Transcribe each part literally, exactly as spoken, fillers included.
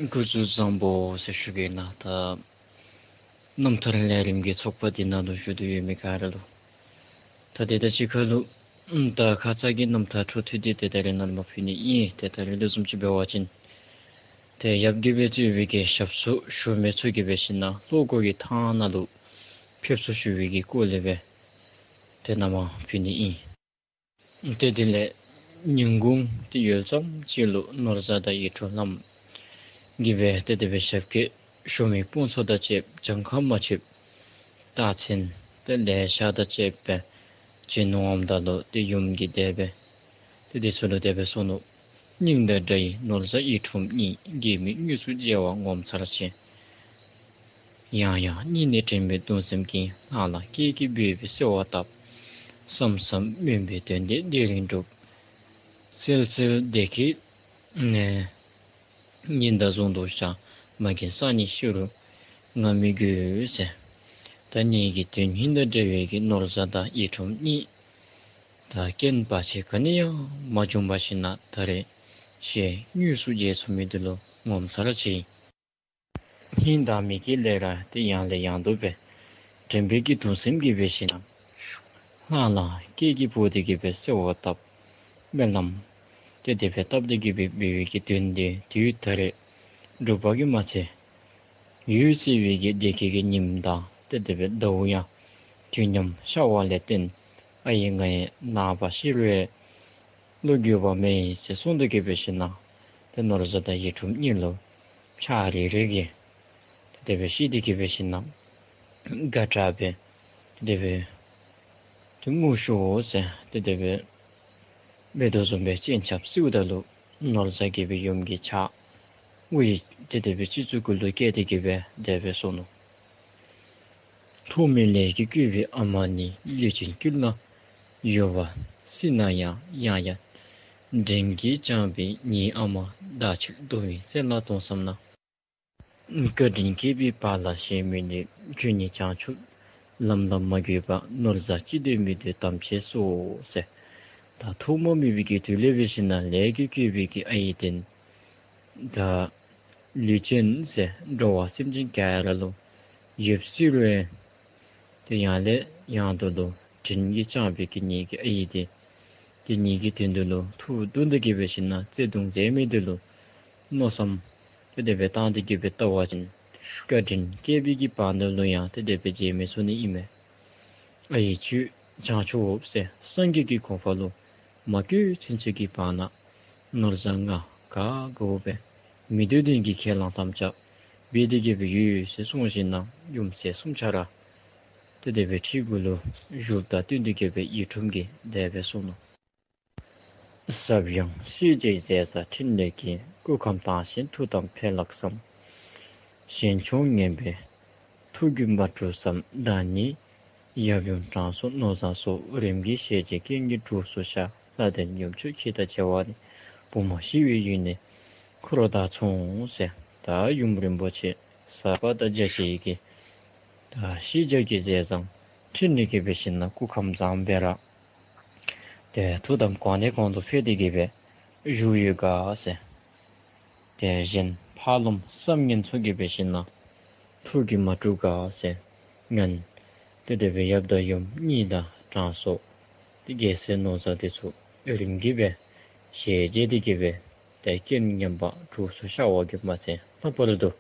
སྐུ་གཟུགས་བཟང་པོ་ཟེར་ཞུ་གེ་ན། ད་རྣམ་ཐར་ལས་རིམ་གྱི་ཚོགས་པ་འདི་ནང་ལུ་བཞུགས་ཏེ་ཡོད་མི་ག་ར་ལུ་ད་དེ་དང་གཅིག་ཁར་ལུ་ཨམ་ད་ཁ་ཙ་གི་རྣམ་ཐར་འཕྲོ་མཐུད་དེ་དེ་ད་རེས་ནཱ་ལུ་མར་ཕུལ་ནི་ཨིན། དེ་ད་རེས་ལུ་བཟུམ་ཅིག་འབད་བ་ཅིན་ཏེ་ཡབ་རྒྱལ་པོའི་གཙོས་པའི་གི་ཞབས་སོར་ཞུ་མི་ཚུ་གིས་འབད་ཞིན་ན་ལྷོ་སྒོ་གི་ཐང་ནང་ལུ་ཕེབས་བསུ་ཞུ་བའི་གི་སྐོར་ལས་འབད་དེ་ནཱ་མར་ཕུལ་ནི་ཨིན། ཏེ་དེ་ལས་ཉིན་གུང་ཏེ་ཡུད་ཙམ་ཅིག་ལུ་ནོར་བཟའ་དང་ཡིད་འཕྲོག་ལྷམོ་གིས་འབད་ཏེ་དེ་སྦེ་ཞབས་སྐྱེལ་ཞུ་མི་དཔོན་ཚུ་དང་བཅས་བྱང་ཁམས་མ་ཆེན་སྟག་འཚེར་ཏེ་ལེ་ཤ་དང་བཅས་པའི་བྱོན་འོངམ་ད་ལུ་ཏེ་ཡུམ་གྱིས་དེ་སྦེ་ཏེ་དེ་ཚུ་ལུ་དེ་སྦེ་གསུངས་ནུག། སྙིང་དང་འདྲ་བའི་ནོར་བཟའ་ཡིད་འཕྲོག་གཉིས། དགྱེས་མེད་དངོས་སུ་མཇལ་བ་ངོ་མཚར་ཆེ། ཡང་ཡང་སྙིང་ནས་དྲན་པའི་གདུང་སེམས་ཀྱིས། ལྷང་ལྷང་སྐད་ཀྱིས་འབོད་པའི་གསོལ་བ་བཏབ། བསམ་བསམ་སྨོན་པའི་དོན་འདི་དེ་རིང་འགྲུབ། གསལ་གསལ་བདེ་སྐྱིད་ནས་སྙིང་དང་ཟུང་དུ་འཇགས། མ་རྒན་སང་ཉིན་ཤི་རུང་ང་མི་རྒུད་ཟེར། ད་ངེ་གི་དོན་སྙིང་དང་འབྲེལ་བའི་གི་ནོར་བཟའ་དང་ཡིད་འཕྲོག་གཉིས་ད་རྐྱེན་བར་ཆད་ག་ནི་ཡང་མ་བྱུང་བར་ཞིན་ན་ད་རེས་ཞལ་དངོས་སུ་མཇལ་ཚུགས་མི་འདི་ལུ་ངོ་མཚར་ཆེ། སྙིང་དང་མིག་གི་ལས་ར་ཏེ་ཡང་ལས་ཡང་དུ་འབད། དྲན་པའི་གི་གདུང་སེམས་ཀྱིས་འབད་ཞིན་ན་ལྷང་ལྷང་སྐད་ཀྱིས་འབོད་དེ་གི་སྦེ་གསོལ་བ་བཏབ། སྨོན་ལམ་ཏེ་དེ་སྦེ་བཏབ་སྟེ་གི་སྦེ་འབད་བའི་གི་དོན་འདི་དུས་ད་རེས་འགྲུབ་པ་གིས་མ་ཚད་འོད་གསལ་བའི་གི་བདེ་སྐྱིད་ཀྱི་ཉིམ་དང་ཏེ་དེ་སྦེ་ཟླཝ་ཡང་དུས་མཉམ་ཤར་བ་ལས་བརྟེན་ཨའི་ང་ཡི་ནངས་པ་ཤི་རུང་བློ་འགྱོད་པ་མེད་ཟེར་གསུངས་ཏེ་གི་འབད་ཞིན་ན་ཏེ་ནོར་བཟའ་དང་ཡིད་འཕྲོག་གཉིས་ལུ་ཕྱག་རེ་རེ་གིས་ཏེ་དེ་སྦེ་བཤེད་དེ་གི་འབད་ཞིན་ན་དགའ་དྲགས་སྦེ་ཏེ་དེ་སྦེ་ཏེ་ངུ་ཤོར་ཟེར་ཏེ་དེ་སྦེ་འབད་དོ་བཟུམ་སྦེ་སྤྱན་ཆབ་བསིལཝ་ད་ལུ་ནོར་བཟའ་གིས་འབད་ཡུམ་གྱི་ཕྱག་དབུ་ཡི་ཏེ་དེ་སྦེ་སྤྱི་གཙུག་གུ་ལུ་བཀལ་ཏེ་གི་སྦེ་དེ་སྦེ་གསུངས་ནུག། ཐོག་མེད་ལས་ཀྱིས་བསྐོས་པའི་ཨ་མ་ནི། ལུས་ཅན་ཀུན་ལ་ཡོད་པ་སྲིད་ན་ཡང་། ཡང་ཡང་དྲིན་གྱིས་བསྐྱངས་པའི་ངའི་ཨ་མ། བདག་ཕྱིར་གདུང་བས་བཙལ་ལ་ཐོངས་བསམ་ན། བཀའ་དྲིན་སྐྱེས་པའི་བར་ལ་ཞེན་མི་ནུས། ཁྱོད་ཉིད་བྱང་ཆུབ་ལམ་ལ་མ་བཀོད་པར། ནོར་བཟའ་ཅི་འདོད་མི་འདོད་དམ་བཅས་སོ་ཟེར། ད་ཐོག་མ་མེད་པའི་གི་དུས་ལས་འབད་ཞིན་ན་ལས་ཀྱིས་བསྐོས་པའི་གི་ཨའི་འདི་ད་ལུས་ཅན་ཟེར་འགྲོ་བ་སེམས་ཅན་ག་ར་ལུ་ཡོདཔ་ཟེར་རུང་ཏེ་ཡང་ལས་ཡང་དུ་ལུ་དྲིན་གྱིས་བསྐྱངས་པའི་གི་ངེ་གི་ཨའི་འདི་ཏེ་ངེ་གི་དོན་འདི་ལུ་ཐུགས་གདུང་སྟེ་གི་འབད་ཞིན་ན་བརྩེ་གདུང་མཛད་མི་འདི་ལུ་མནོ་བསམ་ཏེ་དེ་སྦེ་བཏང་སྟེ་གི་སྦེ་བལྟ་བ་ཅིན་བཀའ་དྲིན་སྐྱེས་པའི་གི་བར་ན་ལུ་ཡང་ཏེ་དེ་སྦེ་མཇལ་མི་ཚུགས་ནི་ཨིན་མས། ཨའི་ཁྱོད་བྱང་ཆུབ་འོང་ཟེར་སངས་རྒྱས་ཀྱི་གོ་འཕང་ལུ་མ་བཀོད་ཚུན་ཚོད་ཀྱི་བར་ན་ནོར་བཟའ་ང་ག་དགའཝ་སྦེ་མི་འདོད་དོན་གྱི་ཁས་བླངས་དམ་བཅའ་འབད་དེ་གི་སྦེ་ཡོད་ཟེར་གསུངས་ཞིན་ན་ཡུམ་སྲས་གསུམ་ཆ་ར་ཏེ་དེ་སྦེ་ཁྲི་གུ་ལུ་བཞུགསཔ་དང་བསྟུན་ཏེ་གི་སྦེ་ཡིད་འཕྲོག་གིས་དེ་སྦེ་གསུངས་ནུག། ཟབ་ཡངས་ཤེས་བྱའི་ཟས་གསར་ཕྲིན་ལས་ཀྱིས། སྐུ་ཁམས་དྭངས་ཤིང་ཐུགས་དམ་འཕེལ་ལགས་སམ། ཞིང་སྐྱོང་ངན་པའི་ཐུགས་རྒྱུད་མ་གྲུབ་བསམ། བདག་ནི་ཡབ་ཡུམ་དྲང་སྲོང་ནོར་བཟང་སོགས། རིམ་གྱིས་ཞེ་བཅད་རྐྱེན་གྱིས་གྲོགས་སུ་ཤར། ལྷ་ལྡན་ཡུམ་མཆོག་ཁྱེད་དང་མཇལ་བ་ནི། བུ་མོ་ཤི་བའི་ཡུལ་ནས་འཁོར་བ་དག་མཚུངས་ཟེར། ད་ཡུམ་རིན་པོ་ཆེ་ཟབ་པ་དང་རྒྱ་ཆེ་བའི་གི་ད་ཤེས་བྱ་གི་ཟས་གཙང་ཕྲིན་ལས་ཀྱིས་འབད་ཞིན་ན་སྐུ་ཁམས་བཟང་སྦེ་ར་ཏེ་ཐུགས་དམ་གོང་ནས་གོང་དུ་འཕེལ་ཏེ་གི་སྦེ་བཞུགས་ཡོད་ག་ཟེར། ཏེ་གཞན་ཕ་ལུམ་བསམ་ངན་ཚུ་གིས་འབད་ཞིན་ན་ཐུགས་རྒྱུད་མ་གྲུབ་ག་ཟེར། ངན་ཏེ་དེ་སྦེ་ཡབ་དང་ཡུམ་གཉིས་དང་དྲང་སྲོང་ཏེ་རྒྱལ་སྲས་ནོར་བཟང་འདི་ཚུ་རིམ་གྱིས་སྦེ་ཞལ་མཇལ་ཏེ་གི་སྦེ་ཏེ་རྐྱེན་ངན་པ་གྲོགས་སུ་ཤར་བ་གིས་མ་ཚད་ལྷག་པར་དུ་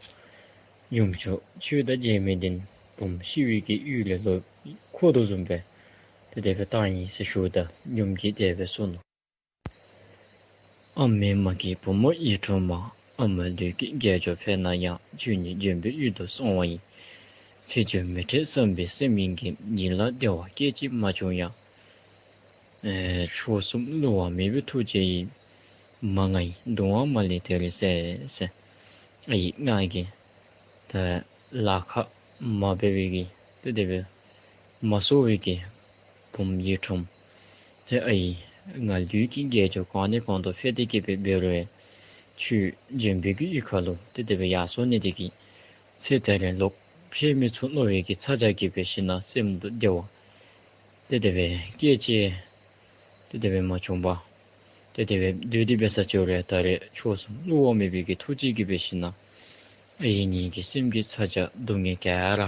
ཡུམ་མཆོག་ཁྱོད་དང་མཇལ་མི་འདི་བུམོ་ཤི་བའི་གི་ཡུལ་ལས་ལོག་འཁོར་དོ་བཟུམ་སྦེ་ཏེ་དེ་སྦེ་བཏང་ཡི་ཟེར་ཞུཝ་ད་ཡུམ་གྱིས་དེ་སྦེ་གསུངས་ནུག། ཨ་མའི་མ་སྐྱེས་བུ་མོ་ཡིད་འཕྲོག་མ། ཨ་མའི་ལུས་ཀྱི་དགེ་སྦྱོར་འཕེལ་ན་ཡང་། ཁྱོད་ཉིད་འབྱོན་པའི་ཡུལ་དུ་སོང་བ་ཡིན། ཚེ་འགྱུར་མི་འཕྲད་བསམ་པའི་སེམས་ཡིན་གྱི། ཡིད་ལ་བདེ་བ་སྐད་ཅིག་མ་བྱུང་ཡང་། ཨེ་མཆོག་གསུམ་བསླུ་བ་མེད་པའི་ཐུགས་རྗེ་ཡིས། མ་ང་ཡི་གདུང་བ་མ་ལུས་དེ་རུ་བསལ་ཟེར། ཨའི་ང་གིས་ད་ལཱ་ཁག་མ་འབད་བའི་གི་ཏེ་དེ་སྦེ་མ་གསོ་བའི་གི་བུམོ་ཡིད་འཕྲོག་མ་ཏེ་ཨའི་ང་ལུས་ཀྱི་དགེ་སྦྱོར་གོང་ནས་གོང་དུ་འཕེལ་ཏེ་གི་སྦེ་འབད་རུང་ཁྱོད་འབྱོན་པའི་གི་ཡུལ་ཁ་ལུ་ཏེ་དེ་སྦེ་ཡར་སོང་ནི་དེ་གིས་ཚེ་ད་རེས་ལོག་ཕྱད་མི་ཚུགས་མནོ་བའི་གི་ཚ་གྱང་གིས་འབད་ཞིན་ན་སེམས་དུ་བདེ་བ་ཏེ་དེ་སྦེ་སྐད་ཅིག་ཏེ་དེ་སྦེ་མ་བྱུང་བར་ཏེ་དེ་སྦེ་སྡོད་དེ་འབད་ས་ཅིག་རུང་ད་རེས་མཆོག་གསུམ་བསླུ་བ་མེད་པའི་གི་ཐུགས་རྗེ་གིས་འབད་ཞིན་ན་ ཨའི་ཉིད་ཀྱི་སེམས་ཀྱི་ཚ་གྱང་སྡུག་བསྔལ་ག་ར་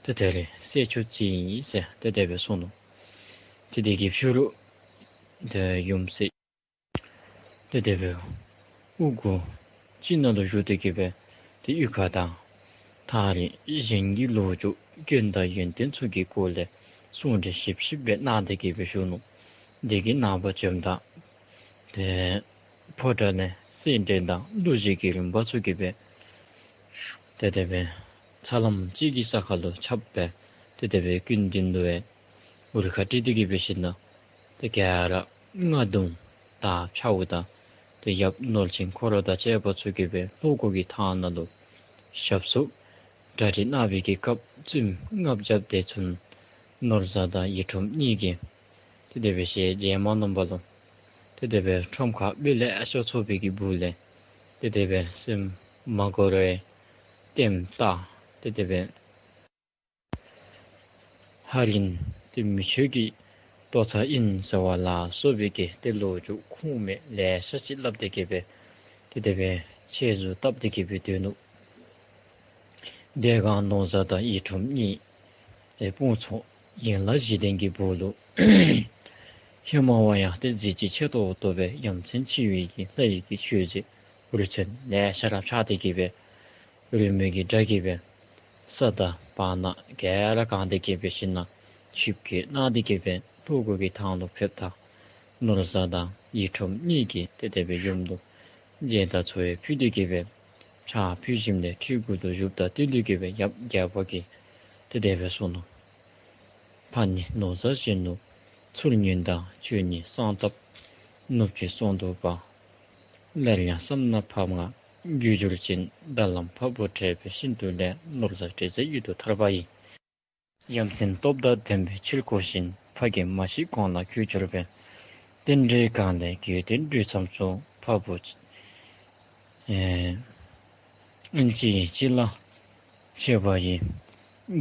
ཏེ་དེ་ལས་སེལ་ཆོག་ཅི་ཨིན་ཟེར་ཏེ་དེ་སྦེ་གསུངས་ནུག། ཏེ་དེ་གི་ཕྱི་རུ་ཏེ་ཡུམ་སྲས་ཏེ་དེ་སྦེ་དབུ་གུ་ཅིག་ནང་ལུ་བཞུགས་ཏེ་གི་སྦེ་ཏེ་གཡུས་ཁ་དང་ཐག་རིང་གཞན་གྱི་ལོ་རྒྱུས་སྐྱོན་དང་ཡོན་ཏན་ཚུ་གི་སྐོར་ལས་གསུང་གྲོས་ཞིབ་ཞིབ་སྦེ་གནང་སྟེ་གི་སྦེ་བཞུགས་ནུག། དེ་གི་ནངས་པ་བྱོནམ་ད་ཏེ་ཕོ་བྲང་ནང་གསེར་ཕྲེང་དང་གླུ་གཞས་ཀྱི་རིམ་པ་ཚུ་གིས་སྦེ་ཏེ་དེ་སྦེ་ཚ་ལམ་ཅིག་གི་ས་ཁར་ལུ་ཁྱབ་སྦེ་ཏེ་དེ་སྦེ་སྐུ་མདུན་ལུ་སྦེ་འུར་ཁ་ཁྲིད་དེ་གི་སྦེ་ཞིནམ་ལས་ཏེ་ག་ར་རྔ་རྡུང་དང་ཕྱག་འུར་དང་ཏེ་ཡབ་ནོར་ཅན་ཁོ་ར་དང་བཅས་པ་ཚུ་གིས་སྦེ་ལྷོ་སྒོ་གི་ཐང་ནང་ལུ་ཞབས་སོར་གྲ་སྒྲིག་གནང་བའི་གི་སྐབས་བཙུནམོ་ལྔ་བརྒྱ་དེ་ཚུ་ནོར་བཟང་དང་ཡིད་འཕྲོག་གཉིས་ཀྱིས་ཏེ་དེ་སྦེ་ཞལ་མཇལ་མ་གནང་བར་ལུ་ཏེ་དེ་སྦེ་ཁྲོམ་ཁར་དཔེ་ལེ་ཤ་འཚོགས་པའི་གི་སྦུག་ལས་ཏེ་དེ་སྦེ་སེམས་མ་དགའ་རུང་ལྟདམོ་བལྟ་ཏེ་དེ་སྦེ་ཧ་རིང་ཏེ་མི་ཆོས་ཀྱི་ལྟོ་ཚང་ཨིན་ཟེར་བ་ལ་སོགས་པའི་གི་ཏེ་ལོ་རྒྱུས་ཁུངས་མེད་ལེ་ཤ་ཅིག་སླབ་སྟེ་གི་སྦེ་ཏེ་དེ་སྦེ་ཆེ་བཟོ་བཏབ་སྟེ་གི་སྦེ་སྡོད་ནུག། དེ་སྒང་ནོར་བཟང་དང་ཡིད་འཕྲོག་གཉིས་ཨེ་དཔུང་ཚོགས་ཡན་ལག་བཞི་ལྡན་གྱི་སྦུག་ལུ་ཧེ་མ་བ་ཡང་ཏེ་གཟི་བརྗིད་ཆེ་ཏོག་ཏོ་སྦེ་ཡ་མཚན་ཆེ་བའི་གི་ལྷ་ཡི་གི་མཆོད་རྫས་འབུལ་ཚན་ལེ་ཤ་ར་འཕྱར་ཏེ་གི་སྦེ་རོལ་མོ་གི་སྒྲ་གིས་སྦེ་ས་དང་བར་སྣང་ག་ར་གང་སྟེ་གི་སྦེ་ཞིནམ་ལས་ཆིབས་བསྐྱོད་གནང་སྟེ་གི་སྦེ་ལྷོ་སྒོ་གི་ཐང་ལུ་ཕེབས་ད་ནོར་བཟང་དང་ཡིད་འཕྲོག་གཉིས་ཀྱིས་ཏེ་དེ་སྦེ་ཡུམ་ལུ་རྗེས་དང་ཚོ་ཡང་ཕུལ་ཏེ་གི་སྦེ་ཕྱག་ཕུལ་ཞིནམ་ལས་ཁྲི་གུ་ལུ་བཞུགསཔ་ད་ཏེ་ལུ་གི་སྦེ་ཡབ་རྒྱལ་པོ་གིས་ཏེ་དེ་སྦེ་གསུངས་ནུག། ཕ་ནི་ནོར་བཟང་གཞོན་ནུ་ཚུལ་ངན་དང་། ཁྱོད་ནི་གསང་སྟབས་ནུབ་ཀྱི་སོང་དུ་པ། སླར་ཡང་བསམ་ན་ཕམ་ང་རྒྱུ་འབྱོར་ཅན། ད་ལམ་འཕགས་པོ་བྲལ་བས་ཤིན་ཏུ་བརླན། ནོར་བཟང་དྲི་ཟའི་ཡུལ་དུ་ཐར་པ་ཡི། ཡ་མཚན་སྟོབས་དང་ལྡན་པའི་ཕྱིར་གོ་ཞིང་། ཕ་གིར་མ་ཤི་གོང་ལ་གུས་གྱུར་པས། རྟེན་འབྲེལ་གང་ལེགས་དགེ་འདུན་འདུས་ཙམ་སུ། འཕགས་པོ་ཨེ་ཨིན་ཅི་ཡིན་ཅི་ལ་མཆོད་པ་ཡིས།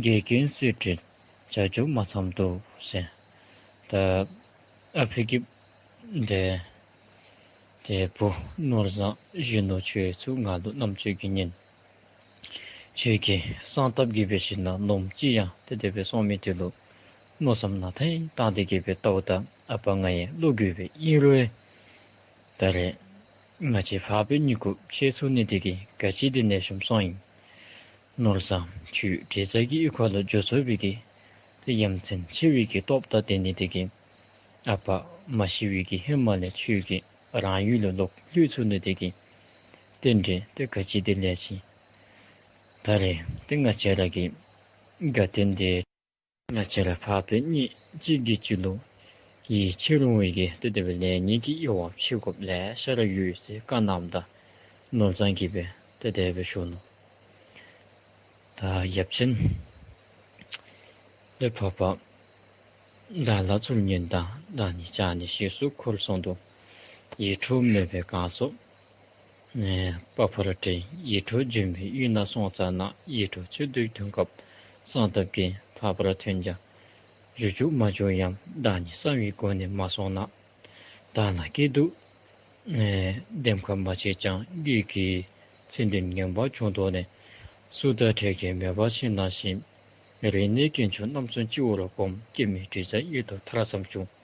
འགལ་རྐྱེན་སེལ་འབྲེལ་བྱ་རྒྱུ་མ་ཚང་དུ་ཟེར། ད་ཨ་ཕི་གི་འདི་ཏེ་བུ་ནོར་བཟང་གཞོན་ནུ་ཁྱོད་ཚུ་ང་ལུ་རྣམ་ཅོ་གིས་ཉན། ཁྱོད་ཀྱི་གསང་སྟབས་ཀྱིས་འབད་ཞིན་ན་ནོམ་ཅིག་ཡང་ཏེ་དེ་སྦེ་སོང་མི་དེ་ལུ་མནོ་བསམ་ནང་ཐེངས་བཏང་སྟེ་གི་སྦེ་བལྟཝ་ད་ཨ་པ་ང་ཡང་བློ་འགྱོད་སྦེ་ཨིན་རུང་ད་རེས་ང་བཅས་འཕགས་པའི་གཉིད་ཁུག་ཆད་ཚུགས་ནི་དེ་གིས་ག་ཅི་དེ་ལེགས་ཤོམ་སོང་ཡི། ནོར་བཟང་ཁྱོད་དྲི་ཟ་གི་གཡུས་ཁ་ལུ་འགྱོ་ཚུགས་པའི་གི་ཏེ་ཡ་མཚན་ཆེ་བའི་གི་སྟོབས་དང་ལྡན་ནི་དེ་གིས་ཨ་པ་མ་ཤི་བའི་གི་ཧེ་མ་ལས་ཁྱོད་ཀྱིས་རང་ཡུལ་ལུ་ལོག་ལྷོད་ཚུགས་ནི་དེ་གིས་རྟེན་འབྲེལ་དེ་ག་ཅི་དེ་ལེགས་ཤོམ་ད་རེས་ཏེ་ང་བཅས་ར་གི་དགའ་སྟོན་དེ་ང་བཅས་ར་འཕགས་པའི་གཉིད་གཅིག་གིས་གཅིག་ལུ་ཡིད་ཆེས་རུང་བའི་གི་ཏེ་དེ་སྦེ་ལེགས་ཉེས་ཀྱི་དབྱེ་བ་ཕྱེ་དགོཔ་ལེ་ཤ་ར་ཡོད་ཟེར་བཀའ་གནངམ་ད་ནོར་བཟང་གིས་སྦེ་ཏེ་དེ་སྦེ་ཞུ་ནུག། ད་ཡབ་ཆེན་ཏེ་འཕགས་པ་བདག་ལ་ཚུལ་ངན་དང་། བདག་ནི་ཅག་ནི་ཞེས་སུ་ཁོལ་སོང་དུ། ཡིད་འཕྲོག་མེད་པའི་གང་སོགས་ཨེ་པ་ཕར་བྲལ། ཡིད་འཕྲོག་འབྱོན་པའི་གཡུལ་ན་སོང་ཙ་ན། ཡིད་འཕྲོག་ཚུལ་དུ་ཐོན་སྐབས་གསང་སྟབས་ཀྱིས། ཕར་ཕར་ཐོན་ཀྱང་བཞུགས་བཅུག་མ་བྱུང་ཡང་། བདག་ནི་གསང་བའི་སྒོ་ནས་མ་སོང་ན། བདག་ལ་སྐྱིད་སྡུག་ཨེ་ལྡེམ་ཁ་མ་བྱེད་ཀྱང་། སྐྱིད་ཀྱི་མཚན་ལྡན་ངན་པ་བྱུང་དོགས་ནས། སུ་དང་འཕྲད་ཀྱང་མོས་པ་ཆེ་ན་ཞིང་། རིག་གནས་དཀོན་མཆོག་རྣམ་གསུམ་སྤྱི་བོར་བསྒོམ། སྐྱེ་མེད་དྲི་ཟའི་ཡུལ་དུ་ཐར་བསམ་བྱུང་།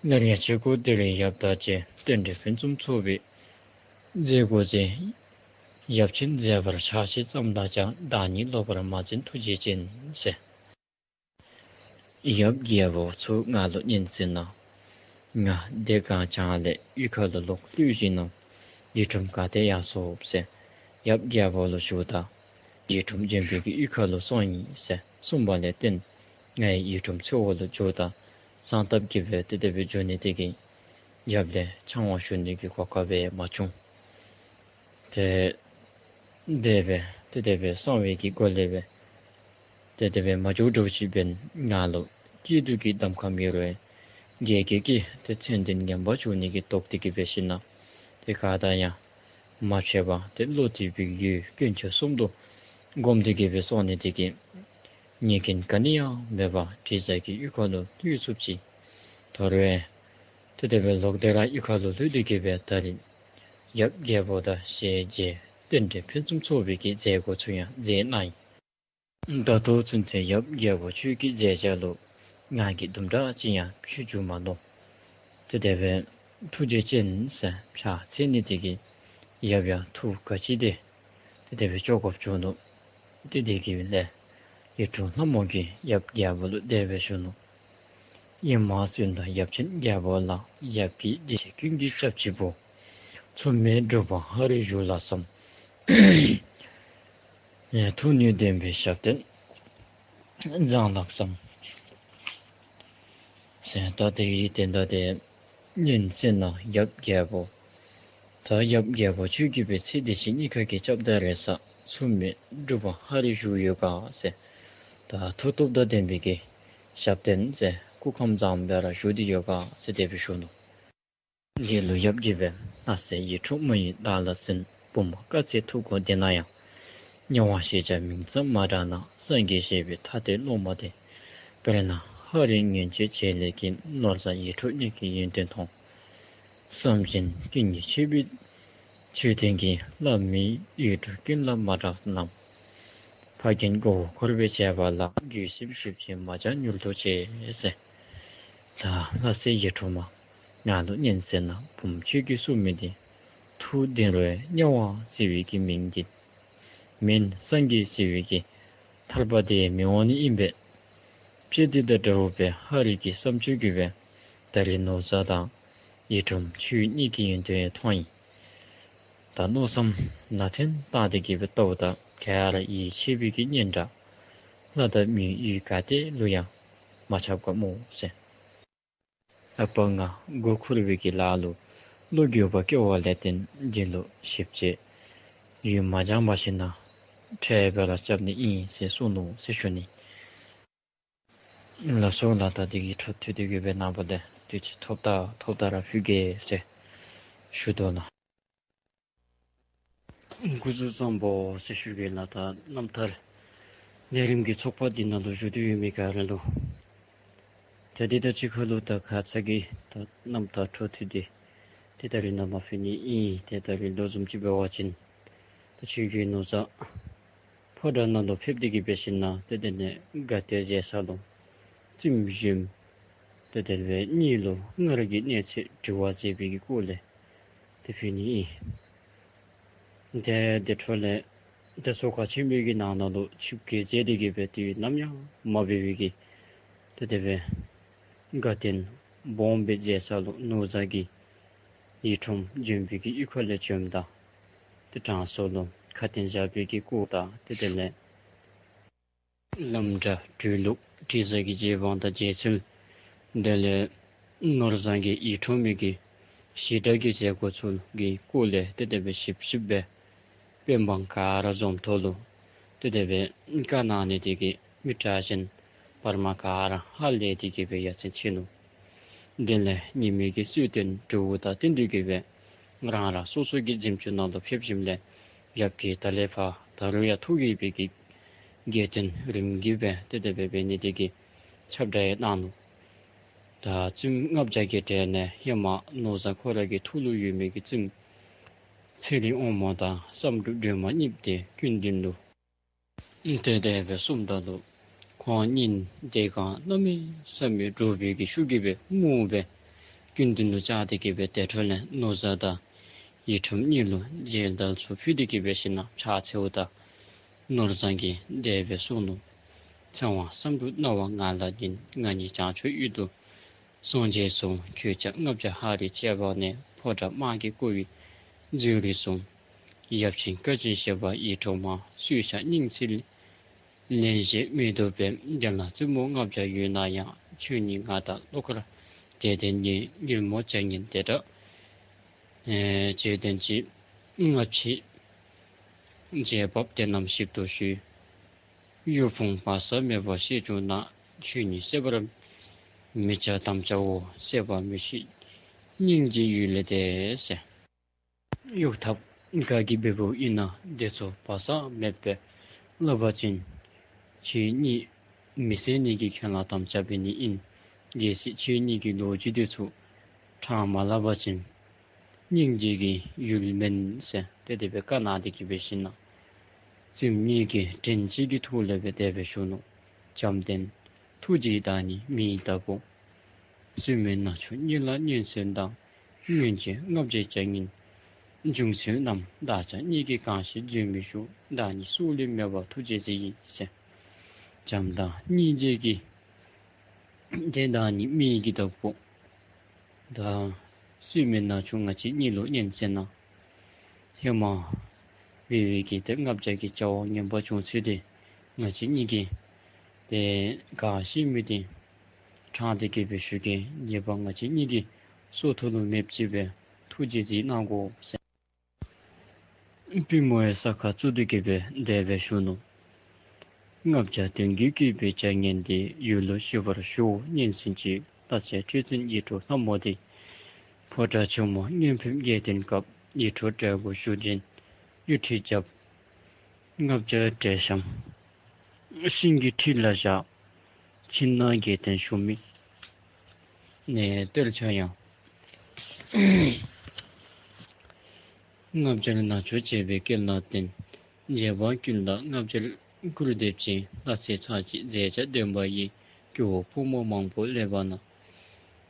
སླར་ཡང་ཆོས་སྐུ་དེ་ལས་ཡབ་དང་མཇལ། རྟེན་འབྲེལ་ཕུན་སུམ་ཚོགས་པའི་མཛད་སྒོ་མཛད། ཡབ་ཆེན་མཛད་པར་ཕྱག་བཞེས་ཙམ་དག་ཀྱང་། བདག་ཉིད་ལོག་པར་མ་འཛིན་ཐུགས་རྗེ་ཅན་ཟེར། ཡབ་རྒྱལ་པོ་ཚུ་ང་ལུ་ཉན་ཟེར་ན་ང་དེ་སྒང་བྱང་ལས་གཡུས་ཁ་ལུ་ལོག་ལྷོད་ཞིན་ན་ཡིད་འཕྲོག་ག་ཏེ་ཡར་སོངམ་ཟེར་ཡབ་རྒྱལ་པོ་ལུ་ཞུཝ་ད་ཡིད་འཕྲོག་འབྱོན་པའི་གི་གཡུས་ཁ་ལུ་སོང་ཡི་ཟེར་གསུངས་པ་ལས་བརྟེན་ང་ཡང་ཡིད་འཕྲོག་འཚོལ་བ་ལུ་འགྱོཝ་ད་གསང་སྟབས་ཀྱིས་སྦེ་ཏེ་དེ་སྦེ་འགྱོ་ནི་དེ་གིས་ཡབ་ལས་ཕྱག་དབང་ཞུ་ནི་གི་གོ་སྐབས་སྦེ་མ་བྱུང་། ཏེ་དེ་སྦེ་ཏེ་དེ་སྦེ་གསང་བའི་གི་སྒོ་ལས་སྦེ་ཏེ་དེ་སྦེ་མ་འགྱོ་འགྱོ་ཅིག་འབདན་ང་ལུ་སྐྱིད་སྡུག་གི་གདམ་ཁ་མེད་རུང་རྒྱལ་ཁབ་ཀྱི་ཏེ་མཚན་ལྡན་ངན་པ་བྱུང་ནི་གི་དོགས་ཏེ་གི་འབད་ཞིན་ན་ཏེ་ག་དང་ཡང་མ་ཕྱད་པར་ཏེ་བློ་གཏད་པའི་ཡུལ་དཀོན་མཆོག་གསུམ་དུ་བསྒོམ་སྟེ་གི་སྦེ་སོང་ནི་དེ་གིས་ཉེས་རྐྱེན་ག་ནི་ཡང་མེད་པར་དྲི་ཟ་གི་གཡུས་ཁ་ལུ་ལྷོད་ཚུགསཔ་ཅིག་ད་རུང་ཏེ་དེ་སྦེ་ལོག་སྟེ་ར་གཡུས་ཁ་ལུ་ལྷོད་དེ་གི་སྦེ་ད་རིས་ཡབ་རྒྱལ་པོ་དང་ཞལ་མཇལ། རྟེན་འབྲེལ་ཕུན་སུམ་ཚོགས་པའི་གི་མཛད་སྒོ་ཚུ་ཡང་མཛད་གནང་ཡི། ད་ལྟོ་ཚུན་ཚོད་ཡབ་རྒྱལ་པོ་ཁྱོད་ཀྱི་མཛད་བྱ་ལུ་ང་གིས་དུམ་གྲ་ཅིག་ཡང་ཞུ་བཅུག་མ་ནུམ། ཏེ་དེ་སྦེ་ཐུགས་རྗེ་ཅན་ཟེར་ཕྱག་འཚལ་ནི་དེ་གིས་ཡབ་ཡང་ཐུགས་ག་ཅི་དེ་ཏེ་དེ་སྦེ་ཆོག་དགོཔ་བྱུང་ནུག། ཏེ་དེ་གི་ལས་ཡིད་འཕྲོག་ལྷ་མོ་གིས་ཡབ་རྒྱལ་པོ་ལུ་དེ་སྦེ་ཞུ་ནུག། ཨེ་མ་གསོན་དང་ཡབ་ཆེན་རྒྱལ་པོ་ལགས། ཡབ་ཀྱིས་འདི་ཕྱི་ཀུན་གྱི་སྐྱབས་གཅིག་པུ། མཚུངས་མེད་སྒྲུབ་པ་ཧ་རི་བཞུགས་ལ་བསམ། ཐུགས་ནུས་ལྡན་པའི་ཞབས་བརྟན་བཟང་ལགས་སམ། ཟེར་ད་དེ་གི་དོན་དག་དེ་ཉན་ཟེར་ན་ཡབ་རྒྱལ་པོ། ད་ཡབ་རྒྱལ་པོ་ཁྱོད་ཀྱིས་སྦེ་ཚེ་འདི་ཕྱི་གཉིས་ཀ་གི་སྐྱབས་དང་རེ་ས་མཚུངས་མེད་སྒྲུབ་པ་ཧ་རི་བཞུགས་ཡོད་ག་ཟེར། ད་མཐུ་སྟོབས་དང་ལྡན་པའི་གི་ཞབས་བརྟན་ཟེར་སྐུ་ཁམས་བཟང་པོ་སྦེ་ར་བཞུགས་ཏེ་ཡོད་ག་ཟེར་དེ་སྦེ་ཞུ་ནུག། དེ་ལུ་ཡབ་ཀྱིས་སྦེ་ལྷ་སྲས་ཡིད་འཕྲོག་མ་ཡི་བདག་ལ་གསོན། བུམ་དཀར་ཚེ་ཐུགས་དགོངས་འདི་ན་ཡང་། དམྱལ་བ་ཞེས་བྱ་མིང་ཙམ་མ་གྲགས་ན། སངས་རྒྱས་ཞེས་པའི་ཐ་དད་བློ་མ་བདེ། དཔེར་ན་ཧ་རི་མངོན་སྤྱོད་བྱེད་ལས་ཀྱི། ནོར་བཟང་ཡིད་འཕྲོག་གཉིས་ཀྱི་ཡོན་ཏན་མཐོང་། བསམ་བཞིན་ཀུན་ཉེ་མཆོད་པའི་མཆོད་རྟེན་གྱི། ལྷ་མིའི་ཡུལ་དྲུག་ཀུན་ལ་མ་གྲགས་རྣམས། ཕ་རྒན་མགོ་བོ་འཁོར་བའི་བྱེད་པ་ལ། འགྱོད་སེམས་ཞིབ་ཅིང་མ་བྱང་མྱུར་དུ་བྱེད་ཟེར། ད་ལྷ་སྲས་ཡིད་འཕྲོག་མ་ང་ལུ་ཉན་ཟེར་ན་བུམོ་ཁྱོད་ཀྱིས་གསུངས་མི་འདི་ཐུགས་བདེན་རུང་དམྱལ་བ་ཟེར་བའི་གི་མིང་འདི་མེན། སངས་རྒྱས་ཟེར་བའི་གི་ཐར་པ་དེ་མི་འོང་ནི་ཨིན་པས། དཔྱེ་འདི་དང་འདྲཝ་སྦེ་ཧ་རི་གི་བསམ་སྤྱོད་ཀྱིས་སྦེ་ད་རིས་ནོར་བཟང་དང་ཡིད་འཕྲོག་ཁྱོད་གཉིས་ཀྱི་ཡོན་ཏན་མཐོང་ཡི། ད་མནོ་བསམ་ནང་འཐེན་བཏང་སྟེ་གི་སྦེ་བལྟཝ་ད་ག་ར་ཡིད་ཆེས་པའི་གི་སྙན་གྲགས། ལྷ་དང་མིའི་ཡུལ་ག་ཏེ་ལུ་ཡང་མ་ཁྱབ་ག་སྨོ་ཟེར། ཨ་པ་ང་མགོ་འཁོར་བའི་གི་ལཱ་ལུ་བློ་འགྱོད་པ་སྐྱེ་བ་ལས་བརྟེན་འདི་ལུ་ཞིབ་དཔྱད་ཡུན་མ་འགྱངས་པ་ཞིག་ནང་འཕྲལ་སྦེ་ར་རྐྱབ་ནི་ཨིན་ཟེར་གསུངས་ནུག་ཟེར་ཞུ་ནི། ལགས་སོ་ལགས། ད་འདི་གི་འཕྲོ་མཐུད་དེ་གི་སྦེ་ནངས་པ་ལས་དུས་ཅི་ཐོབ་ད་ཐོབ་ད་ར་ཕུལ་གེ་ཟེར་ཞུ་དོ་ལགས། སྐུ་གཟུགས་བཟང་པོ་ཟེར་ཞུ་གེ་ལགས། ད་རྣམ་ཐར་ལས་རིམ་གྱི་ཚོགས་པ་འདི་ནང་ལུ་བཞུགས་ཏེ་ཡོད་མི་ག་ར་ལུ་ད་འདི་ད་ཅི་ཁ་ལུ་ད་ཁ་ཙ་གི་ད་རྣམ་ཐར་འཕྲོ་མཐུད་དེ་ཏེ་ད་རིས་ནངས་པ་ཕུལ་ནི་ཨིན། ཏེ་ད་རིས་ལོ་བཟུམ་ཅིག་འབད་བ་ཅིན་ད་ཁྱོད་ཀྱིས་ནོར་བཟང་ཕོ་བྲང་ནང་ལུ་ཕེབས་ཏེ་གི་འབད་ཞིན་ན་ཏེ་དེ་ལས་དགའ་སྟོན་མཛད་ས་ལུ་བཙུནམོ་གཞོནམ་ཏེ་དེ་སྦེ་གཉིས་ལུ་སྔར་གྱི་གནས་ཚུལ་དྲི་བ་མཛད་པའི་གི་སྐོར་ལས་ཏེ་ཕུལ་ནི་ཨིན། ཏེ་དེ་འཕྲོ་ལས་ཏེ་ཟུར་ཁ་ཆེན་པོའི་གི་ནང་ན་ལུ་ཆིབས་བསྒྱུར་མཛད་དེ་གི་སྦེ་དུས་ནམ་ཡང་མ་འབད་བའི་གི་ཏེ་དེ་སྦེ་དགའ་སྟོན་སྦོམ་སྦེ་མཛད་ས་ལུ་ནོར་བཟང་གིས་ཡིད་འཕྲོག་གཞོན་པའི་གི་གཡུས་ཁ་ལས་བྱོནམ་ད་ཏེ་དྲང་སྲོང་ལུ་ཁ་འཕྲིན་བཞག་པའི་གི་སྐོར་དང་ཏེ་དེ་ལས་ལམ་འདྲ་འགྲོ་ལུགས་དྲི་ཟ་གི་རྗེ་འབངས་དང་མཇལ་ཚུལ། དེ་ལས་ནོར་བཟང་གིས་ཡིད་འཕྲོག་མི་གི་ཞི་དྲག་གི་མཛད་སྒོ་ཚུ་གི་སྐོར་ལས་ཏེ་དེ་སྦེ་ཞིབ་ཞིབ་སྦེ་བོད་འབངས་ག་ར་འཛོམས་ཐོག་ལུ་ཏེ་དེ་སྦེ་བཀའ་གནང་ནི་དེ་གིས་མི་དྲག་ཞན་བར་མ་ག་ར་ཧ་ལས་ཏེ་གི་སྦེ་ཡ་མཚན་ཆེ་ནུག། དེ་ལས་ཉི་མའི་གི་གསོལ་སྟོན་གྲོལཝ་དང་བསྟུན་ཏེ་གི་སྦེ་རང་རང་སོ་སོ་གི་གཟིམ་ཅུང་ནང་ལུ་ཕེབས་ཞིནམ་ལས་ཡབ་ཀྱིས་ད་ལས་ཕར་ད་རུང་ཡང་ཐུགས་དགྱེས་པའི་གི་དགྱེས་སྟོན་རིམ་གྱིས་སྦེ་ཏེ་དེ་སྦེ་འབད་ནི་དེ་གིས་ཁྱབ་བསྒྲགས་ཡང་གནང་ནུག། ད་བཙུནམོ་ལྔ་བརྒྱ་གི་གྲས་ནས་ཧེ་མ་ནོར་བཟང་ཁོ་ར་གི་ཐུགས་ལུ་ཡོད་མི་གི་བཙུནམོ་ཚེ་རིང་དབང་མོ་དང་བསམ་གྲུབ་སྒྲོལ་མ་གཉིསཔོ་དེ་སྐུ་མདུན་ལུ་ཏེ་དེ་སྦེ་གསུངམ་ད་ལུ་ཁོང་གཉིས་དེ་སྒང་གནམ་མེད་ས་མེད་འདྲོག་པའི་གི་ཤུགས་ཀྱིས་སྦེ་རྨུགས་སྦེ་སྐུ་མདུན་ལུ་བཅར་ཏེ་གི་སྦེ་དེ་འཕྲོ་ལས་ནོར་བཟང་དང་ཡིད་འཕྲོག་གཉིས་ལུ་མཇལ་དར་ཚུ་ཕུལ་ཏེ་གི་སྦེ་ཞིན་ན་ཕྱག་འཚལཝ་ད་ནོར་བཟང་གིས་དེ་སྦེ་གསུངས་ནུག། ཚེ་དབང་བསམ་གྲུབ་སྣང་བ་ང་ལ་ཉོན། ང་ཉིད་བྱང་ཆུབ་ཡུལ་དུ་སངས་རྒྱས་སོ། ཁྱོད་ཅག་ལྔ་བརྒྱ་ཧ་རི་བཅས་པ་ནས། ཕོ་བྲང་དམག་གིས་བསྐོར་བའི་འཛུལ་རིགས་སུ། ཡབ་ཆེན་བཀའ་དྲིན་ཆེ་བ་ཡིད་འཕྲོག་མ། སུས་ཀྱང་སྙིང་ཚིག་ལན་གཞལ་མི་བཏུབ་པས། དེ་ལ་བཙུན་མོ་ལྔ་བརྒྱ་ཡོད་ན་ཡང་། ཁྱོད་ཉིད་ང་དང་བློ་དཀར་དད་ལྡན་ཉིད། ཉོན་མོངས་བྱ་ངན་དེ་དག་ཨེ་བྱེད་དོན་ཅི། སྔ་ཕྱི་རྗེས་བབས་དེ་རྣམས་ཞིབ་ཏུ་ཞུས། གཡུ་བུམ་བག་ཚ་མེད་པར་བཤད་བྱུང་ན། ཁྱོད་ཉིད་གསད་པར་མི་བྱ་དམ་བཅའ་འོ། གསད་པར་མི་བྱེད་སྙིང་རྗེའི་ཡུལ་ལས་འདས་ཟེར། གཡུ་ཐབས་ག་གིས་འབད་འབདཝ་ཨིན་ན་དེ་ཚུ་བག་ཚ་མེད་པར་སླབ་པ་ཅིན་ཁྱེད་གཉིས་མི་གསད་ནི་གི་ཁས་བླངས་དམ་བཅའ་འབད་ནི་ཨིན། གལ་སྲིད་ཁྱེད་གཉིས་ཀྱི་ལོ་རྒྱུས་དེ་ཚུ་ཕྲང་མ་སླབ་པ་ཅིན་ སྙིང་རྗེ་གི་ཡུལ་མེན་ཟེར་ཏེ་དེ་སྦེ་བཀའ་གནང་སྟེ་གི་འབད་ཞིན་ན་བཙུནམོ་གཉིས་ཀྱིས་དྲིན་ཅན་གྱི་ཐོག་ལས་སྦེ་དེ་སྦེ་ཞུ་ནུག། བྱམས་ལྡན་ཐུགས་རྗེ་བདག་ནི་མི་ཡི་བདག་པོ། སྲིན་མོ་ནག་ཕྱོགས་གཉིས་ལ་གཉེན་སྲིང་དང་། སྔོན་བྱོན་ལྔ་བརྒྱའི་བྱ་ངན་བྱུང་ཚུལ་རྣམས། བདག་ཅག་གཉིས་ཀྱིས་གང་ཞིག་བརྗོད་མི་ཞུ། བདག་ནི་སྲོག་ལས་མེད་པར་ཐུགས་རྗེས་གཟིགས་ཟེར། བྱམས་དང་སྙིང་རྗེ་གིས་ཏེ་བདག་ནི་མི་ཡི་བདག་པོ། ད་སྲིན་མོ་ནག་ཕྱོགས་ང་བཅས་གཉིས་ལུ་གཉེན་སྲིང་གནང་། ཧེ་མ་འབད་བའི་གི་ཏེ་ལྔ་བརྒྱ་གི་བྱ་བ་ངན་པ་བྱུང་ཚུལ་འདི་ང་བཅས་གཉིས་ཀྱིས་ཏེ་གང་ཤེས་མི་འདི་ཕྲང་སྟེ་གི་སྦེ་ཞུ་གེ། ཉེས་པ་ང་བཅས་གཉིས་ཀྱི་སྲོག་ཐོག་ལུ་མེདཔ་ཅིག་སྦེ་ཐུགས་རྗེས་གཟིགས་གནང་དགོ་ཟེར། པུས་མོ་ཡང་ས་ཁར་བཙུགས་ཏེ་གི་སྦེ་དེ་སྦེ་ཞུ་ནུག། ལྔ་བརྒྱ་དོན་བརྒྱད་བསྐྱེད་པའི་བྱ་ངན་འདི། ཡུལ་ལུ་ཤེས་པར་ཞུ་གཉེན་སྲིང་ཅིག། ལྷ་སྲས་ཁྲི་བཙུན་ཡིད་འཕྲོག་ལྷ་མོ་འདི། ཕོ་བྲང་ཆེན་མོ་གཉན་ཕུབ་རྒྱལ་བསྟན་སྐབས། ཡིད་འཕྲོག་དགྲ་བོ་ཞུ་འདྲེན་གཡུ་ཁྲི་རྒྱབ། ལྔ་བརྒྱ་བསྒྲལ་ཞིནམ་ཤིང་གི་ཁྲི་ལ་བཞག། ཕྱི་ནང་རྒྱལ་བསྟན་ཞུ་མི་ནས་བཏུལ་ཆ་ཡང་། ལྔ་བརྒྱ་ནག་ཕྱོགས་བྱེད་པའི་སྐལ་ལ་བརྟེན། རྗེ་འབངས་ཀུན་ལ་ལྔ་བརྒྱར་སྐུར་འདེབས་ཅིང་། ལྷ་སྲས་ཚར་གཅིག་མཛད་བྱ་བདེན་པ་ཡི། སྐྱེ་བོ་ཕོ་མོ་མང་པོ་སླེབས་པ་ན།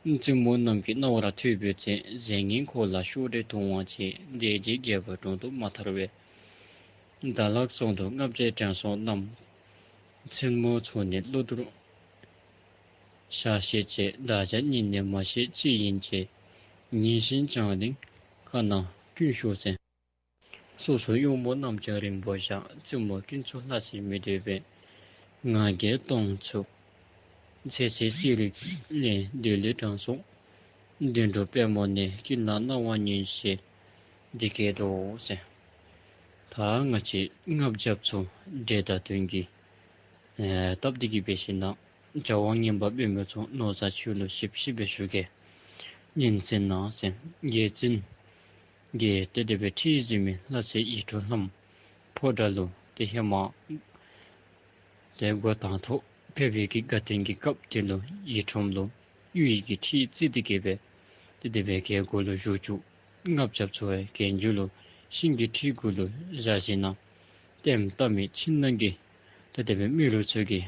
བཙུན་མོ་རྣམས་ཀྱི་རྣ་བར་ཐོས་པའི་ཚེ། རྫས་ངན་ཁོ་ལ་ཤོག་དྲིལ་འཐུང་བ་ཆེ། དེ་རྗེས་རྒྱལ་པོ་དྲུང་དུ་མ་ཐར་བས། ད་ལག་སོང་དུ་ལྔ་བརྒྱ་དྲན་སོང་རྣམས། མཚན་མོ་ཚུ་ནི་བློ་བསྡུར་བྱ་ཞེས་བྱས། བདག་ཅག་གཉིས་ནི་མ་ཤེས་ཅི་ཡིན་གྱི། ཉིན་བཞིན་བྱང་གླིང་ཁ་ནང་ཀུན་བཞུགས་ཟེར། སོ་སོའི་གཡོག་མོ་རྣམས་ཀྱང་རིང་པོར་བཞག། བཙུན་མོ་ཀུན་ཚོ་ལྷ་སྲས་མི་འདོད་པས། ང་རྒྱལ་གཏོང་ཚུགས་ཚེ་ཚད་ཅི་རིགས་ལས། འདོད་ལས་དྲང་སྲོང་དོན་གྲུབ་དཔལ་མོ་ནི། ཀུན་ལ་རྣ་བར་ཉན་ཞེས་འདི་སྐད་དོ་ཟེར། ད་ང་བཅས་ལྔ་བརྒྱཔ་ཚུ་འདྲེ་དང་བདུད་ཀྱིས་ཨེ་བཏབ་སྟེ་གི་འབད་ཞིན་ན་བྱ་བ་ངན་པ་འབད་མི་ཚུ་ནོར་བཟང་ཁྱོད་ལུ་ཞིབ་ཞིབ་སྦེ་ཞུ་གེ། ཉན་ཟེར་ན་ཟེར། རྒྱལ་བཙུན་གྱིས་ཏེ་དེ་སྦེ་ཁྲིད་བཟུང་མི་ལྷ་སྲས་ཡིད་འཕྲོག་ལྷ་མོ་ཕོ་བྲང་ལུ་ཏེ་ཧེ་མ་ཏེ་འགོ་དང་ཐོག་ཕེབས་པའི་གི་དགའ་སྟོན་གྱི་སྐབས་དེ་ལུ་ཡིད་འཕྲོག་ལུ་གཡུ་ཡི་གི་ཁྲི་བརྩིགས་ཏེ་གི་སྦེ་ཏེ་དེ་སྦེ་གི་གོ་ལུ་བཞུགས་བཅུག། ལྔ་བརྒྱཔ་ཚུ་ཡང་གྱལ་མཇུག་ལུ་ཤིང་གི་ཁྲི་གུ་ལུ་བཞག་ཞིན་ན་ལྟདམོ་བལྟ་མི་ཕྱི་ནང་གི་ཏེ་དེ་སྦེ་མི་རོ་ཚུ་གིས་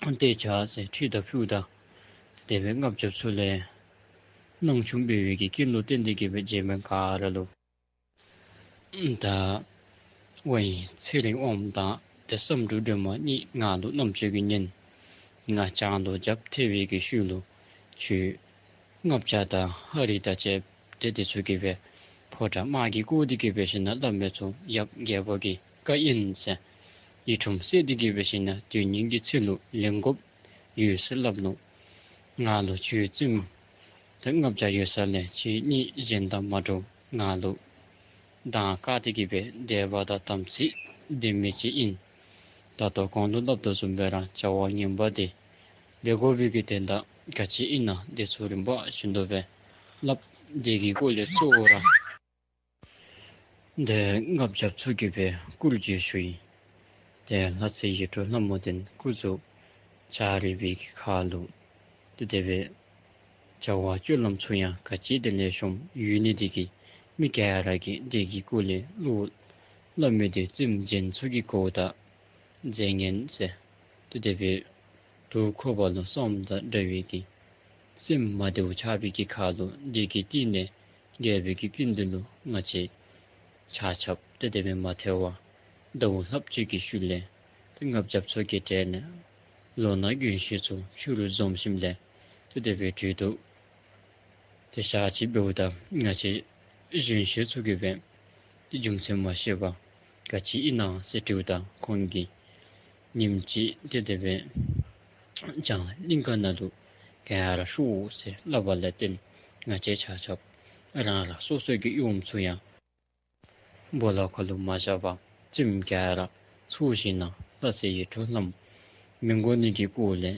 ཏེ་ཕྱག་འཚལ་ཁྲུས་དང་ཕྱག་དང་དེ་སྦེ་ལྔ་བརྒྱཔ་ཚུ་ལས་སྣང་ཆུང་འབད་བའི་གི་རྐྱེན་ལུ་བརྟེན་ཏེ་གི་སྦེ་རྗེ་མི་ག་ར་ལུ་ད་ཝའི་ཚེ་རིང་དབངམོ་དང་ཏེ་བསམ་འགྲུབ་སྒྲོལ་མ་གཉིས་ང་ལུ་རྣམ་དཔྱོད་ཀྱི་གཉེན། ང་བྱང་དུ་རྒྱབ་ཐལ་བའི་གི་ཤུལ་ལུ་ཁྱོད་ལྔ་བརྒྱ་དང་ཧ་རི་དང་བཅས་ཏེ་དེ་ཚུ་གིས་སྦེ་ཕོ་བྲང་དམག་གིས་བསྐོར་ཏེ་གི་འབད་ཞིན་ན་སླབ་མི་ཚུ་ཡབ་རྒྱལ་པོ་གི་བཀའ་ཨིན་ཟེར་ཡིད་འཕྲོག་བསད་དེ་གི་འབད་ཞིན་ན་དོན་སྙིང་གི་ཚུལ་ལུ་ལེན་དགོཔ་ཡོད་ཟེར་སླབ་ནུག། ང་ལུ་ཁྱོད་བཙུནམོ་ཏེ་ལྔ་བརྒྱ་ཡོད་ས་ལས་ཁྱོད་གཉིས་གཞན་དང་མ་འདྲཝ་ང་ལུ་གདངས་བཀག་སྟེ་གི་སྦེ་དད་པ་དང་དམ་ཚིག་ལྡན་མི་ཅིག་ཨིན། ད་ལྟོ་གོང་ལུ་སླབ་དོ་བཟུམ་སྦེ་ར་བྱ་བ་ངན་པ་འདི་འབད་དགོ་པའི་གི་དོན་དག་ག་ཅི་ཨིན་ན་དེ་ཚུ་རིམ་པ་བཞིན་དུ་སྦེ་སླབ། དེ་གི་སྐོར་ལས་གཙོ་བོ་ར་ཏེ་ལྔ་བརྒྱཔ་ཚུ་གིས་སྦེ་བཀུར་སྟི་ཞུ་ཡི། ཏེ་ལྷ་སྲས་ཡིད་འཕྲོག་ལྷ་མོ་དེ་སྐུ་གཟུགས་འཇའ་རིསམོ་གི་ཁར་ལུ་ཏེ་དེ་སྦེ་བྱ་བ་སྤྱོད་ལམ་ཚུ་ཡང་ག་ཅི་དེ་ལེགས་ཤོམ་ཡོད་ནི་དེ་གིས་མི་ག་ར་གིས་དེ་གི་སྐོར་ལས་བློ་སླབ་མི་དེ་བཙུནམོ་གཞན་ཚུ་གི་གོ་དང་རྫས་ངན་ཟེར་ཏེ་དེ་སྦེ་དུག་ཁོག་པ་ལུ་སོམ་དང་འདྲ་བའི་གི་སེམས་མ་བདེཝ་ཆགས་པའི་གི་ཁར་ལུ་དེ་གི་སྟེང་ནས་རྒྱལ་པོའི་གི་སྐུ་མདུན་ལུ་ང་བཅས་ཆ་ཁྱབ་ཏེ་དེ་སྦེ་མ་ཐལ་བར་ཟླཝ་ལྷགཔ་ཅིག་གི་ཤུལ་ལས་ཏེ་ལྔ་བརྒྱཔ་ཚུ་གི་གྲལ་ནས་ལོ་ན་རྒན་ཤོས་ཚུ་ཕྱི་རུ་འཛོམས་ཞིནམ་ལས་ཏེ་དེ་སྦེ་དྲི་དོ། ཏེ་ཞག་ཅིག་འབདཝ་ད་ང་བཅས་གཞོན་ཤོས་ཚུ་གིས་སྦེ་ཏེ་རྒྱུ་མཚན་མ་ཤེས་པར་ག་ཅི་ཨིན་ན་ཟེར་དྲིཝ་ད་ཁོང་གིས་ཉིནམ་གཅིག་ཏེ་དེ་སྦེ་བྱང་གླིང་ཁ་ནང་ལུ་ག་ར་ཤོག་ཟེར་སླབ་པ་ལས་བརྟེན་ང་བཅས་ཆ་ཁྱབ་རང་རང་སོ་སོའི་གི་གཡོགམོ་ཚུ་ཡང་སྦོ་ལོགས་ཁར་ལུ་མ་བཞག་པར་བཙུནམོ་ག་ར་ཚུར་ཞིནམ་ལས་ལྷ་སྲས་ཡིད་འཕྲོག་ལྷ་མོ་མི་དགོ་ནི་གི་སྐོར་ལས་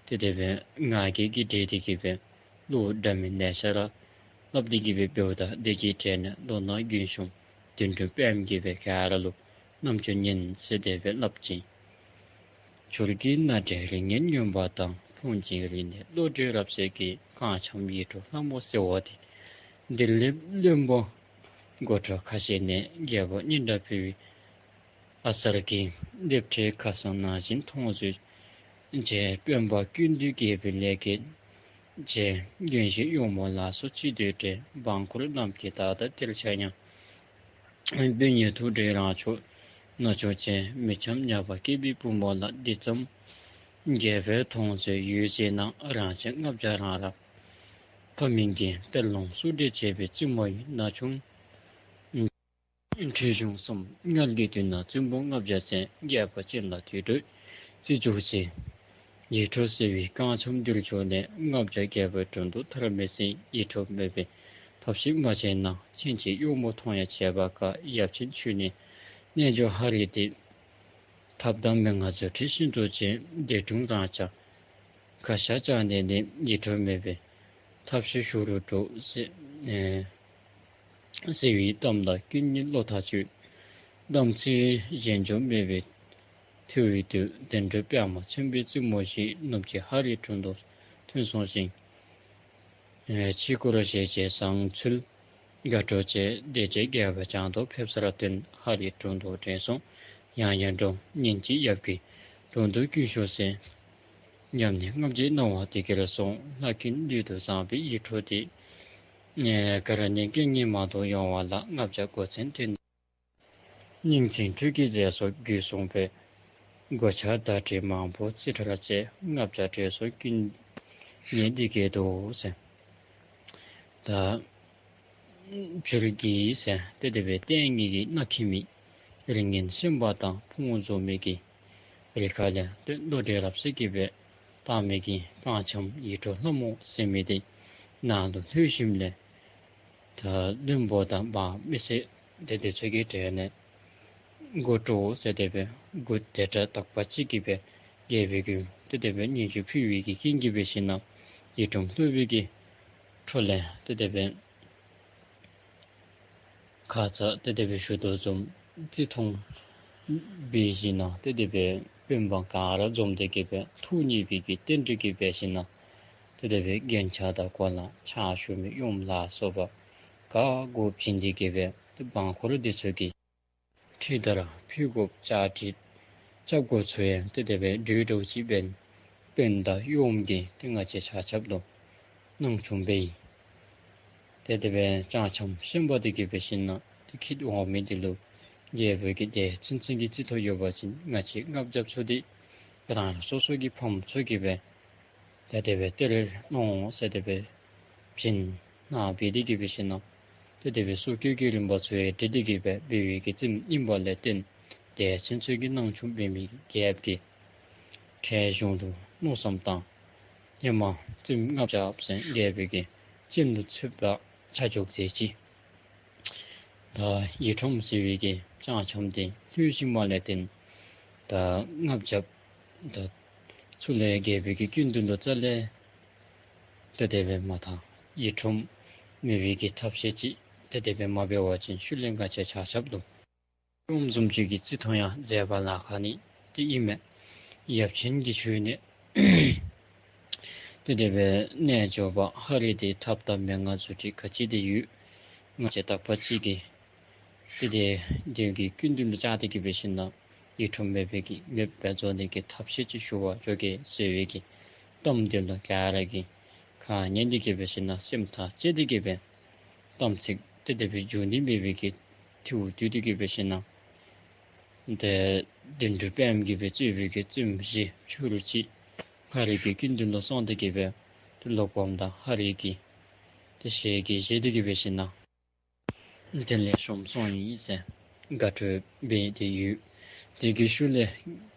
ཏེ་དེ་སྦེ་ང་རྒྱལ་གྱིས་འདྲེས་ཏེ་གི་སྦེ་བློ་འདྲ་མིན་ལེ་ཤ་ར་སླབ་སྟེ་གི་སྦེ་འབདཝ་ད་དེ་གི་གྲལ་ནས་ལོ་ན་རྒན་ཤོས་དོན་གྲུབ་དཔལམོ་གིས་སྦེ་ག་ར་ལུ་རྣམ་ཅོ་ཉན་ཟེར་དེ་སྦེ་སླབ་ཅི། བྱུར་གྱི་སྣ་འདྲེན་རིགས་ངན་ངན་པ་དང་། ཕོངས་ཅན་རིགས་ནི་བློ་འདྲེ་རབ་གསལ་གྱི། རྐང་འཆམ་ཡིད་འཕྲོག་ལྷ་མོ་ཟེར་བ་དེ། འདི་ལས་བློན་པོ་མགོ་གྲོགས་ཁ་ཤས་ནས་རྒྱལ་པོ་སྙན་གྲགས་ཕུལ་བའི་ཨ་གསར་གྱི་ལྡེབས་བྲིས་ཁ་བཟང་ནང་བཞིན་མཐོང་ཚུལ་རྗེ་སྤེན་པ་ཀུན་འདུས་རྒྱལ་པོའི་ལས་ཀྱི་རྗེ་མགོན་ཞིང་གཡོག་མོ་ལ་སོགས་སྤྱི་འདུས་བྲིས། འབངས་འཁོར་རྣམས་ཀྱིས་ད་ལྟ་གཏེར་ཆགས་ཡང་། དཔོན་ཉིད་ཐུགས་བྲེལ་རང་ཕྱོགས་ནུ་ཕྱོགས་ཅན། མི་འཆམ་ཉ་པ་སྐྱེས་པའི་བུ་མོ་ལ། འདི་ཙམ་རྒྱལ་པོས་མཐོང་ཚུལ་ཡོད་ཟེར་ན། རང་ཆས་ལྔ་བརྒྱ་རང་ར་ཐོབ་མིན་གྱི། གཏེར་ལོངས་གསོག་འདྲེན་བྱས་པའི་བཙུན་མོ་ཡི། ན་ཆུང་ཁྲི་གཞུང་གསུམ་མངལ་གྱི་དུས་ན། བཙུན་པོ་ལྔ་བརྒྱ་ཟན། རྒྱལ་པོ་ཅན་ལ་དུས་དྲུག་རྩིས་འཇོག་ཅིང་། ཡིད་འཕྲོག་ཟེར་བའི་རྐང་འཆམ་འདིར་འབྱོར་ནས། ལྔ་བརྒྱ་རྒྱལ་པོའི་དྲུང་དུ་ཐར་མི་སྲིད། ཡིད་འཕྲོག་མེད་པའི་ཐབས་ཤེས་མ་བྱས་ན། ཁྱེད་ཀྱི་གཡོག་མོ་མཐོང་ཡང་བྱེད་པ་དཀའ། ཡབ་ཆེན་ཁྱོད་ནི་རྣལ་འབྱོར་ཧ་རི་ཏེ། ཐབས་དང་མན་ངག་རྫུ་འཕྲུལ་ཤིན་ཏུ་ཆེ། འདས་གྲོངས་རང་ཅག་ཁ་ཤ་བཅག་ནས་ནི། ཡིད་འཕྲོག་མེད་པའི་ཐབས་ཤེས་ཞུ་རུ་འགྲོ་ཟེར། ཨེ་ཟེར་བའི་གཏམ་དང་ཀུན་ཉིད་བློ་ཐག་ཆོད། དམ་ཚིག་གཞན་འཇོག་མེད་པའི་ཐུ་བའི་དུས། བདེ་འགྲོའི་པདྨ་ཆེན་པོའི་བཙུན་མོ་ཞིག། ནུབ་ཀྱི་ཧ་རིའི་དྲུང་དུ་ཐོན་སོང་ཞིང་། ཨེ་ཕྱི་སྐོར་ཞེས་བྱས་བཟང་ཚུལ་དགའ་སྤྲོ་བཅས། བདེ་བྱེད་རྒྱལ་པོ་བྱང་དུ་ཕེབས་སར་བསྟན། ཧ་རིའི་དྲུང་དུ་དྲན་སོང་། ཡང་ཡང་འགྲོ། ཉིན་གཅིག་ཡབ་ཀྱི་དྲུང་དུ་ཀུན་ཞུགས་ཟེར། ཡབ་ནི་ལྔ་བརྒྱའི་སྣང་བ་དེ་གར་སོང་། ལྷ་ཀུན་ལུས་དུ་བཟང་པོའི་ཡིད་འཕྲོག་སྟེ། ཨེ་ག་ར་ནི་རྐྱེན་ངན་མང་དུ་ཡོང་བ་ལ། ལྔ་བརྒྱ་མགོ་ཚན་དེ་ནི་སྙིང་ཚིམ་ཁྲུས་ཀྱི་རྫས་སོགས་རྒྱུད་གསུངས་པས། མགོ་ཆག་བརྡ་བྲིས་མང་པོ་རྩིས་ཁྲ་བཅས། ལྔ་བརྒྱ་བྲིས་སོགས་ཀུན་ཉིད་འདི་སྐད་དུ་ཟེར། ད་བྱུར་གྱིས་ཟེར་ཏེ་དེ་སྦེ་ལྟས་ངན་གྱི་མནའ་ཁྱིམ་མི་རིགས་ངན་ཤན་པ་དང་ཕུང་བོ་འཛོམས་མི་གི་རི་ཁ་ལས་ཏེ་བློ་གྲོས་རབ་གསལ་གྱིས་སྦེ་བཏང་མི་གི་རྐང་འཆམ་ཡིད་འཕྲོག་ལྷ་མོ་ཟེར་མི་དེ་ནང་དུ་ལྷོད་ཞིནམ་ལས་ད་བློན་པོ་དང་འབངས་མི་སེར་དེ་དེ་ཚུ་གི་གྲས་ནས་མགོ་སྤྲོ་ཟེར་དེ་སྦེ་མགུ་བདེ་དྲགས་དག་པ་ཅིག་གིས་སྦེ་རྒྱལ་པོའི་མགུ་ཏེ་དེ་སྦེ་སྙན་ཞུ་ཕུལ་བའི་གི་རྐྱེན་གྱིས་འབད་ཞིན་ན་ཡིད་འཕྲོག་ལྷོད་པའི་གི་འཕྲོ་ལས་ཏེ་དེ་སྦེ་ཁ་ཙ་ཏེ་དེ་སྦེ་ཞུ་དོ་བཟུམ་རྩིས་མཐོང་འབད་ཞིན་ན་ཏེ་དེ་སྦེ་དཔོན་འབངས་ག་ར་འཛོམས་ཏེ་གི་སྦེ་ཐུགས་མཉེས་པའི་གི་རྟེན་འབྲེལ་གྱིས་འབད་ཞིན་ན་ཏེ་དེ་སྦེ་རྒྱན་ཆ་དང་གོ་ལ་ཕྱག་ཞུ་མི་ཡུམ་ལ་སོགས་པ་ག་དགོ་བྱིན་ཏེ་གི་སྦེ་ཏེ་འབངས་འཁོར་འདི་ཚུ་གི་ཁྲི་དར་ཕུལ་དགོཔ་བཅའ་སྒྲིག་རྐྱབ་དགོཔ་ཚུ་ཡང་ཏེ་དེ་སྦེ་གྲོས་གྲོས་ཅིག་འབད་དཔོན་དང་ཡུམ་གྱིས་ཏེ་ང་བཅས་ཆ་ཁྱབ་ལུ་སྣང་ཆུང་འབད་ཡི། ཏེ་དེ་སྦེ་རྐང་འཆམ་ཤན་པ་དེ་གིས་འབད་ཞིན་ན་ཏེ་ཁྱིད་འོང་མི་དེ་ལུ་རྒྱལ་པོ་གིས་དེ་ཚུན་ཚོད་ཀྱི་རྩིས་ཐོ་ཡོད་པ་ཅིན་ང་བཅས་ལྔ་བརྒྱ་ཚུ་དེ་རང་རང་སོ་སོ་གི་ཕམ་ཚུ་གིས་སྦེ་ཏེ་དེ་སྦེ་གཏེར་ལོངས་ཟེར་དེ་སྦེ་བྱིན་གནང་སྦེ་དེ་གིས་འབད་ཞིན་ན་ཏེ་དེ་སྦེ་སྲོག་སྐྱོབ་ཀྱི་རིམ་པ་ཚུ་ཡང་འདྲི་སྟེ་གི་སྦེ་འབད་བའི་གི་རྩིས་ཨིན་པ་ལས་བརྟེན་དེ་ཚུན་ཚོད་ཀྱི་སྣང་ཆུང་འབད་མི་རྒྱལཔོ་གིས་ཁྲེལ་གཞུང་ལུ་མནོ་བསམ་བཏང་། ཧེ་མ་རྩིས་ལྔ་བརྒྱ་ཟེར་རྒྱལ་པོ་གི་རྩིས་ལུ་ཚུད་པ་ཆ་འཇོག་མཛད་ཅི། ད་ཡིད་འཕྲོག་ཟེར་བའི་གི་རྐང་འཆམ་དེ་ལྷོད་ཞིནམ་ལས་བརྟེན་ད་ལྔ་བརྒྱ་ད་ཚུར་ལས་རྒྱལ་པོ་གི་སྐུ་མདུན་ལུ་རྩ་ལས་ཏེ་དེ་སྦེ་མ་བཏང་། ཡིད་འཕྲོག་མེད་པའི་གི་ཐབས་ཤེས་ཅིག་ཏེ་དེ་སྦེ་མ་འབད་བ་ཅིན་ཤུལ་ལས་ང་བཅས་ཆ་ཁྱབ་ལུ་ཡུམ་བཟུམ་ཅིག་གི་རྩིས་མཐོང་ཡང་མཛད་པ་ལཱ་ཁག་ནི་དེ་ཨིན་མས། ཡབ་ཆེན་གྱིས་ཞུ་ནི་ཏེ་དེ་སྦེ་རྣལ་འབྱོར་པ་ཧ་རི་དེ་ཐབས་དང་མན་ངག་རྫུ་འཕྲུལ་ག་ཅི་དེ་ཡོད། ང་བཅས་དག་པ་ཅིག་གིས་ཏེ་དེ་དེ་གི་སྐུ་མདུན་ལུ་བཅར་ཏེ་གི་འབད་ཞིན་ན་ཡིད་འཕྲོག་མེད་པའི་གི་མེདཔ་བཟོ་ནི་གི་ཐབས་ཤེས་ཅིག་ཞུ་བར་འགྱོ་གེ་ཟེར་བའི་གི་གཏམ་དེ་ལུ་ག་ར་གིས་ཁ་ཉན་ཏེ་གི་འབད་ཞིན་ན་སེམས་ཐག་བཅད་དེ་གི་སྦེ་དམ་ཚིག་ཏེ་དེ་སྦེ་འགྱུར་ནི་མེད་པའི་གི་ཐུགས་བསྡུས་ཏེ་གི་འབད་ཞིན་ན་ཏེ་བདུད་འདུལ་པདྨ་གིས་སྦེ་གཙོས་པའི་གི་བཙུནམོ་བཞི་ཕྱུག་རུ་གཅིག་ཧ་རི་གི་སྐུ་མདུན་ལུ་སོང་སྟེ་གི་སྦེ་ཏེ་ལོག་སྒོམ་དང་ཧ་རི་གི་ཏེ་ཞལ་གྱིས་བཞེས་ཏེ་གི་འབད་ཞིན་ན་དེ་ལས་བྱོན་སོང་ཡི་ཟེར་དགའ་སྤྲོ་འབད་དེ་ཡོད། དེ་གི་ཤུལ་ལས་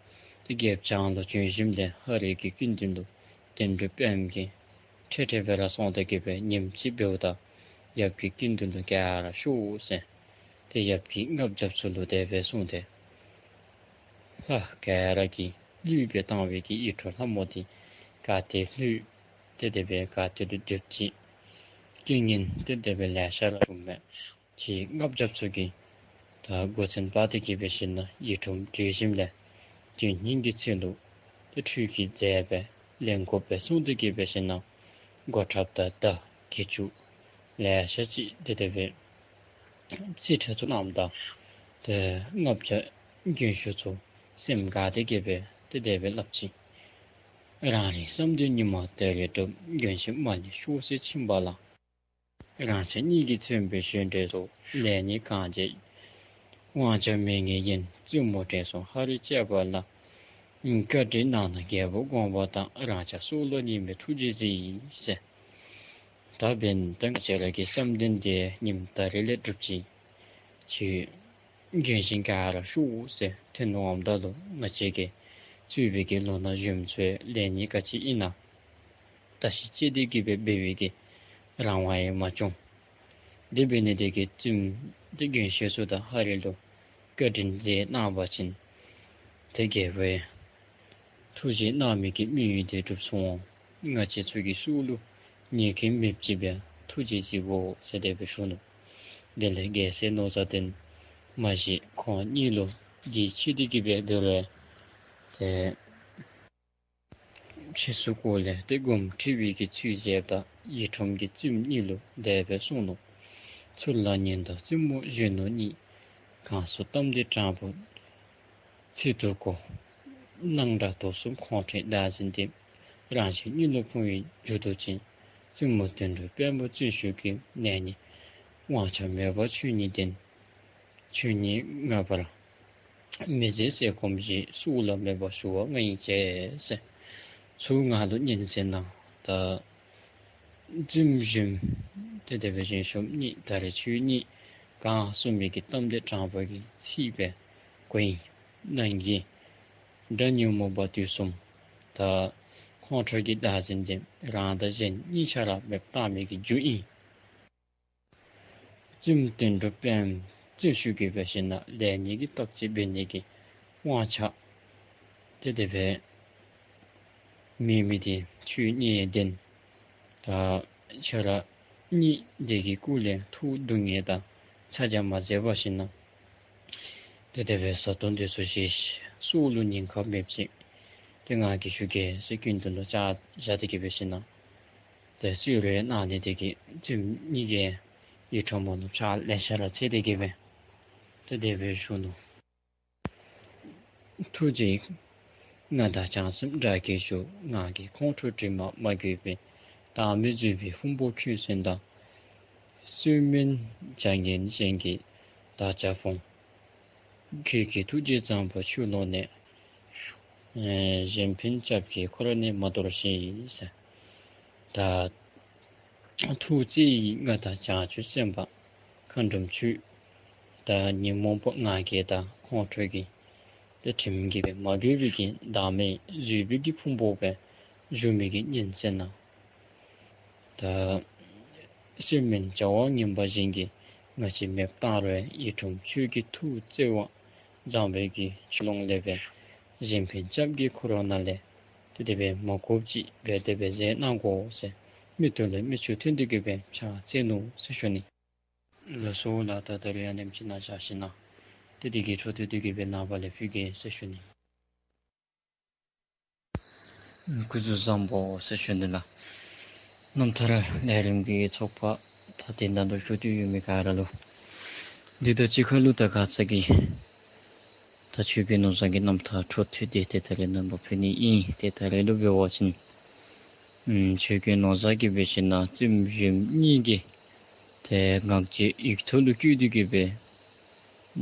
ཏེ་རྒྱལཔོ་བྱང་ལུ་བྱོན་ཞིནམ་ལས་ཧ་རི་གི་སྐུ་མདུན་ལུ་བདུད་འདུལ་པདྨ་གིས་འཕྲལ་འཕྲལ་སྦེ་ར་སོང་སྟེ་གི་སྦེ་ཉིནམ་གཅིག་འབདཝ་ད་ཡབ་ཀྱི་སྐུ་མདུན་ལུ་ག་ར་ཤོག་ཟེར་ཏེ་ཡབ་ཀྱིས་ལྔ་བརྒྱ་ཚུ་ལུ་དེ་སྦེ་གསུངས་ཏེ་ལྷ་ག་ར་གིས་བསླུས་སྦེ་བཏང་བའི་གི་ཡིད་འཕྲོག་ལྷ་མོ་དེ་ག་ཏེ་ལྷོད་ཏེ་དེ་སྦེ་ག་ཏེ་ལུ་སྡོདཔ་ཅིག་རྐྱེན་ངན་ཏེ་དེ་སྦེ་ལེ་ཤ་ར་བྱུངམ་མས། ཁྱེད་ལྔ་བརྒྱ་ཚུ་གིས་ད་མགོ་ཚན་སྤར་ཏེ་གི་འབད་ཞིན་ན་ཡིད་འཕྲོག་བྲོས་ཞིནམ་ལས་དེ་ཉིན་གྱི་ཚེ་ལུ་ཏེ་ཁྲུས་ཀྱི་རྫས་སྦེ་ལེན་དགོ་པས་གསུངས་ཏེ་གི་འབད་ཞིན་ན་མགོ་ཁྲབ་དང་མདའ་གྱི་ཅུང་ ལེ་ཤ་ཅིག་དེ་དེ་སྦེ་རྩིས་ཁྲ་ཚུ་གནངམ་ད་ཏེ་ལྔ་བརྒྱ་རྒྱུན་ཞུགས་ཚུ་སེམས་དགའ་སྟེ་གི་སྦེ་དེ་དེ་སྦེ་སླབ་ཅི། རང་རེའི་བསམ་དོན་ཉི་མ་དེ་རེ་འགྲུབ། རྒྱུན་ཞུགས་མ་ནི་ཤོག་ཟེར་ཕྱིན་པ་ལ། རང་གཞན་གཉིས་ཀྱིས་མཚོན་པའི་གཞུང་འགྲེལ་སོགས། ལེགས་ཉེས་གང་བྱས་དབང་ཆ་མེད་ངེས་ཡིན། བཙུན་མོ་དྲན་གསོ་ཧ་རི་བཅས་པ་ལ། བཀའ་དྲིན་གནང་ན་རྒྱལ་པོ་དགོངས་པ་དང་། རང་ཅག་སྲོག་ལ་ཉེས་མེད་ཐུགས་རྗེས་གཟིགས་ཟེར། ད་འབདན་ད་ང་བཅས་ར་གི་བསམ་དོན་དེ་ཉིནམ་ད་རེས་ལས་འགྲུབ་ཅི། ཁྱོད་རྒྱུན་ཞུགས་ག་ར་ཤོག་ཟེར་ཐོན་འོངམ་ད་ལུ་ང་བཅས་ཀྱིས་གཙོས་པའི་གི་ལོ་ན་གཞོནམ་ཚུ་ལེགས་ཉེས་ག་ཅི་ཨིན་ན་བརྟག་ཞིབ་དཔྱད་དེ་གི་སྦེ་འབད་བའི་གི་རང་དབང་ཡང་མ་བྱུང་། དེ་འབད་ནི་དེ་གིས་བཙུནམོ་དེ་རྒྱུན་ཞུགས་ཚུ་དང་ཧ་རི་ལུ་བཀའ་དྲིན་མཛད་གནང་བ་ཅིན་ཏེ་རྒྱལ་པོའི་ཐུགས་རྗེ་གནང་མི་གི་དམིགས་ཡུལ་དེ་འགྲུབ་སོང་། ང་བཅས་ཚུ་གི་སྲོག་ལུ་ཉེས་ཁེ་མེདཔ་ཅིག་སྦེ་ཐུགས་རྗེས་གཟིགས་དགོ་ཟེར་དེ་སྦེ་ཞུ་ནུག། དེ་ལས་རྒྱལ་སྲས་ནོར་བཟང་ལྡན་མ་གཞི་ཁོང་གཉིས་ལུ་འདི་ཅིག་དེ་གི་སྦེ་འབད་རུང་ཏེ་ཕྱིས་སུ་སྐོར་ལས་ཏེ་དགོངསམ་ཁྲེལ་བའི་གི་ཚུལ་མཛདཔ་ད་ཡིག་ཁྲུམས་ཀྱིས་བཙུནམོ་གཉིས་ལུ་དེ་སྦེ་གསུངས་ནུག། ཚུར་ལ་ཉོན་དང་བཙུན་མོ་གཞོན་ནུ་གཉིས། གང་སོང་གཏམ་འདི་དྲང་པོ་ཚིག་ཏུ་གོ། སྣང་གྲགས་དུག་གསུམ་ཁོང་ཁྲོའི་བདག་འཛིན་ཏེ། རང་གཞན་གཉིས་ལུ་ཕུང་བའི་རྒྱུ་དུ་བྱས། བཙུན་མོ་དོན་གྲུབ་དཔལ་མོ་བརྩོན་ཤུགས་ཀྱིས། ལེགས་ཉེས་དབང་ཆ་མེད་པར་ཆོས་ཉིད་བདེན། ཆོས་ཉིད་ངེས་པར་མི་བཟད་གསེར་སྐོམ་བཞིན། སྲོག་ལ་མེད་པར་ཞུ་བ་ང་ཡིས་བྱས་ཟེར། ཚུར་ང་ལུ་ཉན་ཟེར་ན་ད་བཙུནམོ་གཞོནམོ་དེ་དེ་སྦེ་གཞོནམ་གཉིས་ད་རེས་ཁྱོད་གཉིས་ག་གསུང་མི་གི་གཏམ་དེ་དྲང་པོ་གི་ཚིག་སྦེ་གོ་ཡི། ནང་གི་དགྲ་ཉོན་མོངས་པ་དུག་གསུམ་ད་ཁོང་ཁྲོ་གི་བདག་འཛིན་ཅན་རང་དང་གཞན་གཉིས་ཆ་ར་མེདཔ་བཏང་མི་གི་རྒྱུ་ཨིན། བཙུནམོ་དོན་གྲུབ་དཔལམོ་བརྩོན་ཤུགས་ཀྱིས་འབད་ཞིན་ན་ལེགས་ཉེས་ཀྱི་བརྟག་དཔྱད་འབད་ནི་གི་དབང་ཆ་དེ་དེ་སྦེ་མེད་མི་དེ་ཁྱོད་གཉིས་ལྡན། ད་ཁྱོད་ར་གཉིས་དེ་གི་སྐོར་ལས་ཐུགས་སྡུག་བསྔལ་དང་ཚ་གྱང་མ་མཛད་པར་ཞིན་ན་དེ་དེ་སྦེ་བཟའ་འཐུང་དེ་ཚུ་བཞེས། སྲོག་ལུ་ཉེན་ཁ་མེདཔ་ཅིག་དེ་ང་གིས་ཞུ་གེ་ཟེར་སྐུ་མདུན་ལུ་བཅར་བཞག་སྟེ་གི་འབད་ཞིན་ན་ཏེ་གསོལ་རས་གནང་ནི་དེ་གིས་བཙུནམོ་གཉིས་ཀྱིས་ཡིག་ཁྲུམས་ནང་ལུ་ཕྱག་ལེ་ཤ་ར་འཚལ་ཏེ་གི་སྦེ་ཏེ་དེ་སྦེ་ཞུ་ནུག། ཐུགས་རྗེ་མངའ་བདག་བྱང་སེམས་དགྲ་བགེགས་ཞི། ངང་གིས་ཁོང་ཁྲོ་དྲི་མ་མ་གོས་པའི། བདག་མེད་བཟོད་པའི་ཕུང་པོ་ཁྱོད་གསོན་དང་། གསོད་མིན་བྱ་ངན་གཞན་གྱི་བདག་ཅག་ཕུང་། ཁྱོད་ཀྱི་ཐུགས་རྗེས་བརྩམས་པ་ཆུ་ཀླུང་ནས། ཨེ་གཞན་ཕན་སྐྱབས་ཀྱི་འཁོར་ནི་མ་དོར་ཞིང་ཟེར། ད་ཐུགས་རྗེ་ཡི་མངའ་བདག་བྱང་ཆུབ་སེམས་དཔའ་མཁའ་འགྲོམ་ཁྱོད། ད་ཉོན་མོངས་པ་ང་རྒྱལ་དང་ཁོང་ཁྲོ་གི་ཏེ་དྲིམ་གྱིས་སྦེ་མ་གོས་པའི་གི་བདག་མེད་བཟོད་པའི་གི་ཕུང་པོ་སྦེ་བཞུགས་མི་གི་ཉན་ཟེར་ན། ད་གསོད་མིན་བྱ་བ་ངན་པ་གཞན་གྱིས་ང་བཅས་མེདཔ་བཏང་རུང་ཡིད་འཕྲོག་ཁྱོད་ཀྱི་ཐུགས་བརྩེ་བ་བཟང་པོའི་གི་ཆུ་ཀླུང་ལས་སྦེ་གཞན་ཕན་སྐྱབས་ཀྱི་འཁོར་ནང་ལས་ཏེ་དེ་སྦེ་མ་གོཝ་ཅིག་སྦེ་དེ་སྦེ་མཛད་གནང་དགོ་ཟེར་མིག་ཏོ་ལས་མིག་ཆུ་ཐོན་ཏེ་གི་སྦེ་ཕྱག་འཚལ་ནུག་ཟེར་ཞུ་ནི། ལགས་སོ་ལགས། ད་ད་རེས་ཨ་ནེམ་ཅིག་ནང་བཞག་ཞིན་ན་ཏེ་དེ་གི་འཕྲོ་མཐུད་དེ་གི་སྦེ་ནངས་པ་ལས་ཕུལ་གེ་ཟེར་ཞུ་ནི། སྐུ་གཟུགས་བཟང་པོ་ཟེར་ཞུ་ནི་ལགས། རྣམ་ཐར་ལས་རིམ་གྱི་ཚོགས་པ་ད་དེ་ནང་དུ་ཞུགས་ཏེ་ཡོད་མི་ག་ར་ལུ་འདི་དང་གཅིག་ཁར་ལུ་ད་ཁ་ཙ་གི་ད་ཆོས་རྒྱལ་ནོར་བཟང་གི་རྣམ་ཐར་འཕྲོ་མཐུད་དེ་ཏེ་ད་རེས་ནངས་པ་ཕུལ་ནི་ཨིན། ཏེ་ད་རེས་ལུ་འབད་བ་ཅིན་ཨམ་ཆོས་རྒྱལ་ནོར་བཟང་གིས་འབད་ཞིན་ན་བཙུནམོ་གཞོནམོ་གཉིས་ཀྱིས་ཏེ་ངག་བཅད་ཡིག་ཐོག་ལུ་བཀོད་དེ་གི་སྦེ་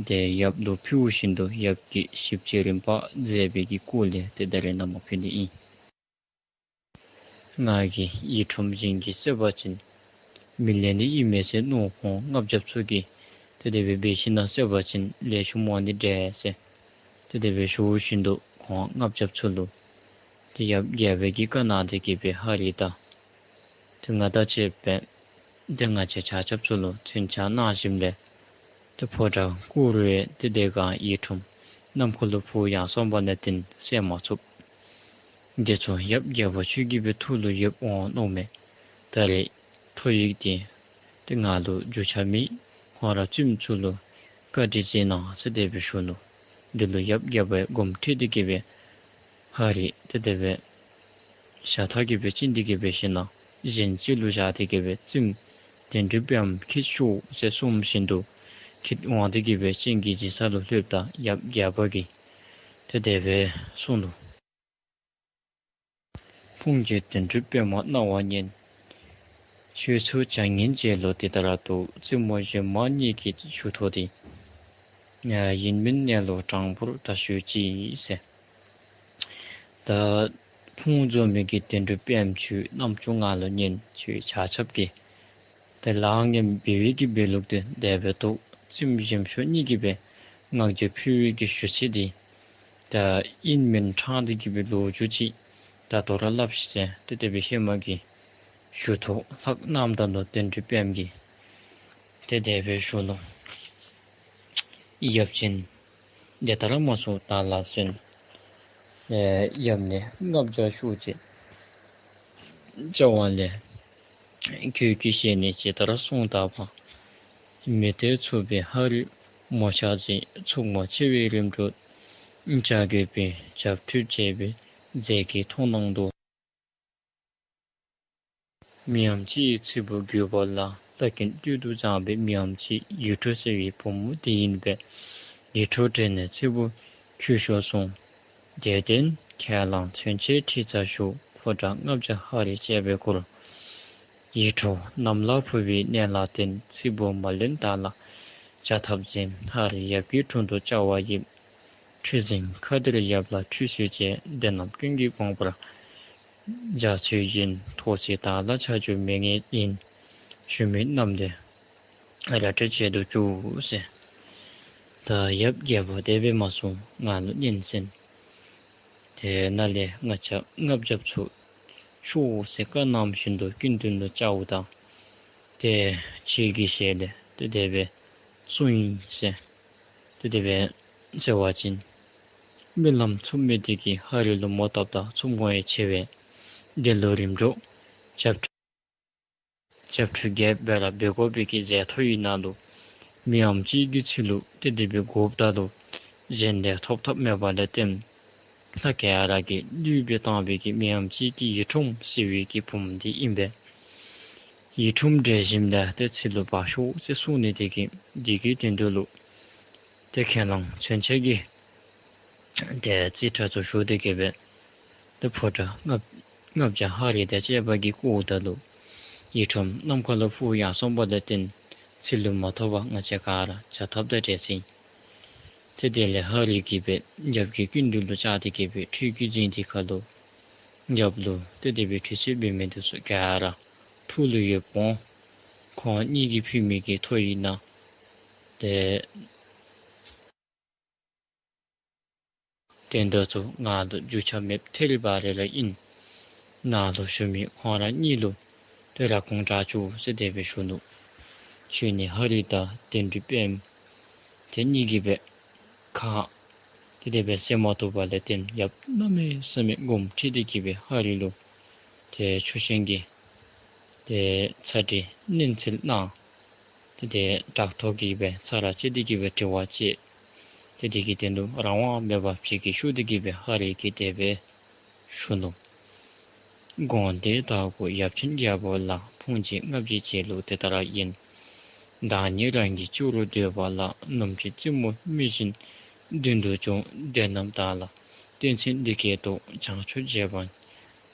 ཏེ་ཡབ་ལུ་ཕུལ་བཞིན་དུ་ཡབ་ཀྱིས་ཞིབ་དཔྱད་རིམ་པ་མཛད་པའི་གི་སྐོར་ལས་ཏེ་ད་རེས་ནངས་པ་ཕུལ་ནི་ཨིན། ང་གིས་ཡིག་ཁྲུམས་གཞན་གྱིས་བསད་པ་ཅིན་མི་ལེན་ནི་ཨིན་མས་ཟེར་མནོ་ཁོང་ལྔ་བརྒྱཔོ་ཚུ་གིས་ཏེ་དེ་སྦེ་འབད་ཞིན་ན་བསད་པ་ཅིན་ལས་ཆུང་མ་ནི་འདྲས་ཟེར་ཏེ་དེ་སྦེ་ཞུ་བཞིན་དུ་ཁོང་ལྔ་བརྒྱཔོ་ཚུ་ལུ་ཏེ་ཡབ་རྒྱལ་པོའི་གི་བཀའ་གནང་སྟེ་གི་སྦེ་ཧ་རི་དང་ཏེ་ང་དང་བཅས་པའི་ཏེ་ང་བཅས་ཆ་ཁྱབ་ཚུ་ལུ་མཚོན་ཆ་གནང་ཞིནམ་ལས་ཏེ་ཕོ་བྲང་བསྐོར་རུང་ཏེ་དེ་སྒང་ཡིག་ཁྲུམས་ནམ་མཁའ་ལུ་འཕུར་ཡར་སོང་བ་ནང་བཞིན་བསད་མ་ཚུགས། དེ་ཚུ་ཡབ་རྒྱལ་པོ་ཁྱོད་ཀྱི་སྦེ་ཐུགས་ལུ་ཡོདཔ་འོང་མནོཝ་མས། ད་རེས་ཐོ་ཡིག་དེ་ཏེ་ང་ལུ་རྒྱུས་ཆ་མེད། ཁོང་ར་བཙུནམོ་ཚུ་ལུ་བཀའ་དྲིན་མཛད་གནང་ཟེར་དེ་སྦེ་ཞུ་ནུག། དེ་ལུ་ཡབ་རྒྱལ་པོ་དགོངསམ་ཁྲེལ་ཏེ་གི་སྦེ་ཧ་རི་ཏེ་དེ་སྦེ་ཞག་ཐོག་གི་སྦེ་བཅིངས་ཏེ་གི་སྦེ་ཞིན་ན་གཞན་ཅིག་ལུ་བཞག་སྟེ་གི་སྦེ་བཙུནམོ་ དོན་གྲུབ་པདྨ་ཁྱེད་ཤོག་ཟེར་གསུངམ་བཞིན་དུ་ཁྱེད་འོང་སྟེ་གི་སྦེ་གཅེན་གྱི་རྗེས་ས་ལུ་ལྷོདཔ་ད་ཡབ་རྒྱལ་པོ་གིས་ཏེ་དེ་སྦེ་གསུངས་ནུག། ཕུང་བྱེད་དོན་གྲུབ་པདྨ་སྣང་བ་བརྙེས། ཁྱོད་ཚུ་བྱ་ངན་བྱེད་ལུགས་དེ་ལྟར་འདུག། བཙུན་མོ་གཞོན་མ་གཉིས་ཀྱི་ཞུ་ཐོག་འདི་ཡིན་མིན་གནས་ལུགས་དྲང་པོར་ད་ཞུ་ཅིག་ཟེར། ད་ཕུང་བཟོ་མི་གི་དོན་གྲུབ་པདྨ་ཁྱོད་རྣམ་ཅོ་ང་ལུ་ཉན། ཁྱོད་ཆ་ཁྱབ་ཀྱིས་ཏེ་ལཱ་ངན་འབད་བའི་གི་འབད་ལུགས་དེ་དེ་སྦེ་འདུག། བཙུནམོ་གཞོནམོ་གཉིས་ཀྱིས་སྦེ་བསྔགས་བརྗོད་ཕུལ་བའི་གི་ཞུ་ཚིག་འདི་ད་ཨིན་མེན་ཕྲང་སྟེ་གི་སྦེ་ལོ་རྒྱུས་ཅིག་ད་དོ་རུང་སླབ་ཤིག་ཟེར་ཏེ་དེ་སྦེ་ཧེ་མ་གི་ཞུ་ཐོག་ལྷག་གནངམ་ད་ལུ་དོན་གྲུབ་པདྨ་གིས་ཏེ་དེ་སྦེ་ཞུ་ནུག། ཡབ་ཆེན་དེ་ལྟར་མ་གསུངས་བདག་ལ་གསོན། ཨེ་ཡབ་ནས་ལྔ་བརྒྱ་ཤོག་ཅིག་བཅར་བ་ལས། ཁྱོད་ཀྱི་ཞལ་ནས་ཇི་ལྟར་གསུངས་དག་པ། མི་ཐེག་ཚུགས་པའི་ཧ་རི་མོ་ཤ་ཟེར། མཚུངས་མ་ཆེ་བའི་རིམ་གྲོ་བྱ་དགོས་པའི། བྱབས་ཁྲུས་བྱས་པའི་རྫས་ཀྱི་མཐོང་སྣང་དུ། མི་འམ་ཅིའི་ཚེ་བུ་རྒྱུད་པ་ལ། ལྷ་ཀུན་བཏུད་དུ་བཅང་བའི་མི་འམ་ཅི། ཡིད་འཕྲོག་ཟེར་བའི་བུ་མོ་དེ་ཡིན་པས། ཡིད་འཕྲོག་དྲན་ནས་ཚེ་བུ་ཁྱོད་ཤོག་གསུངས། དེར་བརྟེན་ཁས་བླངས་མཚོན་ཆའི་ཁྲི་རྩར་བཞུགས། ཕོ་བྲང་ལྔ་བརྒྱ་ཧ་རི་བཅས་པའི་སྐོར། ཡིད་འཕྲོག་གནམ་ལ་འཕུར་བའི་ནད་ལ་བརྟེན། ཚེ་བུ་མ་ལོན་བདག་ལ་བྱ་ཐབས་མཛད། ཧ་རི་ཡབ་ཀྱི་དྲུང་དུ་བཅར་བ་ཡིན། ཁྲུས་གཟིངས་ཁ་ཐུག་ཡབ་ལ་ཁྲུས་གསོལ་བྱས། དེ་རྣམས་ཀུན་གྱིས་དགོངས་པར་བྱ་ཚུལ་བཞིན། ཐུགས་རྗེས་བདག་ལ་བྱ་རྒྱུ་མེད་ངེས་ཡིན། ཞུ་མི་རྣམས་དེ་ར་སྤྲོད་བྱེད་དུ་བཅུག་ཟེར། ད་ཡབ་རྒྱལ་པོ་དེ་སྦེ་མ་གསུངས། ང་ལུ་ཉན་ཟེར། དེ་ནང་ལས་ང་བཅས་ལྔ་བརྒྱ་ཚུ་ཤོག་ཟེར་བཀའ་གནངམ་བཞིན་དུ་སྐུ་མདུན་དུ་བཅརཝ་ད་ཏེ་ཁྱེད་ཀྱི་ཞལ་ལས་ཏེ་དེ་སྦེ་གསུངས་ཡི་ཟེར། ཏེ་དེ་སྦེ་ཟེར་བ་ཅིན་རྨི་ལམ་མཚུངས་མེད་དེ་གིས་ཧ་རི་ལུ་མོ་བཏབ་ད་མཚུངས་མེད་ཆེ་བས། དེ་ལུ་རིམ་གྲོ་བྱབས་ཁྲུས་བྱབས་ཁྲུས་རྒྱས་པར་འབད་དགོ་པའི་གི་རྫས་ཐོ་ཡི་ནང་ལུ་མི་འམ་ཅིའི་གི་ཚེ་ལུ་ཏེ་དེ་སྦེ་དགོཔ་ད་ལུ་གཞན་ལས་ཐོབ་ཐབས་མེད་པ་ལས་བརྟེན་ལྷ་ག་ར་གིས་བསླུས་སྦེ་བཏང་བའི་གི་མི་འམ་ཅིའི་གི་ཡིད་འཕྲོག་ཟེར་བའི་གི་བུམོ་འདི་ཨིན་པས། ཡིད་འཕྲོག་འདྲེན་ཞིནམ་ལས་ཏེ་ཚེ་ལུ་འབག་ཤོག་ཟེར་གསུངས་ནི་དེ་གིས་དེ་གི་དོན་དུ་ལུ་ཏེ་ཁས་བླངས་མཚོན་ཆ་གི་ཏེ་རྩིས་ཁྲ་ཚུ་ཞུ་སྟེ་གི་སྦེ་ཏེ་ཕོ་བྲང་ལྔ་ལྔ་བརྒྱ་ཧ་རི་དང་བཅས་པ་གིས་བསྐོརཝ་ད་ལུ་ཡིད་འཕྲོག་ནམ་མཁའ་ལུ་འཕུར་ཡར་སོང་བ་ལས་བརྟེན་ཚེ་ལུ་མ་ཐོབ་པར་ང་བཅས་ག་ར་བྱ་ཐབས་དང་བྲལ་ཅི། ཏེ་དེ་ལས་ཧ་རི་གིས་སྦེ་ཡབ་ཀྱི་སྐུ་མདུན་ལུ་བཅར་ཏེ་གི་སྦེ་ཁྲུས་ཀྱི་རྫིང་འདི་ཁ་ལུ་ཡབ་ལུ་ཏེ་དེ་སྦེ་ཁྲུས་གསོལ་འབད་མི་འདི་ཚུ་ག་ར་ཐུགས་ལུ་ཡོདཔ་འོང་། ཁོང་གཉིས་ཀྱིས་ཕུལ་མི་གི་ཐོ་ཡི་ནང་ཏེ་དོན་དག་ཚུ་ང་ལུ་རྒྱུས་ཆ་མེདཔ་ཐལ་བ་རེ་ར་ཨིན། ནཱ་ལུ་བཞུགས་མི་ཁོང་ར་གཉིས་ལུ་ཏེ་ར་དགོངས་དྲག་བཅུག་ཟེར་དེ་སྦེ་ཞུ་ནུག། ཁྱོད་ནི་ཧ་རི་དང་དོན་གྲུབ་པདྨ་དེ་གཉིས་ཀྱིས་སྦེ་ཁ་ཏེ་དེ་སྦེ་བཟེད་མ་བཏུབ་པ་ལས་བརྟེན་ཡབ་གནམ་མེད་ས་མེད་དགོངསམ་ཁྲེལ་ཏེ་གི་སྦེ་ཧ་རི་ལུ་ཏེ་ཆུ་ཤིང་གི་ཏེ་ཚ་དྲི་མནན་ཚུལ་གནང་། ཏེ་དེ་དྲག་ཐོག་གི་སྦེ་ཚར་བཅད་དེ་གི་སྦེ་དྲི་བ་དཔྱད། ཏེ་དེ་གི་དོན་ལུ་རང་དབང་མེད་པར་ཕྱི་གི་ཤུགས་དེ་གི་སྦེ་ཧ་རི་གིས་དེ་སྦེ་ཞུ་ནུག། དགོངས་ཏེ་བདག་གུ་ཡབ་ཆེན་རྒྱལ་པོ་ལགས། ཕུང་བྱེད་ལྔ་བརྒྱའི་བྱེད་ལུགས་དེ་ལྟར་ཡིན། བདག་ཉིད་རང་གི་སྤྱི་བོར་སྡོད་པ་ལ། ནུབ་ཕྱེད་བཙུན་མོ་མི་བཞིན་མདུན་དུ་བྱོན། དེ་རྣམས་བདག་ལ་བསྟན་ཚིག་འདི་སྐད་དོ། བྱང་ཆུབ་རྗེ་འབངས་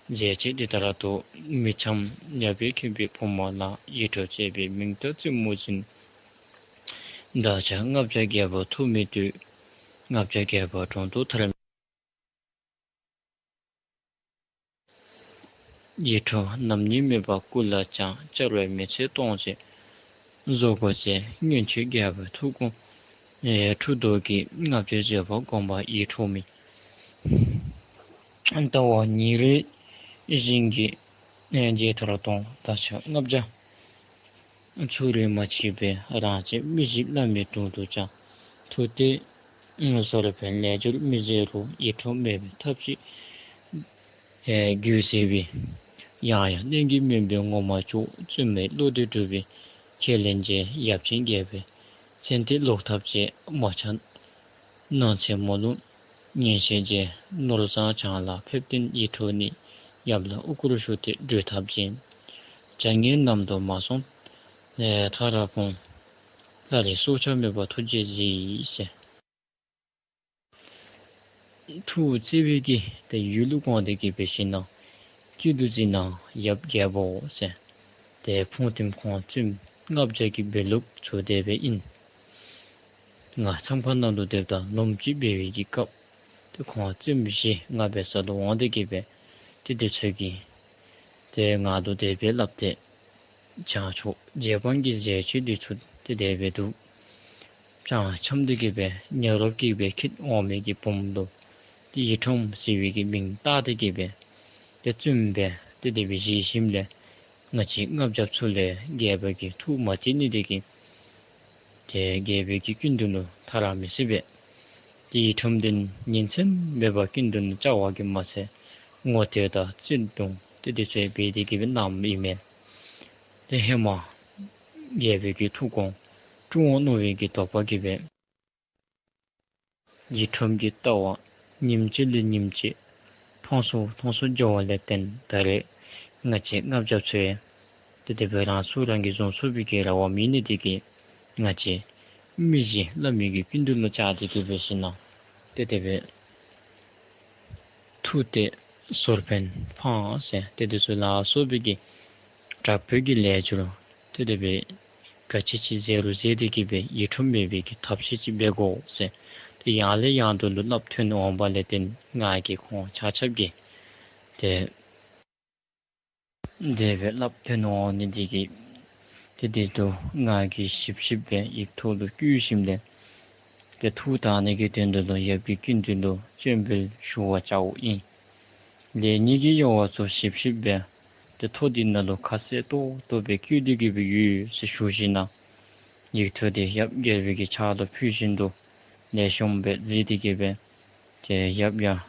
མཛད་ཅིང་འདི་ལྟར་འདུག། མི་འཆམ་ཉ་པའི་ཁྱིམ་པའི་བུ་མོ་ལ། ཡིད་འཕྲོག་བྱེད་པའི་མིང་བཏགས་བཙུན་མོ་འཛིན། བདག་ཅག་ལྔ་བརྒྱ་རྒྱལ་པོ་ཐུགས་མི་འདོད། ལྔ་བརྒྱ་རྒྱལ་པོ་དྲུང་དུ་ཐར་མི་ཡིད་འཕྲོག་རྣམ་གཉིས་མེད་པར་སྐུ་ལ་སྦྱངས། བཅར་བའི་མི་ཚེ་སྟོང་ཞིག་བཟོ་དགོས་ཚེ། མངོན་སྤྱོད་རྒྱལ་པོའི་ཐུགས་དགོངས་ཨེ་འཁྲུལ་རྟོག་གིས། ལྔ་བརྒྱ་བཟོད་པ་བསྒོམ་པ་ཡིད་འཕྲོག་མིན། ལྟ་བ་ཉིན་རེ་བཞིན་གྱི་ཨེ་བརྗེད་ཐོར་གཏོང་། བདག་ཅག་ལྔ་བརྒྱ་ཚུ་རེ་མ་ཆད་པས། རང་བྱས་མི་ཞིག་བླ་མའི་དྲུང་དུ་བཅར། ཐུགས་ཏེ་ཨེ་ཟོར་ཕན་ལས་སྦྱོར་མི་མཛད་རུང་། ཡིད་འཕྲོག་མེད་པའི་ཐབས་ཤིག་ཨེ་རྒྱུད་ཟེར་བའི། ཡང་ཡང་གནད་ཀྱིས་སྨོན་པའི་ངོ་མ་བཅུག། བཙུན་མོའི་བློ་འདོད་སྒྲུབ་པའི་ཁས་ལེན་བྱས། ཡབ་ཆེན་རྒྱལ་པོའི་མཚན་ལྟས་ལོག་ཐབས་བྱས། མ་ཆགས་ནང་ཚན་མོ་ལུ་ངན་བྱས་བྱས། ནོར་བཟང་བྱང་ལ་ཕེབས་བརྟན་ཡིད་འཕྲོག་ནི། ཡབ་ལ་དབུ་སྐོར་ཞུ་སྟེ་སྒྲུབ་ཐབས་བྱས། བྱ་ངན་ནམ་དུ་མ་སོང་ ཨེ་མཐར་ཕུང་ལྷ་རིགས་སྲོག་ཆགས་མེད་པ་ཐུགས་རྗེས་གཟིགས་ཟེར། ཐུགས་བརྩེ་བའི་གི་ཏེ་ཡུལ་ལུ་དགོངས་ཏེ་གི་འབད་ཞིན་ན་སྐྱིད་སྡུག་གཟིགས་གནང་ཡབ་རྒྱལ་པོ་ཟེར། ཏེ་ཕུང་ཐིམ་ཁོང་བཙུནམོ་ལྔ་བརྒྱ་གི་སྦེ་ལུགས་ཚུ་དེ་སྦེ་ཨིན། ང་མཚམས་ཁང་ནང་ལུ་སྡོདཔ་ད་ནོམ་ཅིག་འབད་བའི་གི་སྐབས་ཏེ་ཁོང་བཙུནམོ་བཞི་ང་འབད་ས་ལུ་འོང་སྟེ་གི་སྦེ་ཏེ་དེ་ཚུ་གིས་ཏེ་ང་ལུ་དེ་སྦེ་སླབ་སྟེ་བྱང་ཕྱོགས་རྗེ་འབངས་ཀྱི་ཟས་བཅུད་འདི་ཚུ་ཏེ་དེ་སྦེ་འདུག། བྱང་འཁྱམས་ཏེ་གི་སྦེ་ཉ་རོགསཔ་གིས་སྦེ་འཁྱིད་འོང་མི་གི་བུམོ་ལུ་ཏེ་ཡིག་ཁྲུམ་ཟེར་བའི་གི་མིང་བཏགས་ཏེ་གི་སྦེ་ཏེ་བཙུནམོ་སྦེ་ཏེ་དེ་སྦེ་བཞེས་ཞིནམ་ལས་ང་བཅས་ལྔ་བརྒྱ་ཚུ་ལས་རྒྱལ་པོ་གིས་ཐུགས་མ་བཏུལ་ནི་དེ་གིས་ཏེ་རྒྱལ་པོའི་གི་སྐུ་མདུན་ལུ་ཐར་ར་མི་ཤེས་པས། ཏེ་ཡིག་ཁྲུམ་འདི་ཉིན་མཚན་མེད་པར་སྐུ་མདུན་ལུ་བཅར་བ་གིས་མ་ཚད་ངོ་དེ་དང་བརྩི་མཐོང་ཏེ་དེ་ཚུ་འབད་དེ་གི་སྦེ་གནངམ་ཨིན་མས། ཏེ་ཧེ་མ་རྒྱལ་པོའི་གི་ཐུགས་དགོངས་བསྐྲུན་འོང་མནོ་བའི་གི་དོགས་པ་གིས་སྦེ་ཡིག་ཁྲུམ་གྱི་ལྟ་བ་ཉིནམ་གཅིག་ལས་ཉིནམ་གཅིག་ཕངས་སུ་ཕངས་སུ་འགྱོ་བ་ལས་བརྟེན་ད་རེས་ང་བཅས་ལྔ་བརྒྱ་ཚུ་ཡང་ཏེ་དེ་སྦེ་རང་སྲོག་རང་གིས་བཟུང་ཚུགས་པའི་གི་རེ་བ་མེད་ནི་དེ་གིས་ང་བཅས་མི་བཞི་བླ་མའི་གི་སྐུ་མདུན་ལུ་བཅར་ཏེ་གི་འབད་ཞིན་ན་ཏེ་དེ་སྦེ་མཐུ་སྟེ་ཟོར་ཕན་འཕང་ཟེར་ཏེ་དེ་ཚུ་ལ་སོགས་པའི་གི་དྲག་པོའི་གི་ལས་སྦྱོར་ཏེ་དེ་སྦེ་ག་ཅི་ཅིག་མཛད་རུང་མཛད་དེ་གི་སྦེ་ཡིག་ཁྲུམ་མེད་པའི་གི་ཐབས་ཤེས་ཅིག་འབད་དགོ་ཟེར་ཏེ་ཡང་ལས་ཡང་དུ་ལུ་སླབ་ཐོན་འོང་བ་ལས་བརྟེན་ང་གིས་ཁོང་ཆ་ཁྱབ་ཀྱིས་ཏེ་དེ་སྦེ་སླབ་ཐོན་འོང་ནི་དེ་གིས་ཏེ་དེ་ལུ་ང་གིས་ཞིབ་ཞིབ་སྦེ་ཡིག་ཐོག་ལུ་བཀོད་ཞིནམ་ལས་ཏེ་ཐུགས་དག་ནི་གི་དོན་དུ་ལུ་ཡབ་ཀྱི་སྐུ་མདུན་ལུ་སྤྱན་འབུལ་ཞུ་བར་བཅརཝ་ཨིན། ལས་ཉིད་ཀྱི་གཡོ་བ་ཚུ་ཞིབ་ཞིབ་སྦེ་ཏེ་ཐོ་འདི་ནང་ལུ་ཁ་གསལ་ཏོག་ཏོ་སྦེ་བཀོད་དེ་གི་སྦེ་ཡོད་ཟེར་ཞུ་ཞིན་ན་ཡིག་ཐོ་དེ་ཡབ་རྒྱལ་པོའི་གི་ཕྱག་ལུ་ཕུལ་བཞིན་དུ་ལེགས་ཤོམ་སྦེ་གཟིགས་ཏེ་གི་སྦེ་ཏེ་ཡབ་ཡང་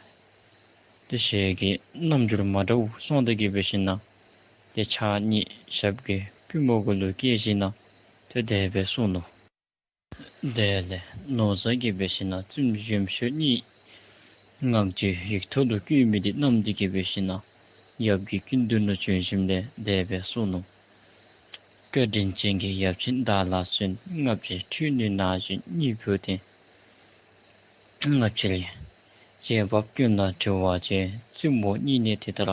ཏེ་ཞལ་གྱི་རྣམ་འགྱུར་མ་འདྲཝ་སོང་སྟེ་གི་འབད་ཞིན་ན་ཏེ་ཕྱག་གཉིས་ཞབས་ཀྱི་པུས་མོ་གུ་ལུ་བཀལ་ཞིན་ན་ཏེ་དེ་སྦེ་གསུངས་ནུག། དེ་ལས་ནོར་བཟའ་གིས་འབད་ཞིན་ན་བཙུནམོ་གཞོནམ་ཤོས་གཉིས་ངག་བརྗོད་ཡིག་ཐོག་ལུ་བཀོད་མི་དེ་བསྣམས་ཏེ་གི་འབད་ཞིན་ན་ཡབ་ཀྱི་སྐུ་མདུན་ལུ་བྱོན་ཞིནམ་ལས་དེ་སྦེ་གསུངས་ནུག། བཀའ་དྲིན་ཅན་གྱི་ཡབ་ཆེན་བདག་ལ་གསོན། ལྔ་བརྒྱའི་འཁྲུལ་ནི་ན་གཞོན་གཉིས་བུ་དེ། ལྔ་བརྒྱའི་རྗེས་འབབ་ཀུན་ལ་དྲི་བ་བྱེད། བཙུན་མོ་གཉིས་ནི་དེ་ལྟར་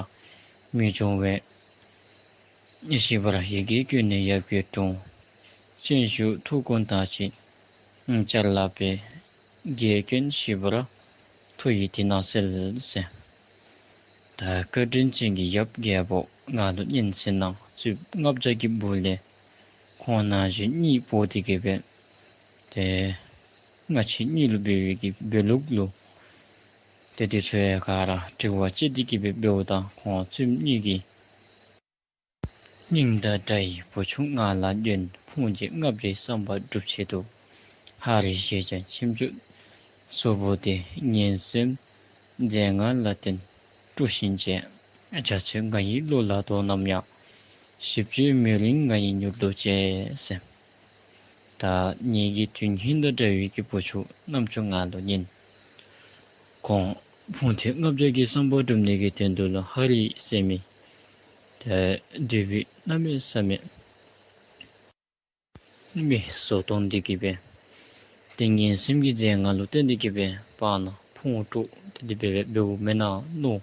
མི་འབྱུང་བས། ཞིབ་པར་ཡི་གེ་བཀོད་ནས་ཡབ་ཀྱི་དྲུང་། སྤྱན་ཞུ་ཐུགས་དགོངས་དག་ཅིང་བཅར་ལགས་པས། འགལ་རྐྱེན་ཞིབ་པར་ཐོ་ཡིས་དེ་ནང་གསལ་ཟེར། ད་བཀའ་དྲིན་ཅན་གྱི་ཡབ་རྒྱལ་པོ་ང་ལུ་སྙན་གསན་གནང་། བཙུནམོ་ལྔ་བརྒྱ་གི་སྦུག་ལས་ཁོང་ན་གཞོན་གཉིས་འབོ་སྟེ་གི་སྦེ་ཏེ་ང་བཅས་གཉིས་ལུ་འབད་བའི་གི་འབད་ལུགས་ལུ་ཏེ་དེ་ཚུ་ཡང་ག་ར་དྲི་བ་དཔྱད་དེ་གི་སྦེ་འབདཝ་ད་ཁོང་བཙུནམོ་གཉིས་ཀྱིས་སྙིང་དང་འདྲ་བའི་བུ་ཆུང་ང་ལ་བསྐྱོན། ཕུང་བྱེད་ལྔ་བརྒྱའི་བསམ་པ་འགྲུབ་ཆེད་དུ། ཧ་རི་ཞེས་བྱ་ཁྱིམ་བཅུ་ཟུར་བུ་དེ། ངན་སེམས་མཛད་ངན་ལ་བརྟེན་དཀྲུགས་ཤིང་བྱས། བྱ་ཚུལ་ང་ཡི་བློ་ལ་དོ་ནམ་ཡང་། ཞིབ་དཔྱད་མི་རིང་ང་ཡི་མྱུར་དུ་བྱེད་ཟེར། ད་ངེ་གི་དོན་ཧིང་དང་འདྲ་བའི་གི་བུ་ཆུང་རྣམ་ཅོ་ང་ལུ་ཉན། ཁོང་ཕུང་ཐིམ་ལྔ་བརྒྱ་གི་བསམ་པ་འགྲུབ་ནི་གི་དོན་དུ་ལུ་ཧ་རི་ཟེར་མི་ཏེ་བདུད་པོའི་གནམ་མེད་ས་མེད་མི་བཟོ་གཏང་སྟེ་གི་སྦེ་ཏེ་ངན་སེམས་ཀྱི་རྫས་ང་ལུ་བརྟེན་ཏེ་གི་སྦེ་བར་ན་ཕུང་དཀྲོག་ཏེ་དེ་སྦེ་འབདཝ་མེན་ན་མནོ།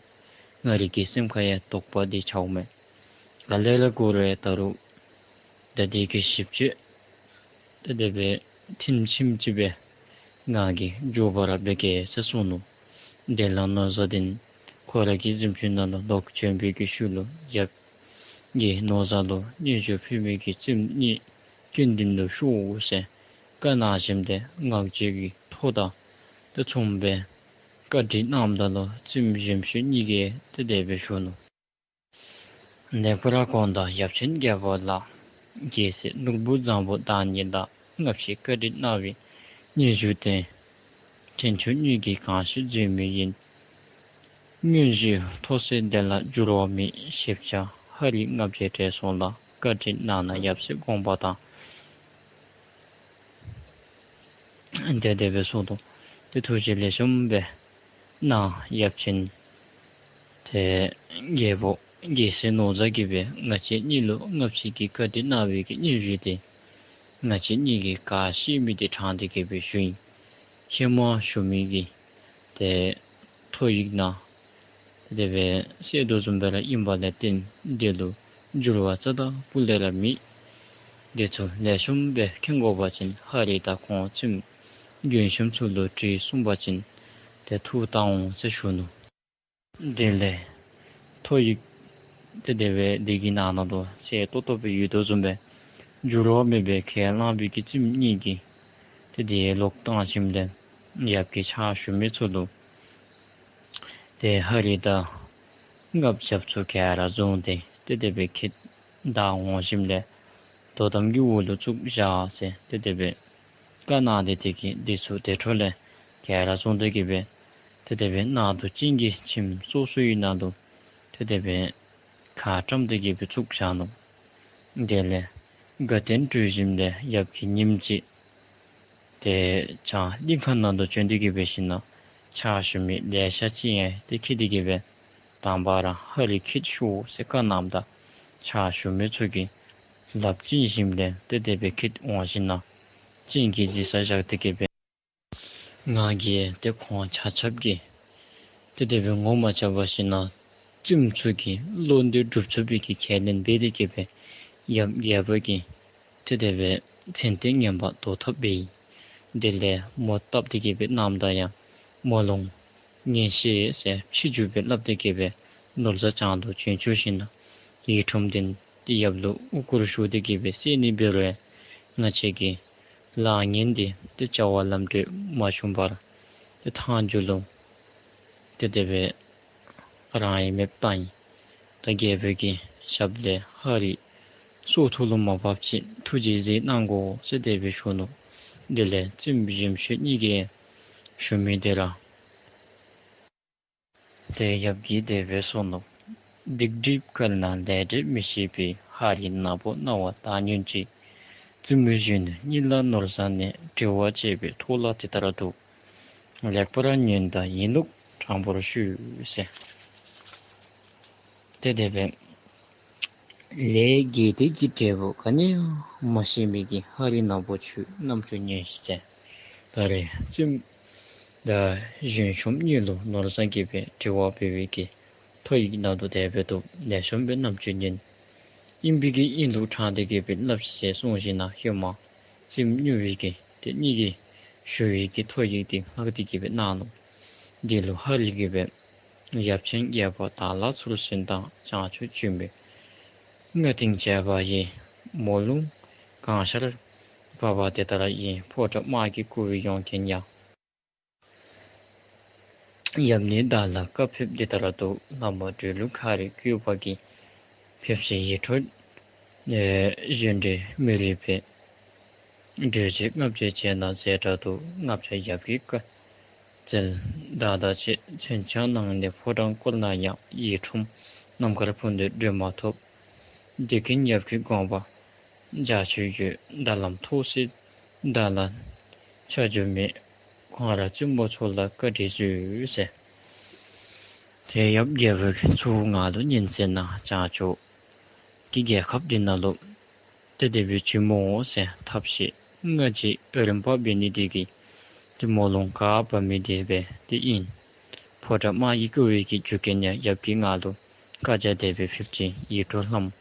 ང་རའི་གི་སེམས་ཁར་ཡང་དོགས་པ་འདི་འཆརཝ་མས། ག་ལས་ར་འགོར་རུང་ད་རུང་ད་འདི་གི་ཞིབ་དཔྱད་ཏེ་དེ་སྦེ་ཐིམ་ཕྱིམ་ཅིག་སྦེ་ང་གིས་མགྱོགས་པ་ར་འབད་གེ་ཟེར་གསུངས་ནུག། དེ་ལས་ནོར་བཟའ་དེ་ཁོ་རའི་གི་གཟིམ་ཅུང་ནང་ལུ་ལོག་བྱོན་པའི་གི་ཤུལ་ལུ་ཡབ་ཀྱིས་ནོར་བཟའ་ལུ་སྙན་ཞུ་ཕུལ་མི་གི་བཙུནམོ་གཉིས་སྐུ་མདུན་ལུ་ཤོག་ཟེར་བཀའ་གནང་ཞིནམ་ཏེ་ངག་བརྗོད་ཀྱི་ཐོ་དང་ཏེ་མཚུངས་པའི་བཀའ་དྲིན་གནངམ་ད་ལུ་བཙུནམོ་གཞོནམ་ཤོས་གཉིས་ཀྱིས་ཏེ་དེ་སྦེ་ཞུ་ནུག། ལེགས་པར་དགོངས་དང་ཡབ་ཆེན་རྒྱལ་པོ་ལགས། རྒྱལ་སྲས་ནོར་བུ་བཟང་པོ་བདག་ཉིད་ལ། སྔ་ཕྱི་བཀའ་དྲིན་གནང་བའི་སྙན་ཞུ་དེ། དྲིན་ཆེན་གཉིས་ཀྱིས་གང་ཞིག་བརྗོད་མི་ཡིན། སྙན་ཞུའི་ཐོག་སེ་དེ་ལ་འགྱུར་བ་མེད། ཞིབ་ཆ་ཧ་རི་ལྔ་བརྒྱའི་གྲས་སོང་ལ། བཀའ་དྲིན་གནང་ན་ཡབ་སྲས་དགོངས་པ་དང་། ཏེ་དེ་སྦེ་གསུངས་ནུག། ཏེ་ཐུགས་རྗེ་ལེགས་ཤོམ་སྦེ་གནང་ཡབ་ཆེན་ཏེ་རྒྱལ་པོ་ རྒྱལ་སྲས་ནོར་བཟང་གིས་སྦེ་ང་བཅས་གཉིས་ལུ་སྔ་ཕྱི་གི་བཀའ་དྲིན་གནང་བའི་གི་སྙིང་རུས་འདི་ང་བཅས་གཉིས་ཀྱིས་ག་ཤེས་མི་འདི་དྲང་སྟེ་གི་སྦེ་ཞུ་ཡི། ཧེ་མ་ཞུ་མི་གི་ཏེ་ཐོ་ཡིག་ནང་ཏེ་དེ་སྦེ་གསལ་དོ་བཟུམ་སྦེ་ར་ཨིན་པ་ལས་བརྟེན་དེ་ལུ་འགྱུར་བ་རྩ་དང་སྤུ་ལས་ར་མེད། དེ་ཚུ་ལེགས་ཤོམ་སྦེ་མཁྱེན་དགོ་པ་ཅིན་ཧ་རི་དང་ཁོང་བཙུནམོ་རྒན་གཞོནམ་ཚུ་ལུ་དྲི་གསུངས་པ་ཅིན་ཏེ་ཐུགས་བཏང་འོང་ཟེར་ཞུ་ནུག། དེ་ལས་ཐོ་ཡིག་ཏེ་དེ་སྦེ་དེ་གི་ནང་ན་ལུ་གསལ་ཏོག་ཏོ་སྦེ་ཡོད་དོ་བཟུམ་སྦེ་འགྱུར་བ་མེད་པའི་ཁས་བླངས་པའི་གི་བཙུནམོ་གཉིས་ཀྱིས་ཏེ་དེ་ལོག་བཏང་ཞིནམ་ལས་ཡབ་ཀྱིས་ཕྱག་ཞུ་མི་ཚུ་ལུ་ཏེ་ཧ་རི་དང་ལྔ་བརྒྱ་ཚུ་ག་ར་བཟུང་སྟེ་ཏེ་དེ་སྦེ་ཁྱིད་བདའ་འོང་ཞིནམ་ལས་དོ་དམ་གྱི་འོག་ལུ་བཙུགས་བཞག་ཟེར་ཏེ་དེ་སྦེ་བཀའ་གནང་སྟེ་དེ་གིས་དེ་ཚུ་དེ་འཕྲོ་ལས་ག་ར་བཟུང་སྟེ་གི་སྦེ་ཏེ་དེ་སྦེ་ནང་དུ་གཅིན་གྱི་ཁྱིམ་སོ་སོའི་ནང་དུ་ཏེ་དེ་སྦེ་ཁ་བཀྲམ་སྟེ་གི་སྦེ་བཙུགས་བཞག་ནུག། དེ་ལས་དགའ་སྟོན་གྲོལ་ཞིནམ་ལས་ཡབ་ཀྱིས་ཉིནམ་གཅིག་ཏེ་བྱང་གླིང་ཁ་ནང་དུ་བྱོན་ཏེ་གི་སྦེ་ཞིནམ་ལས་ཕྱག་ཞུ་མི་ལེ་ཤ་ཅིག་ཡང་ཏེ་ཁྱིད་དེ་གི་སྦེ་དང་པ་ར་ཧ་རི་ཁྱིད་ཤོག་ཟེར་བཀའ་གནངམ་ད་ཕྱག་ཞུ་མི་ཚུ་གིས་ལགཔ་བཅིངས་ཞིནམ་ལས་ཏེ་དེ་སྦེ་ཁྱིད་འོང་ཞིནམ་ལས་གཅིན་གྱི་རྗེས་ས་བཞག་སྟེ་གི་སྦེ་ང་གིས་ཏེ་ཁོང་ཆ་ཁྱབ་ཀྱིས་ཏེ་དེ་སྦེ་ངོ་མ་རྐྱབ་པ་ཞིནམ་ལས་བཙུནམོ་ཚུ་གིས་བློ་འདོད་སྒྲུབ་ཚུགས་པའི་གི་ཁས་ལེན་འབད་དེ་གི་སྦེ་ཡབ་རྒྱལ་པོ་གིས་ཏེ་དེ་སྦེ་མཚན་རྟེན་ངན་པ་བཟོ་ཐབས་འབད་ཡི། དེ་ལས་མོ་བཏབ་སྟེ་གི་སྦེ་གནངམ་ད་ཡང་མོ་ལུ་ངན་ཤེས་ཟེར་ཕྱི་འགྱུར་སྦེ་སླབ་སྟེ་གི་སྦེ་ནོར་བཟང་བྱང་དུ་བྱོན་བཅུག་ཞིནམ་ལས་ཡིག་ཁྲུམས་འདི་ཏེ་ཡབ་ལུ་དབུ་སྐོར་ཞུ་སྟེ་གི་སྦེ་བསད་ནི་འབད་རུང་ཡང་ང་བཅས་ཀྱི་ལཱ་ངན་འདི་ཏེ་བྱ་བ་ལམ་འགྲོ་མ་བྱུང་བར་ཏེ་མཐའ་མཇུག་ལུ་ཏེ་དེ་སྦེ་རང་ཡང་མེདཔ་བཏང་ཡི། ད་རྒྱལ་པོ་གི་ཞབས་ལས་ཧ་རི་སྲོག་ཐོག་ལུ་མ་བབས་ཅིག་ཐུགས་རྗེ་གཟིགས་གནང་དགོ་ཟེར་དེ་སྦེ་ཞུ་ནུག། དེ་ལས་བཙུནམོ་གཞོནམ་ཤོས་གཉིས་ཀྱིས་ཞུ་མི་དེ་ར་ཏེ་ཡབ་ཀྱིས་དེ་སྦེ་གསུངས་ནུག། སྡིག་སྒྲིབ་བསྐལ་ན་ལས་འབྲས་མི་ཤེས་པའི། ཧ་རི་ནག་པོ་རྣ་བ་བཏགས་ཉོན་ཅིག། བཙུནམོའི་གཞོན་ནུ་གཉིས་ལ་ནོར་བཟང་ནི། དྲི་བ་དཔྱད་པའི་ཐོག་ལ་དེ་ལྟར་འདུག། ལེགས་པར་ཉོན་དང་ཡིན་ལུགས་དྲང་པོར་ཞུས་ཟེར། ཏེ་དེ་སྦེ་ལས་དགེ་སྡིག་གི་འབྲས་བུ་ག་ནི་ཡང་མ་ཤེས་མི་གི་ཧ་རི་ནག་པོ་ཁྱོད་རྣམ་ཅོ་ཉོན་ཤིག་ཟེར། ད་རེས་བཙུནམོ་དང་གཞོན་གཞོནམ་གཉིས་ལུ་ནོར་བཟང་གིས་སྦེ་དྲི་བ་འབད་བའི་གི་ཐོ་ཡིག་ནང་དུ་དེ་སྦེ་འདུག། ལེགས་ཤོམ་སྦེ་རྣམ་ཅོ་ཉོན། ཨིན་པའི་གི་ཨིན་ལུགས་དྲང་སྟེ་གི་སྦེ་སླབ་ཤིག་ཟེར་གསུངས་ཞིནམ་ལས་ཧེ་མ་བཙུནམོ་ཉོ་བའི་གི་དེ་གཉིས་ཀྱིས་ཞུ་བའི་གི་ཐོ་ཡིག་འདི་མངགས་ཏེ་གི་སྦེ་གནང་ནུག། དེ་ལུ་ཧ་རི་གིས་སྦེ་ཡབ་ཆེན་རྒྱལ་པོ་དྭགས་ལྷ་ཚུར་གསོན་དང་བྱང་ཆུབ་འབྱོན་པའི་སྔ་རྟིང་བྱས་པ་ཡི། མོ་ལུང་གང་ཤར་བབས་པ་དེ་ལྟར་ཡིན། ཕོ་བྲང་དམག་གིས་བསྐོར་བའི་ཡོངས་མཁྱེན་ཡང་། ཡབ་ནི་བདག་ལ་བཀའ་ཕེབས་འདི་ལྟར་འདུག། ལྷ་མོ་སྦྲུལ་ལུག་ཁ་རི་བཀོད་པ་གིས། ཕེབས་ཤིག་ཡིད་འཕྲོག་ཨེ་གཞན་འདྲ་མི་རིགས་པའི། སྒྲོལ་བྱེད་ལྔ་བརྒྱ་བྱས་ན་ཟེར་འདྲ་འདུག། ལྔ་བརྒྱ་ཡབ་ཀྱིས་བཀའ་སྩལ་བདག་དང་བཅས། མཚོན་ཆ་གནང་ནས་ཕོ་བྲང་བསྐོར་ན་ཡང་། ཡིད་འཕྲོག་རྣམ་དཀར་ཕུང་འདི་སྒྲོལ་མ་ཐོབ། འདི་ཀུན་ཡབ་ཀྱི་དགོངས་པ་རྒྱ་ཆེར་ཡོད། ད་ལམ་ཐོག་སེ་བདག་ལ་ཆ་འཇོག་མེད། ཁོང་ར་བཙུན་མོ་ཚུ་ལ་བཀའ་དྲིན་ཞུ་ཟེར། ཏེ་ཡབ་རྒྱལ་པོ་གིས་ཚུར་ང་ལུ་ཉིན་མཚན་ནང་བྱང་ཕྱོགས་ཀྱི་རྒྱལ་ཁབ་འདི་ནང་ལུ་ཏེ་དེ་སྦེ་བྱོན་འོང་ཟེར་ཐབས་ཤེས་སྔ་རྗེས་རིམ་པ་འབད་ནི་དེ་གིས་ཏེ་མོ་ལུང་ག་བབས་མི་དེ་སྦེ་ཏེ་ཨིན། ཕོ་བྲང་དམག་གིས་བསྐོར་བའི་གི་རྒྱུ་རྐྱེན་ཡང་ཡབ་ཀྱིས་ང་ལུ་བཀའ་རྒྱ་དེ་སྦེ་ཕེབས་ཅི། ཡིད་འཕྲོག་ལྷམོ་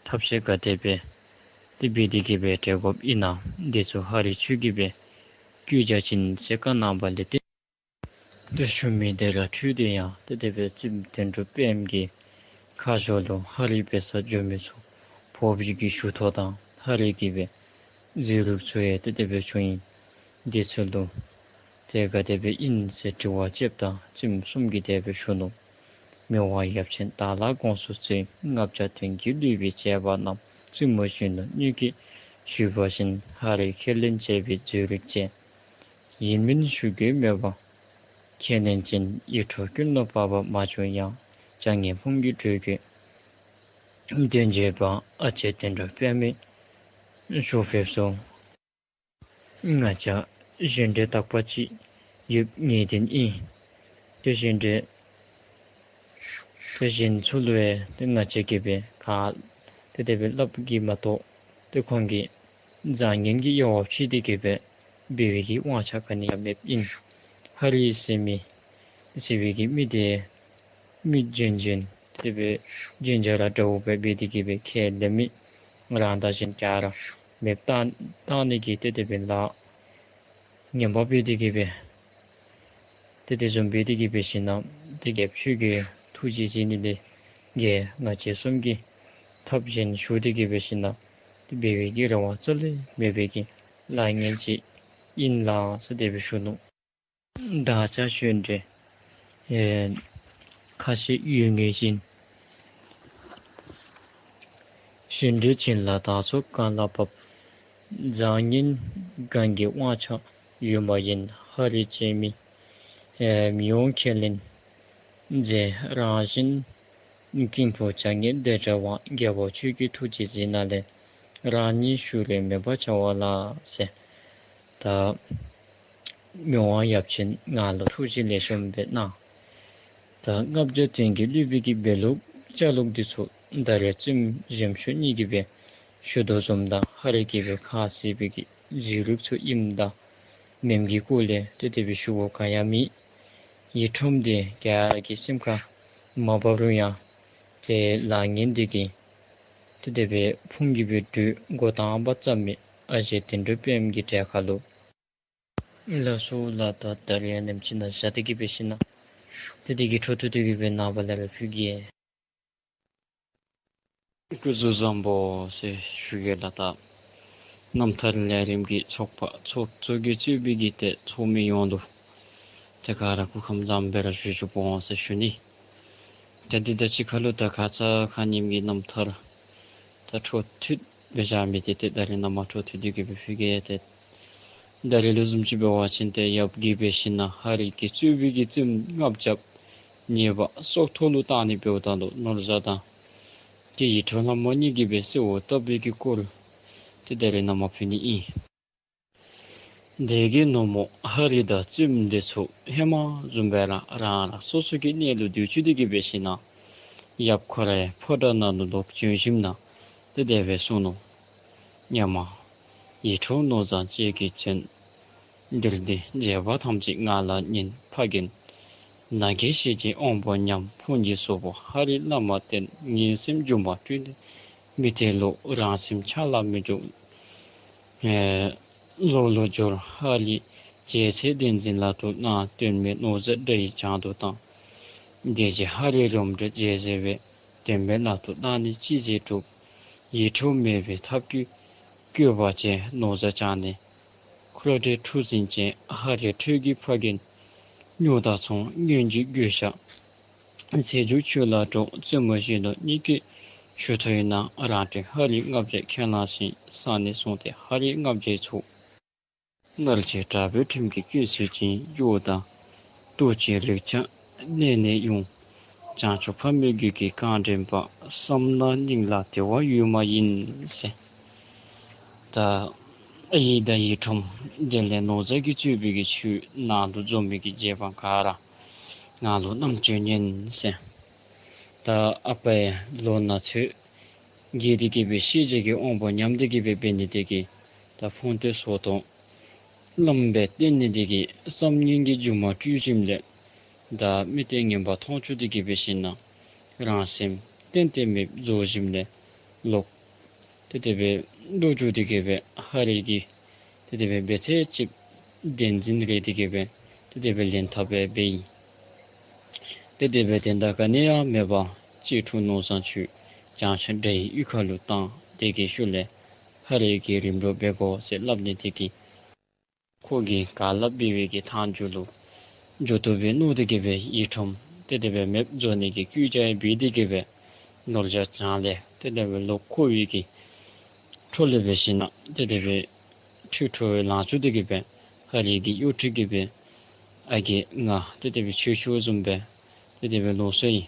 ཐབས་ཤེས་ག་དེ་སྦེ་ཏེ་འབད་དེ་གི་སྦེ་སྤྲོད་དགོཔ་ཨིན་ན་འདི་ཚུ་ཧ་རི་ཁྱོད་ཀྱིས་སྦེ་བཀོད་བཞག་བྱིན་ཟེར་བཀའ་གནང་བ་ལས་ཏེ་ཏེ་ཞུ་མི་དེ་ར་འཕྲོས་ཏེ་ཡང་ཏེ་དེ་སྦེ་བཙུནམོ་དོན་གྲུབ་པདྨ་གི་ཁ་ཕྱོགས་ལུ་ཧ་རི་འབད་སར་འགྱོ་མི་ཚུ་འཕོ་བའི་གི་ཞུ་ཐོ་དང་ཧ་རི་གིས་སྦེ་བཟོ་རིག་ཚུ་ཡང་ཏེ་དེ་སྦེ་བྱུང་ཡི། དེ་ཚུ་ལུ་ཏེ་ག་དེ་སྦེ་ཨིན་ཟེར་དྲི་བ་དཔྱདཔ་ད་བཙུནམོ་གསུམ་གྱིས་དེ་སྦེ་ཞུ་ནུག། མི་དབང་ཡབ་ཆེན་དྭགས་ལྷ་དགོངས་སུ་གསོལ། ལྔ་བརྒྱ་དོན་གྱིས་བསླུས་པའི་བྱས་པ་རྣམས། བཙུན་མོ་གཞོན་ནུ་གཉིས་ཀྱིས་ཞུས་པ་བཞིན། ཧ་རི་ཁས་ལེན་བྱས་པའི་བཟོ་རིག་ཅན། ཡིན་མིན་ཞུ་དགོས་མེད་པ། ཁས་ལེན་ཅན་ཡིད་འཕྲོག་ཀུན་ལ་བབ་པ་མ་བྱུང་ཡང་། བྱ་ངན་ཕུང་གི་སྒྲོས་བཀོད་དོན་བྱེད་པ། ཨ་ཅེ་དོན་གྲུབ་པདྨའི་ཞུ་ཕེབས་སོ། ང་བཅས་གཞན་འདྲ་དག་པ་ཅིག་ཡོད་ངེས་བདེན་ཨིན། དེ་གཞན་འདྲ་ ཏེ་གཞན་ཚུ་ལུ་ཡང་ཏེ་ང་བཅས་ཀྱིས་སྦེ་ག་ཏེ་དེ་སྦེ་སླབ་གི་མ་གཏོགས་ཏེ་ཁོང་གིས་བཟང་ངན་གྱི་དབྱེ་བ་ཕྱེ་སྟེ་གི་སྦེ་འབད་བའི་གི་དབང་ཆ་ག་ནི་ཡང་མེདཔ་ཨིན། ཧ་རི་ཟེར་མི་ཟེར་བའི་གི་མི་དེ་མི་རྒྱུན་རྒྱུན་དེ་སྦེ་རྒྱུན་འཇགས་ར་འདྲཝ་སྦེ་འབད་དེ་གི་སྦེ་ཁས་ལེན་མི་རང་དང་གཞན་ག་ར་མེདཔ་བཏང་བཏང་ནི་གི་ཏེ་དེ་སྦེ་ལཱ་ངན་པ་འབད་དེ་གི་སྦེ་ཏེ་དེ་བཟུམ་འབད་དེ་གི་སྦེ་ཞིན་ན་ཏེ་རྒྱལཔོ་ཁྱོད་ཀྱིས་ཐུགས་རྗེ་གཟིགས་ནི་ལས་བརྒལ་ང་བཅས་གསུམ་གྱིས་ཐབས་གཞན་ཞུ་སྟེ་གི་སྦེ་ཞིན་ན་ཏེ་འབད་བའི་གི་རེ་བ་རྩ་ལས་མེད་པའི་གི་ལཱ་ངན་ཅིག་ཨིན་ལགས་ཟེར་དེ་སྦེ་ཞུ་ནུག། བདག་ཅག་གཞན་འདྲེ་ཨེ་ཁ་ཤས་ཡོད་ངེས་བཞིན། གཞན་འདྲེ་བྱིན་རླབས་དར་ཚོགས་གང་ལ་བབ། བཟང་ངན་གང་གི་དབང་ཆ་ཡོད་མ་ཡིན། ཧ་རི་ཅན་མི་ཨེ་མི་འོང་ཁས་ལེན་མཛད། རང་བཞིན་ཀུན་པོ་བྱ་ངན་འདི་འདྲ་བ། རྒྱལ་པོ་ཁྱོད་ཀྱིས་ཐུགས་རྗེ་གཟིགས་ན་ལས། རང་ཉིད་ཤུལ་རེ་མེད་པར་བྱ་བ་ལ་ཟེར། ད་མི་དབང་ཡབ་ཆེན་ང་ལུ་ཐུགས་རྗེ་ལེགས་ཤོམ་སྦེ་གནང་། ད་ལྔ་བརྒྱ་བདུན་གྱིས་བསླུས་པའི་གི་འབད་ལུགས་བྱ་ལུགས་འདི་ཚུ་ད་རེས་བཙུནམོ་གཞོནམ་ཤོས་གཉིས་ཀྱིས་སྦེ་ཞུ་དོ་བཟུམ་དང་ཧ་རི་གིས་སྦེ་ཁ་བཟེད་པའི་གི་རྫུ་རིགས་ཚུ་ཨིནམ་ད་མེནམ་གྱི་སྐོར་ལས་ཏེ་དེ་སྦེ་ཞུ་དགོཔ་ག་ཡང་མེད། ཡིད་འཕྲོགཔ་འདི་ག་ར་གི་སེམས་ཁར་མ་བབས་རུང་ཡང་ཏེ་ལཱ་ངན་འདི་གིས་ཏེ་དེ་སྦེ་ཕུང་གི་སྦེ་འགྲོ་དགོ་དང་པ་ཙམ་མེད། ཨ་ཞེ་དོན་གྲུབ་པདྨ་གི་གྲལ་ཁར་ལུ་ལགས་སོ་ལགས། ད་ད་རེས་ཡང་ནེམ་ཅིག་ནཱ་བཞག་སྟེ་གི་སྦེ་ཞིན་ན་ཏེ་དེ་གི་འཕྲོ་མཐུད་དེ་གི་སྦེ་ནངས་པ་ལས་ར་ཕུལ་གེ། སྐུ་གཟུགས་བཟང་པོ་ཟེར་ཞུ་གེ་ལགས། ད་རྣམ་ཐར་ལས་རིམ་གྱི་ཚོགས་པ་ཚོགས་གཙོ་གིས་གཙོས་པའི་གི་ཏེ་ཚོགས་མི་ཡོངས་ལུ་ཏེ་ག་ར་སྐུ་ཁམས་བཟང་པོ་སྦེ་ར་བཞུགས་བཞུགས་པོ་འོང་ཟེར་ཞུ་ནི། ཏེ་འདི་དང་གཅིག་ཁར་ལུ་ད་ཁ་ཙ་ཁ་ཉིནམ་གི་རྣམ་ཐར་ད་འཕྲོ་མཐུད་སྦེ་བཞག་མི་འདི་ཏེ་ད་རེས་ནངས་པ་འཕྲོ་མཐུད་དེ་གི་སྦེ་ཕུལ་གེ། ཏེ་ད་རེས་ལུ་བཟུམ་ཅིག་འབད་བ་ཅིན་ཏེ་ཡབ་ཀྱིས་འབད་ཞིན་ན་ཧ་རི་གིས་གཙོས་པའི་གི་བཙུནམོ་ལྔ་བརྒྱ་ཉེས་པ་སྲོག་ཐོག་ལུ་བཏང་ནི་འབདཝ་ད་ལུ་ནོར་བཟའ་དང་ཏེ་ཡིད་འཕྲོག་ལྷ་མོ་གཉིས་ཀྱིས་སྦེ་གསོལཝ་བཏབ་པའི་གི་སྐོར་ཏེ་ད་རེས་ནངས་པ་ཕུལ་ནི་ཨིན། དེ་གི་ནུབ་མོ་ཧ་རི་དང་བཙུནམོ་འདི་ཚུ་ཧེ་མ་བཟུམ་སྦེ་ར་རང་རང་སོ་སོ་གི་གནས་ལུ་སྡོད་བཅུག་སྟེ་གི་འབད་ཞིན་ན་ཡབ་ཁོ་རའི་ཕོ་བྲང་ནང་ལུ་ལོག་བྱོན་ཞིནམ་ན་ཏེ་དེ་སྦེ་གསུངས་ནུག། སྙམ་མ། ཡིད་འཕྲོག་ནོར་བཟང་ཅན་གྱི་བཙུནམོ། འདིར་འདི་བྱེད་པ་ཐམས་ཅད་ང་ལ་ཉོན། ཕ་རྒན་ནམ་མཁའི་ཞལ་གྱི་དབང་པོ་ཉམས། ཕུང་གི་སོག་པོ་ཧ་རི་བླ་མ་བསྟེན། ངན་སེམས་སྒྱུ་མ་སྤྲུལ་ནས་མི་ཐེ་ལོ། རང་སེམས་ཆགས་ལ་མི་འཇུག། ཨེ་ལོག་ལོག་སྦྱོར་ཧ་རི་རྒྱལ་སྲས་བསྟན་འཛིན་ལག་ཏུ་གནང་། དོན་མེད་ནོར་བཟང་དགྲ་ཡིས་བྱང་དུ་བཏང་། དེ་རྗེས་ཧ་རི་རོམ་འདྲེ་རྗེ་བཟེད་པས། དོན་མེད་ལག་ཏུ་བཏང་ནས་ཅི་བྱེད་བསྒྲུབ། ཡིད་འཕྲོག་མེད་པའི་ཐབས་ཀྱིས་བཀོད་པ་བྱས། ནོར་བཟང་བྱང་ནས་ཁྲོ་འདྲེ་འཁྲུག་འཛིན་ཅན། ཧ་རི་ཁྲོད་ཀྱི་ཕ་རྒན་སྨྱོ་དང་ཚོང་། སྔོན་གྱི་མགོན་ཞྭ་ཚེ་མཇུག་ཁྱོད་ལ་སྤྲོད། བཙུན་མོ་གཞོན་ནུ་གཉིས་ཀྱི་ཞུ་ཐོས་ན། རང་གྲོལ་ཧ་རི་ལྔ་བརྒྱ་ཁས་བླངས་ཤིང་། གསང་ནས་བཟུང་སྟེ་ཧ་རི་ལྔ་བརྒྱའི་ཚོགས། མནར་གཅོད་དྲག་པོའི་ཁྲིམས་ཀྱིས་བཀོལ་སྲོལ་ཅན། སྐྱོ་དང་ལྟོགས་ཀྱི་རེག་བྱ་མནན་ནས་དབྱུང་། བྱང་ཆུབ་ཕ་མའི་རྒྱུད་ཀྱི་རྐང་འདྲེན་པ། བསམ་ན་སྙིང་ལ་བདེ་བ་ཡོད་མ་ཡིན་ཟེར། ད་ཨའི་དང་ཡིད་འཕྲོག་དེ་ལས་ནོར་བཟང་གིས་གཙོས་པའི་གི་ཆོས་ནང་དུ་འཛོམས་མི་གི་རྗེ་འབངས་ག་ར་ང་ལུ་རྣམ་ཅོ་ཉན་ཟེར། ད་ཨ་པའི་ལོ་ན་ཚོད་རྒས་ཏེ་གི་སྦེ་ཤེས་བྱའི་གི་དབང་པོ་ཉམས་ཏེ་གི་སྦེ་འབད་ནི་དེ་གིས་ད་ཕུང་ཏོ་སོ་ཐོང་བླམ་སྦེ་བསྟེན་ནི་དེ་གིས་བསམ་ངན་གྱི་སྒྱུ་མ་སྤྲུལ་ཞིནམ་ལས་ད་མི་སྡེ་ངན་པ་མཐོང་བཅུག་སྟེ་གི་སྦེ་ཞིན་ན་རང་སེམས་གཏན་གཏན་མེདཔ་བཟོ་ཞིནམ་ལས་ལོག་ཏེ་དེ་སྦེ་ལོག་འགྱོ་སྟེ་གི་སྦེ་ཧ་རི་གི་ཏེ་དེ་སྦེ་འབད་ཚད་ཅིག་བདེན་འཛིན་རེ་སྟེ་གི་སྦེ་ཏེ་དེ་སྦེ་ལེན་ཐབས་སྦེ་འབད་ཡི། ཏེ་དེ་སྦེ་དོན་དག་ག་ནི་ཡང་མེད་པར་གཅེས་ཕྲུག་ནོར་བཟང་ཁྱོད་བྱང་ཆུབ་དགྲ་ཡི་གཡུས་ཁ་ལུ་བཏང་། དེ་གི་ཤུལ་ལས་ཧ་རི་གིས་རིམ་གྲོ་འབད་དགོ་ཟེར་སླབ་ནི་དེ་གིས་ཁོ་གིས་ག་སླབ་འབད་བའི་གི་ཐང་རྒྱུད་ལུ་འགྱོ་བཏུབ་པའི་མནོ་སྟེ་གི་སྦེ་ཡིད་འཕྲོག་ཏེ་དེ་སྦེ་མེདཔ་བཟོ་ནི་གི་བསྐུལ་ལྕག་འབད་དེ་གི་སྦེ་ནོར་བཟང་བྱང་ལས་ཏེ་དེ་སྦེ་ལོག་འཁོར་བའི་གི་འཕྲོ་ལས་འབད་ཞིན་ན་ཏེ་དེ་སྦེ་ཁྲོ་ཁྲོ་བའི་ལང་ཚོ་དེ་གི་སྦེ་ཧ་རི་གི་གཡོ་འཕྲུལ་གྱིས་སྦེ་ཨ་རྒས་ང་ཏེ་དེ་སྦེ་ཆོས་ཞུཝ་བཟུམ་སྦེ་ཏེ་དེ་སྦེ་ལོག་སོ་ཡི།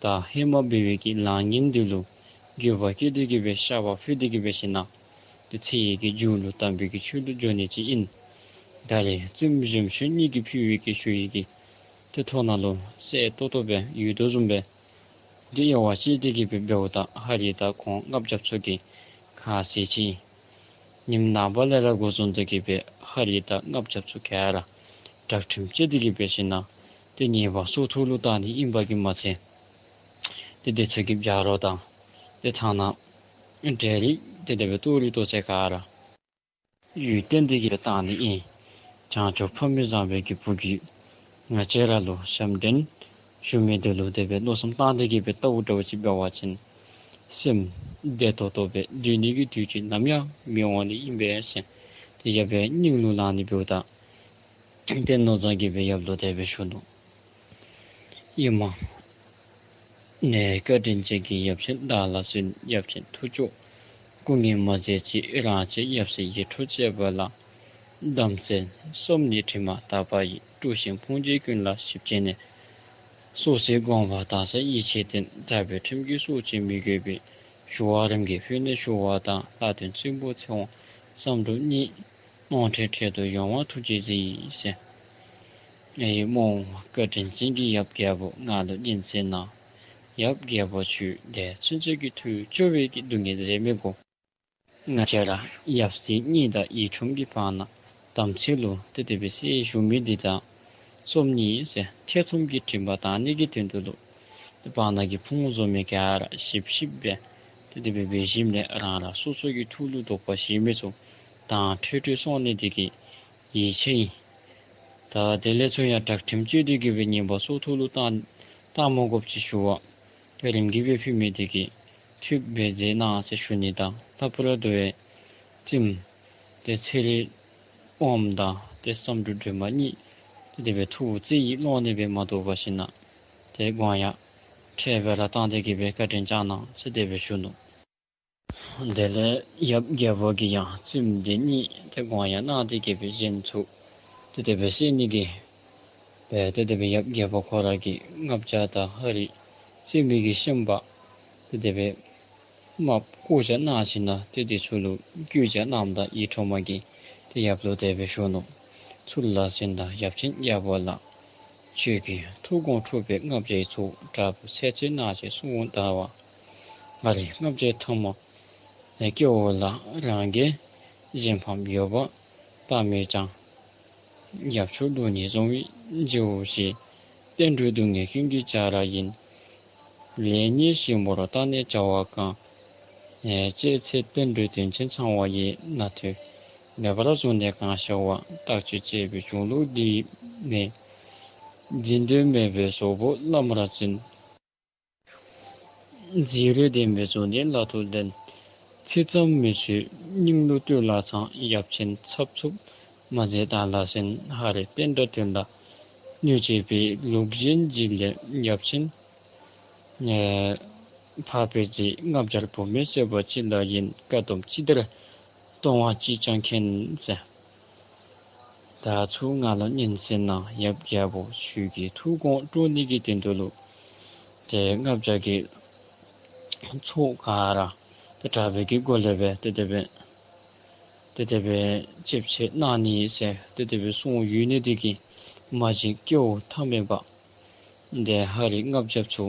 ད་ཧེ་མ་འབད་བའི་གི་ལཱ་ངན་འདི་ལུ་འགྱོད་པ་སྐྱེས་ཏེ་གི་སྦེ་བཤགས་པ་ཕུལ་ཏེ་གི་སྦེ་ཞིན་ན་ཏེ་ཚེ་ཡི་གི་རྒྱུ་ལུ་དམ་པའི་གི་ཆོས་ལུ་འགྱོ་ནི་ཅིག་ཨིན། ད་རེས་བཙུནམོ་གཞོནམ་ཤོས་གཉིས་ཀྱིས་ཕུལ་བའི་གི་ཞུ་ཡིག་གི་ཏེ་ཐོག་ནང་ལུ་གསལ་ཏོག་ཏོ་སྦེ་ཡོད་དོ་བཟུམ་སྦེ་ དེ་དབྱེ་བ་ཕྱེ་སྟེ་གི་སྦེ་འབདཝ་ད་ཧ་རི་དང་ཁོང་ལྔ་བརྒྱ་ཚུ་གིས་ཁ་བཟེད་ཅི། ཉིནམ་ནངས་པ་ལས་ར་འགོ་བཟུང་སྟེ་གི་སྦེ་ཧ་རི་དང་ལྔ་བརྒྱ་ཚུ་ག་ར་དྲག་ཁྲིམས་བཅད་དེ་གི་སྦེ་ཞིནམ་ལས་ཏེ་ཉེས་པ་སྲོག་ཐོག་ལུ་བཏང་ནི་ཨིན་པ་གིས་མ་ཚད། ཏེ་དེ་ཚུ་གི་བྱ་རོག་དང་ཏེ་ཐ་ན་གྲལ་རིམ་ཏེ་དེ་སྦེ་ཏོ་རི་ཏོ་ཚད་ག་ར་ཡུལ་བསྟན་ཏེ་གི་སྦེ་བཏང་ནི་ཨིན། བྱང་ཆུབ་འཕགས་མའི་བཟང་པོའི་གི་བུ་གིས་ང་བཅས་ར་ལུ་ཞབས་འདྲེན་ཞུ་མི་དེ་ལུ་དེ་སྦེ་མནོ་བསམ་བཏང་སྟེ་གི་སྦེ་བལྟཝ་འདྲཝ་ཅིག་འབད་བ་ཅིན་སེམས་བདེ་ཏོག་ཏོ་སྦེ་སྡོད་ནི་གི་དུས་ཅིག་ནམ་ཡང་མི་འོང་ནི་ཨིན་པས་ཟེར། དེ་ཡང་སྦེ་སྙིང་ལུ་ལང་ནི་འབདཝ་ད་ཏེ་མནོ་བསམ་གྱིས་སྦེ་ཡབ་ལུ་དེ་སྦེ་ཞུ་ནུག། ཨེ་མ། ནས་བཀའ་དྲིན་ཅན་གྱིས་ཡབ་ཆེན་བདག་ལ་གསོན། ཡབ་ཆེན་ཐུགས་མཆོག་སྐུ་ངལ་མ་མཛད་ཅིག། རང་གཅེས་ཡབ་སྲས་ཡིད་འཕྲོག་བྱེད་པ་ལ། དམ་སྲི་སོམ་ཉིའི་དྲི་མ་དག་པ་ཡིས། དཀྲུགས་ཤིང་ཕུང་བྱེད་ཀུན་ལ་ཞིབ་དཔྱད་ནས། སོ་སོའི་དགོངས་པ་དག་ས་ཡིད་ཆེས་བསྟེན། དག་པའི་ཁྲིམས་ཀྱི་སྲོག་ཅིག་མི་གོས་པའི། ཞུ་བ་རིམ་གྱིས་ཕུལ་ནས་ཞུ་བ་དང་། ལྷ་དོན་བཙུན་པོ་ཚེ་དབང་བསམ་གྲུབ་གཉིས། དབང་ཁྲིད་འཕྲལ་དུ་ཡོང་བར་ཐུགས་རྗེས་གཟིགས་ཟེར། ཨེ་མ་བཀའ་དྲིན་ཅན་གྱི་ཡབ་རྒྱལ་པོ་ང་ལུ་སྙན་གསན་གནང་། ཡབ་རྒྱལ་པོ་ཁྱོད་དེ་ཚུན་ཚོད་ཀྱི་ཐུགས་སྐྱོ་བའི་གི་སྡུག་བསྔལ་མཛད་མི་དགོ། ང་བཅས་ར་ཡབ་སྲས་གཉིས་དང་ཡིད་འཕྲོག་གི་བར་ན་དམ་སྲི་ལུ་ཏེ་དེ་སྦེ་བསད་བཞུགས་མི་འདི་དང་སོམ་ཉི་ཟེར་ཐེ་ཚོམ་གྱི་དྲི་མ་དག་ནི་གི་དོན་དུ་ལུ་ཏེ་བར་ན་གི་ཕུང་བཟོ་མི་ག་ར་ཞིབ་ཞིབ་སྦེ་ཏེ་དེ་སྦེ་འབད་ཞིནམ་ལས་རང་རང་སོ་སོ་གི་ཐུགས་ལུ་དོགས་པ་བཞེས་མི་ཚུ་དྭངས་འཕྲོས་འཕྲོས་སོང་ནི་དེ་གིས་ཡིད་ཆེས་ཨིན། ད་དེ་ལས་ཚུར་ཡང་དྲག་ཁྲིམས་གཅོད་དེ་གི་སྦེ་ཉེས་པ་སྲོག་ཐོག་ལུ་བཏང་བཏང་མ་དགོཔ་ཅིག་ཞུ་བ་རིམ་གྱིས་སྦེ་ཕུལ་མི་དེ་གིས་ཐུགས་སྦེ་མཛད་གནང་ཟེར་ཞུ་ནི་དང་། ལྷག་པར་དུ་སྦེ་བཙུནམོ་དེ་ཚེ་རིང་དབངམོ་དང་ཏེ་བསམ་གྲུབ་སྒྲོལ་མ་གཉིས་ཏེ་དེ་སྦེ་ཐུགས་བརྩེ་ཡིས་ལོང་ནི་སྦེ་མ་གཏོགས་པ་ཞིནམ་ལས་ཏེ་དགོངས་ཡངས་འཕྲལ་སྦེ་ར་བཏང་སྟེ་གི་སྦེ་བཀའ་དྲིན་བསྐྱང་གནང་ཟེར་དེ་སྦེ་ཞུ་ནུག། དེ་ལས་ཡབ་རྒྱལ་པོ་གིས་ཡང་བཙུནམོ་དེ་གཉིས་ཏེ་དགོངས་ཡངས་གནང་སྟེ་གི་སྦེ་གཞན་ཚུ་ཏེ་དེ་སྦེ་བསད་ནི་གི་སྦེ་ཏེ་དེ་སྦེ་ཡབ་རྒྱལ་པོ་ཁོ་ར་གིས་ལྔ་བརྒྱ་དང་ཧ་རི་བསད་མི་གི་ཤན་པ་ཏེ་དེ་སྦེ་དམགཔ་བསྐོ་བཞག་གནང་ཞིནམ་ལས་ཏེ་དེ་ཚུ་ལུ་བཀོད་བཞག་གནངམ་ད་ཡིད་འཕྲོག་མ་གིས་ཏེ་ཡབ་ལུ་དེ་སྦེ་ཞུ་ནུག། ཚུར་ལ་གསོན་དང་ཡབ་ཆེན་རྒྱལ་པོ་ལགས། ཁྱོད་ཀྱི་ཐུགས་དགོངས་འཕྲོག་པའི་ལྔ་བརྒྱའི་ཚོགས། དྲག་པོའི་ཚེ་ཚད་ནག་ཅིང་གསུང་འདར་བ། ཧ་རི་ལྔ་བརྒྱའི་ཐ་མ་སྐྱེ་བོ་ལགས། རང་གིས་གཞན་ཕམ་ཡོད་པར་བལྟ་མོད་ཀྱང་། ཡབ་མཆོག་ལུགས་གཉིས་བཟུང་བའི་རྗེ་བོ་ཞིག། བསྟན་འགྲོའི་སྡུག་བསྔལ་ཀུན་གྱི་བྱ་ར་ཡིན། ལེགས་ཉེས་ཞིབ་མོར་བརྟགས་ནས་བྱ་བ་གང་། ཨེ་བྱས་ཚེ་བསྟན་འགྲོའི་དོན་ཆེན་ཚང་བ་ཡི། ན་ཐོས་མེད་པར་བཟུང་ནས་གང་བྱ་བ། བརྟག་དཔྱད་དཔྱད་པའི་གཞུང་ལུགས་འདི་མེད། འཛིན་དོན་མེད་པའི་ཟོག་པོ་བླ་མར་འཛིན། འཛིན་རེ་ལྡན་པའི་གཟུགས་ནི་བླ་མཐོ་ལྡན། ཚིག་ཙམ་མི་བཟོད་སྙིང་ལུས་བཏུལ་ལ་ཚང་། ཡབ་ཆེན་འཚབ་འཚུབ་མ་མཛད་བདག་ལ་གསན། ཧ་རི་བསྟན་དགྲ་དོན་ལ་གནོད་བྱེད་པའི། ལུགས་གཞན་ཅིག་ལས་ཡབ་ཆེན་ཨེ་འཕགས་པའི་རྗེ། ལྔ་བརྒྱར་བུད་མེད་བསད་པ་ཅི་ལ་ཡིན། བཀའ་སྡོམ་ཅི་བདེར་གཏོང་བ་ཅིས་ཀྱང་མཁྱེན་ཟེར། ད་ཚུར་ང་ལུ་སྙན་གསན་གནང་། ཡབ་རྒྱལ་པོ་ཁྱོད་ཀྱི་ཐུགས་དགོངས་དཀྲོག་ནི་གི་དོན་དུ་ལུ་ཏེ་ལྔ་བརྒྱ་གི་ཚོགས་ག་ར་ཏེ་དྲག་པོའི་གི་སྒོ་ལས་སྦེ་ཏེ་དེ་སྦེ་ཏེ་དེ་སྦེ་ཆིབས་ཕྱིར་གནང་ནི་ཟེར་ཏེ་དེ་སྦེ་གསུངས་ཡོད་ནི་དེ་གིས་མ་གཞི་སྐྱེ་བོ་ཐ་མལ་པ་ཏེ་ཧ་རི་ལྔ་བརྒྱ་ཚུ་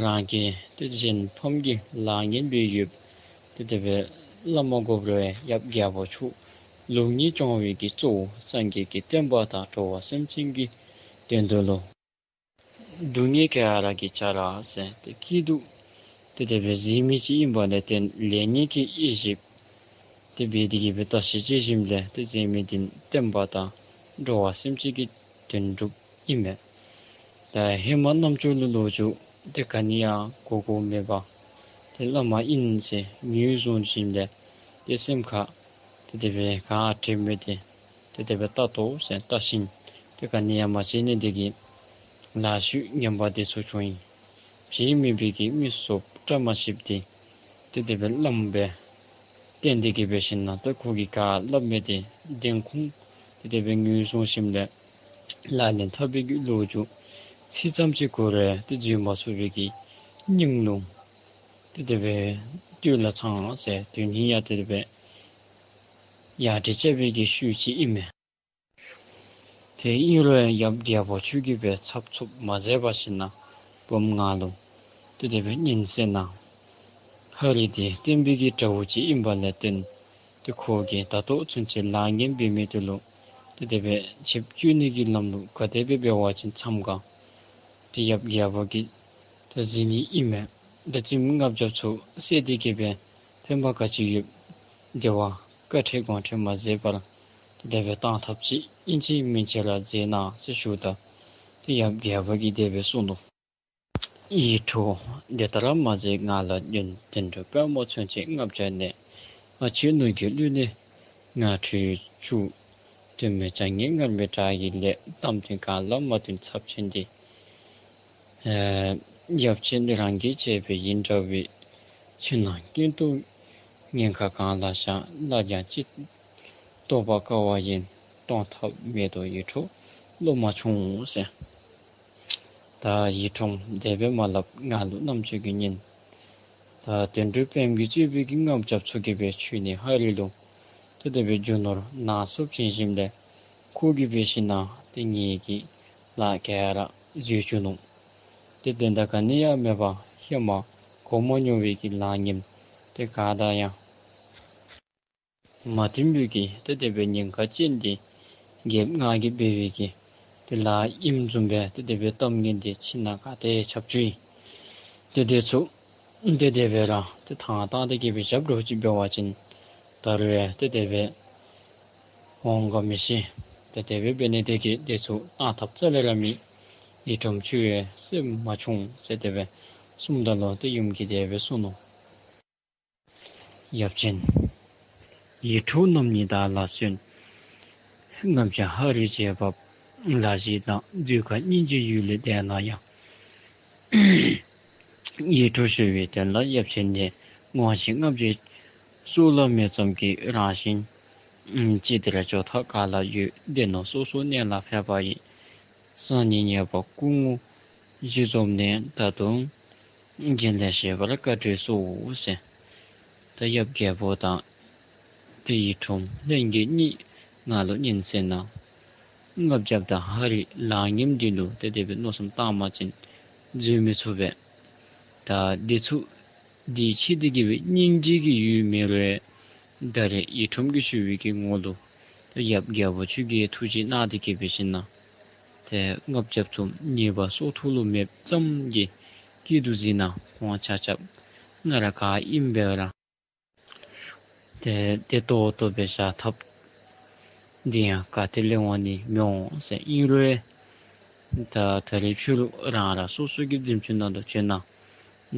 རང་གི་ཏེ་གཞན་ཕམ་གྱི་ལཱ་ངན་སྦེ་ཡོདཔ་ཏེ་དེ་སྦེ་བླ་མ་དགོ་པ་རུང་ཡབ་རྒྱལ་པོ་མཆོག་ལུགས་གཉིས་སྐྱོང་བའི་གི་གཙོ་བོ་སངས་རྒྱས་ཀྱི་བསྟན་པ་དང་འགྲོ་བ་སེམས་ཅན་གྱི་དོན་དུ་ལུ་སྡུག་བསྔལ་ག་ར་གི་བྱ་ར་ཟེར་ཏེ་སྐྱིད་སྡུག་ཏེ་དེ་སྦེ་གཟིགས་མི་ཅིག་ཨིན་པ་ལས་བརྟེན་ལེགས་ཉེས་ཀྱི་དབྱེ་ཞིབ་དེ་སྦེ་དེ་གིས་སྦེ་བརྟག་ཞིབ་དཔྱད་ཞིནམ་ལས་ཏེ་མཛད་མི་འདི་བསྟན་པ་དང་འགྲོ་བ་སེམས་ཅན་གྱི་དོན་སྒྲུབ་ཨིན་མས། ད་ཧེ་མ་རྣམ་ཅོ་ལུ་ལོ་རྒྱུས་དེ་ག་ནི་ཡང་གོ་གོཝ་མེད་པར་ཏེ་བླ་མ་ཨིན་ཟེར་ངོས་བཟུང་ཞིནམ་ལས་ཏེ་སེམས་ཁར་ཏེ་དེ་སྦེ་ག་དྲན་མེད་དེ་ཏེ་དེ་སྦེ་བལྟ་དོ་ཟེར་བལྟ་ཞིནམ་ཏེ་ག་ནི་ཡང་མ་མཇལ་ནི་དེ་གིས་ལཱ་ཤུལ་ངན་པ་དེ་ཚུ་བྱུང་ཡི། བྱས་མེད་པའི་གི་མི་སོ་བཀྲ་མ་ཤིསཔ་དེ་ཏེ་དེ་སྦེ་བླམ་སྦེ་བསྟེན་ཏེ་གི་འབད་ཞིནམ་ལས་ཏེ་ཁོ་གིས་ག་སླབ་མི་དེ་བདེན་ཁུངས་ཏེ་དེ་སྦེ་ངོས་བཟུང་ཞིནམ་ལས་ལག་ལེན་འཐབ་པའི་གི་ལོ་རྒྱུས་ཚིག་ཙམ་ཅིག་གོ་རུང་ཏེ་བརྗེད་མ་ཚུགས་པའི་གི་སྙིང་ལུས་ཏེ་དེ་སྦེ་བཏུལ་ལ་ཚང་ཟེར་དོན་ཧིང་ཡང་ཏེ་དེ་སྦེ་ཡར་དྲི་རྐྱབ་པའི་གི་ཤུལ་ཅིག་ཨིན་མས། དེ་ཨིན་རུང་ཡབ་རྒྱལ་པོ་ཁྱོད་ཀྱིས་སྦེ་འཚབ་འཚུབ་མ་མཛད་པར་ཞིནམ་ལས་བུམོ་ང་ལུ་ ཏེ་དེ་སྦེ་ཉན་ཟེར་ན། ཧ་རི་དེ་བསྟན་པའི་གི་དགྲ་བོ་ཅིག་ཨིན་པ་ལས་བརྟེན་ཏེ་ཁོ་གིས་ད་ལྟོ་ཚུན་ཚོད་ལཱ་ངན་འབད་མི་དེ་ལུ་ཏེ་དེ་སྦེ་ཆིབས་བསྒྱུར་ནི་གི་ལམ་ལུ་ག་དེ་སྦེ་འབད་བ་ཅིན་འཚམས་ག། ཏེ་ཡབ་རྒྱལ་པོ་གིས་ད་གཟིགས་ནི་ཨིན་མས། ད་བཙུནམོ་ལྔ་བརྒྱ་ཚུ་བསད་དེ་གི་སྦེ་ཕན་པ་ག་ཅི་ཡོད། དེ་བ་བཀའ་ཁྲེལ་དགོངས་ཁྲེལ་མ་མཛད་པར་ཏེ་དེ་སྦེ་བཏང་ཐབས་ཅིག་ཨིན་ཅི་མིན་ཅི་ར་མཛད་གནང་ཟེར་ཞུཝ་ད། ཏེ་ཡབ་རྒྱལ་པོ་གིས་དེ་སྦེ་གསུངས་ནུག། ཡིད་འཕྲོག་འདི་ལྟར་མ་མཛད་ང་ལ་ཉོན། བདུད་འདུལ་དཔོན་མོ་མཚོན་ཆ་ལྔ་བརྒྱ་ནི། ང་ཕྱིར་ནུབ་ཀྱི་གླུད་ནི་ང་ཁྲུས་བཅུག། དོན་མེད་བྱ་ངན་ངར་མའི་དགྲ་ཡི་ལས། གཏམ་དོན་གང་ལ་མ་བསྟུན་ཚབས་ཆེན་འདི། ཨེ་ཡབ་ཆེན་རང་གིས་བྱས་པའི་ཡིན་འདྲ་བའི། ཕྱི་ནང་ཀུན་ཏུ་ཉེན་ཁ་གང་ལ་བཞག། སླར་ཡང་ཅི་བཟློག་པར་དཀའ་བ་ཡིན། གཏོང་ཐབས་མེད་དོ་ཡིད་འཕྲོག་བློ་མ་ཆུང་ཟེར། ད་ཡིད་འཕྲོག་དེ་སྦེ་མ་སླབ། ང་ལུ་རྣམ་ཅོ་གིས་ཉན། ད་དོན་གྲུབ་དཔལམོ་གིས་གཙོས་པའི་གི་ལྔ་བརྒྱ་ཚུ་གིས་སྦེ་ཁྱོད་ནི་ཧ་རི་ལུ་ཏེ་དེ་སྦེ་རྒྱུ་ནོར་ནག་སུབ་བྱིན་ཞིནམ་ལས་ཁོ་གིས་འབད་ཞིན་ན་ཏེ་ངེ་གི་ལཱ་ག་ར་འཛོལ་བཅུག་ནུག། ཏེ་དོན་དག་ག་ནི་ཡང་མེད་པར་ཧེ་མ་གོ་མ་མྱོང་བའི་གི་ལཱ་ངནམ་དེ་ག་དང་ཡང་མ་བསྟུན་པའི་གི་ཏེ་དེ་སྦེ་ཉེན་ཁ་ཅན་འདི་རྒྱལཔོ་ང་གིས་འབད་བའི་གི་ཏེ་ལཱ་ཨིནམ་བཟུམ་སྦེ་ཏེ་དེ་སྦེ་གཏམ་ངན་འདི་ཕྱི་ནང་ག་ཏེ་ཁྱབ་བཅུག་ཡི། ཏེ་དེ་ཚུ་ཏེ་དེ་སྦེ་ར་ཏེ་ཐང་བཏང་སྟེ་གི་སྦེ་བཞག་འགྱོ་ཅི་འབད་བ་ཅིན་ད་རུང་ཡང་ཏེ་དེ་སྦེ་འོང་ག་མི་ཤེས། ཏེ་དེ་སྦེ་འབད་ནི་དེ་གིས་དེ་ཚུ་བཏང་ཐབས་རྩ་ལས་ར་མེད། ཡིད་འཕྲོག་ཁྱོད་ཡང་སེམས་མ་ཆུང་ཟེར་དེ་སྦེ་གསུངམ་ད་ལུ་ཏེ་ཡུམ་གྱིས་དེ་སྦེ་གསུངས་ནུག། ཡབ་ཆེན། ཡིད་འཕྲོག་རྣམ་གཉིས་བདག་ལ་གསོན། ལྔ་བརྒྱ་ཧ་རི་བྱེད་པ་ལ་ཞིག་དང་། གདུལ་དཀའ་སྙིང་རྗེ་ཡུལ་ལས་འདས་ན་ཡང་། ཡིད་འཕྲོག་ཞུ་བའི་དོན་ལ་ཡབ་ཆེན་ནི། དབང་ཞིང་ལྔ་བརྒྱའི་སྲོག་ལ་མེད་ཙམ་གྱི་རང་བཞིན། ཅི་བདེར་འགྱོ་ཐབས་ག་ལ་ཡོད། སྡེ་སྣོད་སོ་སོ་གནས་ལ་ཕེབས་པ་ཡི། སང་ཉིན་ཉེ་བར་སྐུ་ངོ་བཞི་འཛོམས་ནས། ད་དུང་རྒྱུན་ལས་བཞེས་པར་བཀའ་དྲིན་གསོལ་ཟེར། ད་ཡབ་རྒྱལ་པོ་དང་ཏེ་ཡིད་འཕྲོག་ལྷན་སྐྱེས་གཉིས་ང་ལུ་ཉན་ཟེར་ན། ལྔ་བརྒྱ་དང་ཧ་རི་ལཱ་ངནམ་འདི་ལུ་ཏེ་དེ་སྦེ་མནོ་བསམ་བཏང་བ་ཅིན་འཛོལ་མི་ཚུགས་པས། ད་འདི་ཚུ་འདི་ཕྱི་འདི་གི་སྦེ་སྙིང་རྗེ་གི་ཡུལ་མེད་རུང་ད་རེས་ཡིད་འཕྲོག་གིས་ཞུ་བའི་གི་ངོ་ལུ་ཏེ་ཡབ་རྒྱལ་པོ་ཁྱོད་ཀྱིས་ཐུགས་རྗེ་གནང་སྟེ་གི་འབད་ཞིན་ན་ཏེ་ལྔ་བརྒྱ་ཚུ་ཉེས་པ་སྲོག་ཐོག་ལུ་མེདཔ་ཙམ་གྱི་སྐྱིད་སྡུག་གཟིགས་ན་ཁོང་ཆ་ཁྱབ་ང་ར་ག་ཨིནམ་འབད་ར་ཏེ་བདེ་ཏོག་ཏོ་སྦེ་བཞག་ཐབས་འདི་ཡང་ག་ཏེ་ལས་འོང་ནི་མི་འོང་ཟེར། ཨིན་རུང་ད་ད་རེས་ཕྱི་རུ་རང་རང་སོ་སོ་གི་གཟིམ་ཅུང་ནང་དུ་བྱོན་ན་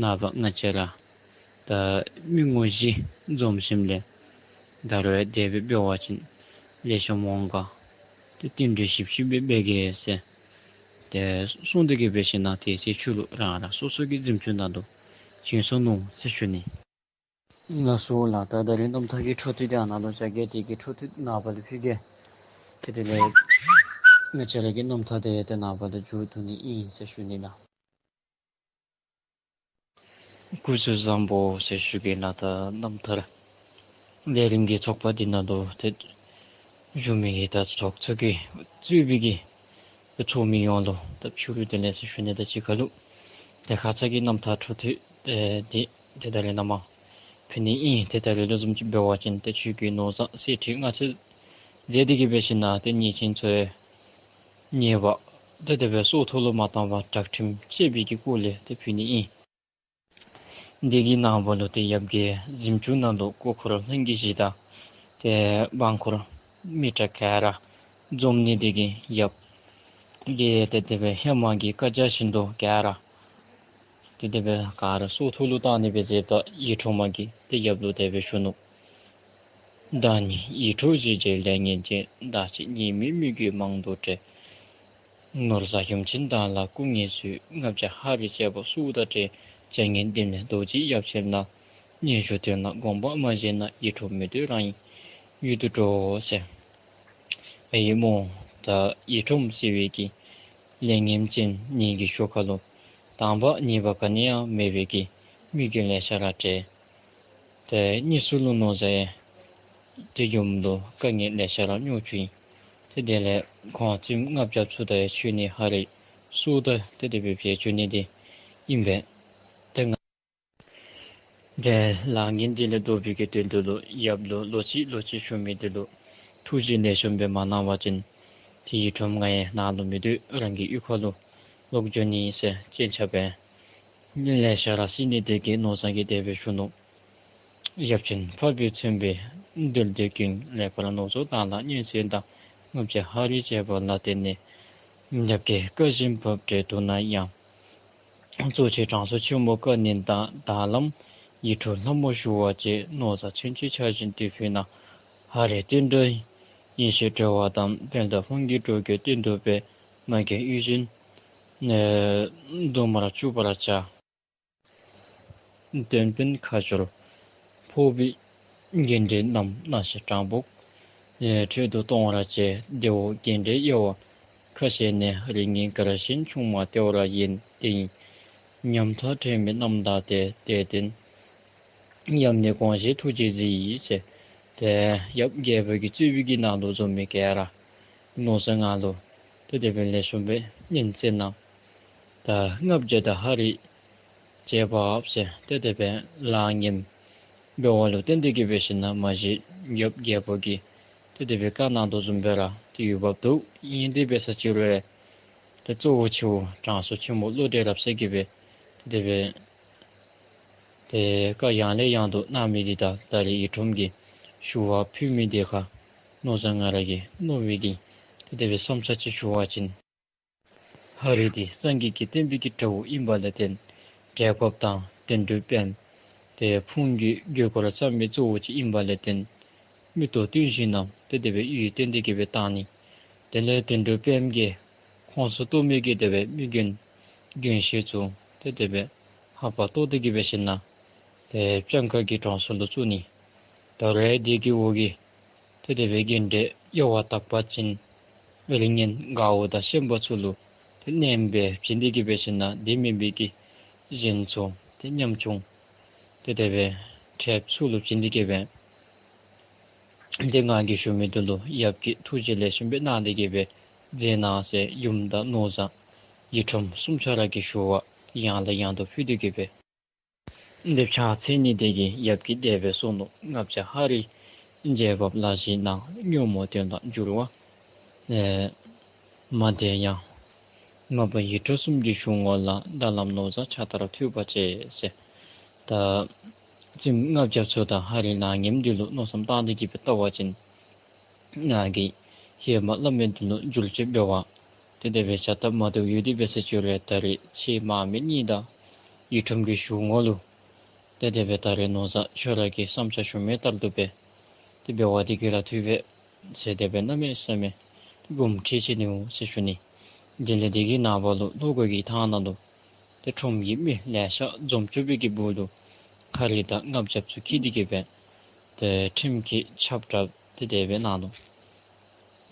ནངས་པ་ང་བཅས་ར་ད་མི་ངོ་བཞི་འཛོམས་ཞིནམ་ལས་ད་རུང་དེ་སྦེ་འབད་བ་ཅིན་ལེགས་ཤོམ་འོང་ག། ཏེ་རྟེན་འབྲེལ་ཞིབ་ཞིབ་སྦེ་འབད་གེ་ཟེར་ཏེ་གསུངས་ཏེ་གི་འབད་ཞིན་ན་དེ་ཚེ་ཕྱི་རུ་རང་རང་སོ་སོ་གི་གཟིམ་ཅུང་ནང་དུ་བྱོན་སོ་ནུག་ཟེར་ཞུ་ནི། ལགས་སོ་ལགས། ད་ད་རེས་རྣམ་ཐར་གྱི་འཕྲོ་མཐུད་འདི་ཨ་ནཱ་ལུ་བཞག་གེ། དེ་གི་འཕྲོ་མཐུད་ནངས་པ་ལུ་ཕུལ་གེ། ཏེ་དེ་ལས་ང་བཅས་ར་གི་རྣམ་ཐར་འདི་ཏེ་ནངས་པ་ལུ་མཇུག་བསྡུ་ནི་ཨིན་ཟེར་ཞུ་ནི་ལགས། སྐུ་གཟུགས་བཟང་པོ་ཟེར་ཞུ་གེ་ལགས། ད་རྣམ་ཐར་ལས་རིམ་གྱི་ཚོགས་པ་འདི་ནང་ལུ་ཏེ་བཞུགས་མི་གི་ད་ཚོགས་གཙོ་གིས་གཙོས་པའི་གི་ཚོགས་མི་ཡོངས་ལུ་ད་ཕྱི་རུ་དེ་ལས་ཟེར་ཞུ་ནི་དང་གཅིག་ཁར་ལུ་ཏེ་ཁ་ཙ་གི་རྣམ་ཐར་འཕྲོ་མཐུད་ཏེ་འདི་ཏེ་ད་རེས་ནངས་པ་ཕུལ་ནི་ཨིན། ཏེ་ད་རེས་ལུ་བཟུམ་ཅིག་འབད་བ་ཅིན་ཏེ་ཆོས་ཀྱི་ནོར་བཟང་གསེར་ཁྲི་མངའ་ཚིགས་མཛད་དེ་གི་འབད་ཞིན་ན་ཏེ་ཉེས་ཅན་ཚུ་ཡང་ཉེས་པ་ཏེ་དེ་སྦེ་སྲོག་ཐོག་ལུ་མ་བཏང་བར་དྲག་ཁྲིམས་བཅད་པའི་གི་སྐོར་ལས་ཏེ་ཕུལ་ནི་ཨིན། དེ་གི་ནངས་པ་ལུ་ཏེ་ཡབ་ཀྱི་གཟིམ་ཅུང་ནང་ལུ་སྐུ་འཁོར་ལྷན་རྒྱས་བཞི་དང་ཏེ་འབངས་འཁོར་མི་དྲག་ག་ར་འཛོམས་ནི་དེ་གིས་ཡབ་ཀྱིས་ཏེ་དེ་སྦེ་ཧེ་མ་གི་བཀའ་རྒྱ་བཞིན་དུ་ག་ར་ཏེ་དེ་སྦེ་ག་ར་སྲོག་ཐོག་ལུ་བཏང་ནི་སྦེ་མཛདཔ་ད་ཡིད་འཕྲོག་མ་གིས་ཏེ་ཡབ་ལུ་དེ་སྦེ་ཞུ་ནུག། བདག་ནི་ཡིད་འཕྲོག་གཞིས་བྱེས་ལས་ངན་ཅན། བདག་ཕྱིར་ཉེས་མེད་མི་རྒོད་མང་དུ་བསྐྲད། ནོར་བཟང་ཡུམ་ཆེན་བདག་ལ་སྐུ་ངལ་གསོས། ལྔ་བརྒྱ་ཧ་རི་བྱེད་པ་སྲོག་དང་བྲལ། བྱ་ངན་འདི་ནི་རྡོ་རྗེ་ཡབ་ཆེན་ལ། སྙན་ཞུ་དོན་ལ་དགོངས་པ་མ་བཞེས་ན། ཡིད་འཕྲོག་མི་འདོད་རང་གི་ཡུལ་དུ་འགྲོ་ཟེར། ཨེ་ཡི་མོ། ད་ཡིད་འཕྲོག་ཟེར་བའི་གི་ལས་ངན་ཅན་ངེ་གི་ཤུལ་ཁ་ལུ་དང་པ་ཉེས་པ་ག་ནི་ཡང་མེད་པའི་གི་མི་རྒོད་ལེ་ཤ་ར་བསྐྲད། ཏེ་གཉིས་སུ་ལུ་ནོར་བཟང་ཏེ་ཡུམ་ལུ་དཀའ་ངལ་ལེ་ཤ་ར་མྱོང་བཅུག་ཡི། ཏེ་དེ་ལས་ཁོང་བཙུནམོ་ལྔ་བརྒྱ་ཚུ་དང་ཡང་ཁྱོད་ནི་ཧ་རི་སྲོག་དང་ཏེ་དེ་སྦེ་བཅད་བཅུག་ནི་འདི་ཨིན་པས། ད་ ཏེ་ལཱ་ངན་འདི་ལས་བཟློག་པའི་གི་དོན་དུ་ལུ་ཡབ་ལུ་ལོ་གཅིག་ལོ་གཅིག་ཞུ་མི་འདི་ལུ་ཐུགས་རྗེ་ལེགས་ཤོམ་སྦེ་མ་གནང་བ་ཅིན་ཏེ་ཡི་དམ་ང་ཡང་ནཱ་ལུ་མི་སྡོད། རང་གི་གཡུས་ཁ་ལུ་ལོག་འགྱོ་ནི་ཟེར་སྤྱན་ཆབ་སྦེ་ལེ་ཤ་ར་བསད་ནི་དེ་གིས་ནོར་བཟང་གིས་དེ་སྦེ་ཞུ་ནུག། ཡབ་ཆེན་འཕགས་པས་མཚོན་པའི་འདུལ་སྡེ་ཀུན། ལེགས་པར་ནོར་རྫོགས་བདག་ལ་སྙན་གསོལ་དང་། ལྔ་བརྒྱ་ཧ་རི་བྱེད་པ་ལ་བརྟེན་ནས། ཡབ་ཀྱི་བཀའ་བཞིན་བབས་ཏེ་དུས་ན་ཡང་། གཙོ་ཆེ་དྲང་སྲོང་ཆེན་མོ་བཀའ་ནི་དང་། དག་ལམ་ཡིད་འཕྲོག་ལྷ་མོ་ཞུ་བ་བཅས། ནོར་བཟང་མཚོན་ཆའི་ཆར་བཞིན་དུ་ཕུལ་ན། ཧ་རི་བསྟན་འགྲོ་ཡིན་ཞེས་གྲོལ་བ་དང་། དཔལ་དང་ཧཱུྃ་གི་འགྲོ་ཀུན་བསྟན་འགྲོ་པའི། མ་རྒན་ཡིད་བཞིན་གདོང་དམར་བཅུག་པར་བྱ། སྟོན་པའི་ཁ་སྦྱོར་འཕོ་བའི་རྒྱན་སྤྲས་རྣམས། སྣང་ཞིང་སྤྲང་པོ་ཁྲོད་དུ་གཏོང་བར་བྱེད། དེ་འོག་རྒྱན་སྤྲས་གཡོ་བ་ཁ་ཕྱེ་ནས། རིགས་ངན་གར་ཞེན་ཆུང་མ་བརྟེ་བར་ཡིན། དེ་ཡི་ཉམ་ཐག་དྲན་མེད་རྣམས་དང་བསྡེབས། དེ་བསྟུན་ཡབ་ནི་དགོངས་བཞེད་ཐུགས་རྗེས་གཟིགས་ཟེར། ཏེ་ཡབ་རྒྱལ་པོ་གི་རྩོད་པའི་གི་ནང་དུ་འཛོམས་མི་ག་ར་ནོར་བཟང་ང་ལུ་ཏེ་དེ་སྦེ་ལེགས་ཤོམ་སྦེ་སྙན་གསོལ་གནང་། ད་ལྔ་བརྒྱ་དང་ཧ་རི་བྱེད་པ་ཟེར་ཏེ་དེ་སྦེ་ལཱ་ངན་འབད་བ་ལུ་བརྟེན་ཏེ་གི་འབད་ཞིན་ན་མ་གཞི་ཡབ་རྒྱལ་པོ་གིས་ཏེ་དེ་སྦེ་བཀའ་གནང་དོ་བཟུམ་སྦེ་ར་ཏེ་ཡོདཔ་འདུག། ཨིན་དེ་སྦེ་ས་ཅི་རུང་ཏེ་གཙོ་བོ་ཆེ་བོ་དྲང་སྲོང་ཆེན་མོ་བློ་གྲོས་རབ་གསལ་གྱིས་སྦེ་ཏེ་དེ་སྦེ་ཏེ་བཀའ་ཡང་ལས་ཡང་དུ་གནང་མི་འདི་དང་ད་རེས་ཡི་དམ་གྱིས་ཞུ་བ་ཕུལ་མི་འདི་ཁར་ནོར་བཟང་ང་ར་གིས་མནོ་བའི་གི་ཏེ་དེ་སྦེ་བསམ་འཆར་ཅིག་ཞུ་བ་ཅིན། ཧ་རི་འདི་སངས་རྒྱས་ཀྱི་བསྟན་པའི་གི་དགྲ་བོ་ཨིན་པ་ལས་བརྟེན་གྲལ་འགོཔ་དང་དོན་གྲུབ་པདྨ་ཏེ་ཕུང་གི་དགོས་མཁོ་ར་ཚང་མི་གཙོ་བོ་ཅིག་ཨིན་པ་ལས་བརྟེན་མིག་ཏོ་བཏོན་ཞིན་ན་ཏེ་དེ་སྦེ་ཡིད་བརྟན་ཏེ་གི་སྦེ་བཏང་ནི། དེ་ལས་དོན་གྲུབ་པདྨ་གིས་ཁོང་སུ་གཏོགས་མི་གི་དེ་སྦེ་མི་རྒན་རྒན་ཤོས་ཚུ་ཏེ་དེ་སྦེ་ཧ་པ་གཏོགས་ཏེ་གི་འབད་ཞིན་ན་ཏེ་སྤྱང་ཀ་གི་གྲོང་ཚོ་ལུ་བཙུགས་ནི། ད་རེས་འདི་གི་འོག་གི་ཏེ་དེ་སྦེ་རྒྱན་སྤྲས་གཡོ་བ་དག་པ་ཅིན་རིགས་ངན་དགའ་བོ་དང་ཤན་པ་ཚུ་ལུ་ཏེ་མནན་སྦེ་བྱིན་ཏེ་གི་འབད་ཞིན་ན་དེ་མེན་པའི་གི་གཞན་ཚུ་ཏེ་ཉམ་ཆུང་ཏེ་དེ་སྦེ་ཁྲེབ་ཚུ་ལུ་བྱིན་ཏེ་གི་སྦེ་ཏེ་ང་གིས་ཞུ་མི་འདི་ལུ་ཡབ་ཀྱིས་ཐུགས་རྗེ་ལེགས་ཤོམ་སྦེ་གནང་སྟེ་གི་སྦེ་མཛད་གནང་ཟེར་ཡུམ་དང་ནོར་བཟང་ཡི་དམ་གསུམ་ཆ་ར་གིས་ཞུ་བ་ཡང་ལས་ཡང་དུ་ཕུལ་ཏེ་གི་སྦེ། དེ་ཕྱག་འཚལ་ནི་དེ་གིས་ཡབ་ཀྱིས་དེ་སྦེ་གསུངས་ནུག། ལྔ་བརྒྱ་ཧ་རི་རྗེས་འབབ་ལ་གཞི་ནང་། སྙོམས་འོང་དོན་དང་འགྱུར་བ་ཨེ་མ་བདེ་ཡང་། ལྔ་པ་ཡིད་འཕྲོག་གསུམ་གྱི་གཞུང་ངོ་ལ། ད་ལམ་ནོར་བཟང་ཕྱག་ལྟར་ཐོས་པ་བྱས་ཟེར། ད་ཚིག་ལྔ་བརྒྱ་ཚུ་དང་ཧ་རི་ལཱ་ངན་འདི་ལུ་མནོ་བསམ་བཏང་སྟེ་གི་སྦེ་བལྟ་བ་ཅིན་ང་གིས་ཧེ་མ་སླབ་མི་འདི་ལུ་འགྱུར་བཅོས་འབད་བ་ཏེ་དེ་སྦེ་བྱ་སྟབས་མ་བདེཝ་ཡོད་དེ་འབད་ས་ཅི་རུང་ད་རེས་ཕྱི་མ་མི་གཉིས་དང་ཡི་དམ་གྱི་གཞུང་ངོ་ལུ་ཏེ་དེ་སྦེ་ད་རེས་ནོར་བཟང་ཁྱོད་ར་གི་བསམ་འཆར་ཞུ་མི་ལྟར་དུ་སྦེ་ཏེ་འབད་བ་འདི་གིས་ར་འཐུས་པས་ཟེར་དེ་སྦེ་གནམ་མེད་ས་མེད་དགོངསམ་ཁྲེལ་ཆེ་ནུག་ཟེར་ཞུ་ནི། དེ་ལས་དེ་གི་ནངས་པ་ལུ་ལྷོ་སྒོ་གི་ཐང་ནང་ལུ་ཏེ་ཁྲོམ་གྱི་མི་ལེ་ཤ་འཛོམས་བཅུག་པའི་གི་སྦུག་ལུ་ཧ་རི་དང་ལྔ་བརྒྱ་ཚུ་འཁྱིད་དེ་གི་སྦེ་ཏེ་ཁྲིམས་ཀྱི་ཁྱབ་བསྒྲགས་ཏེ་དེ་སྦེ་གནང་ནུག།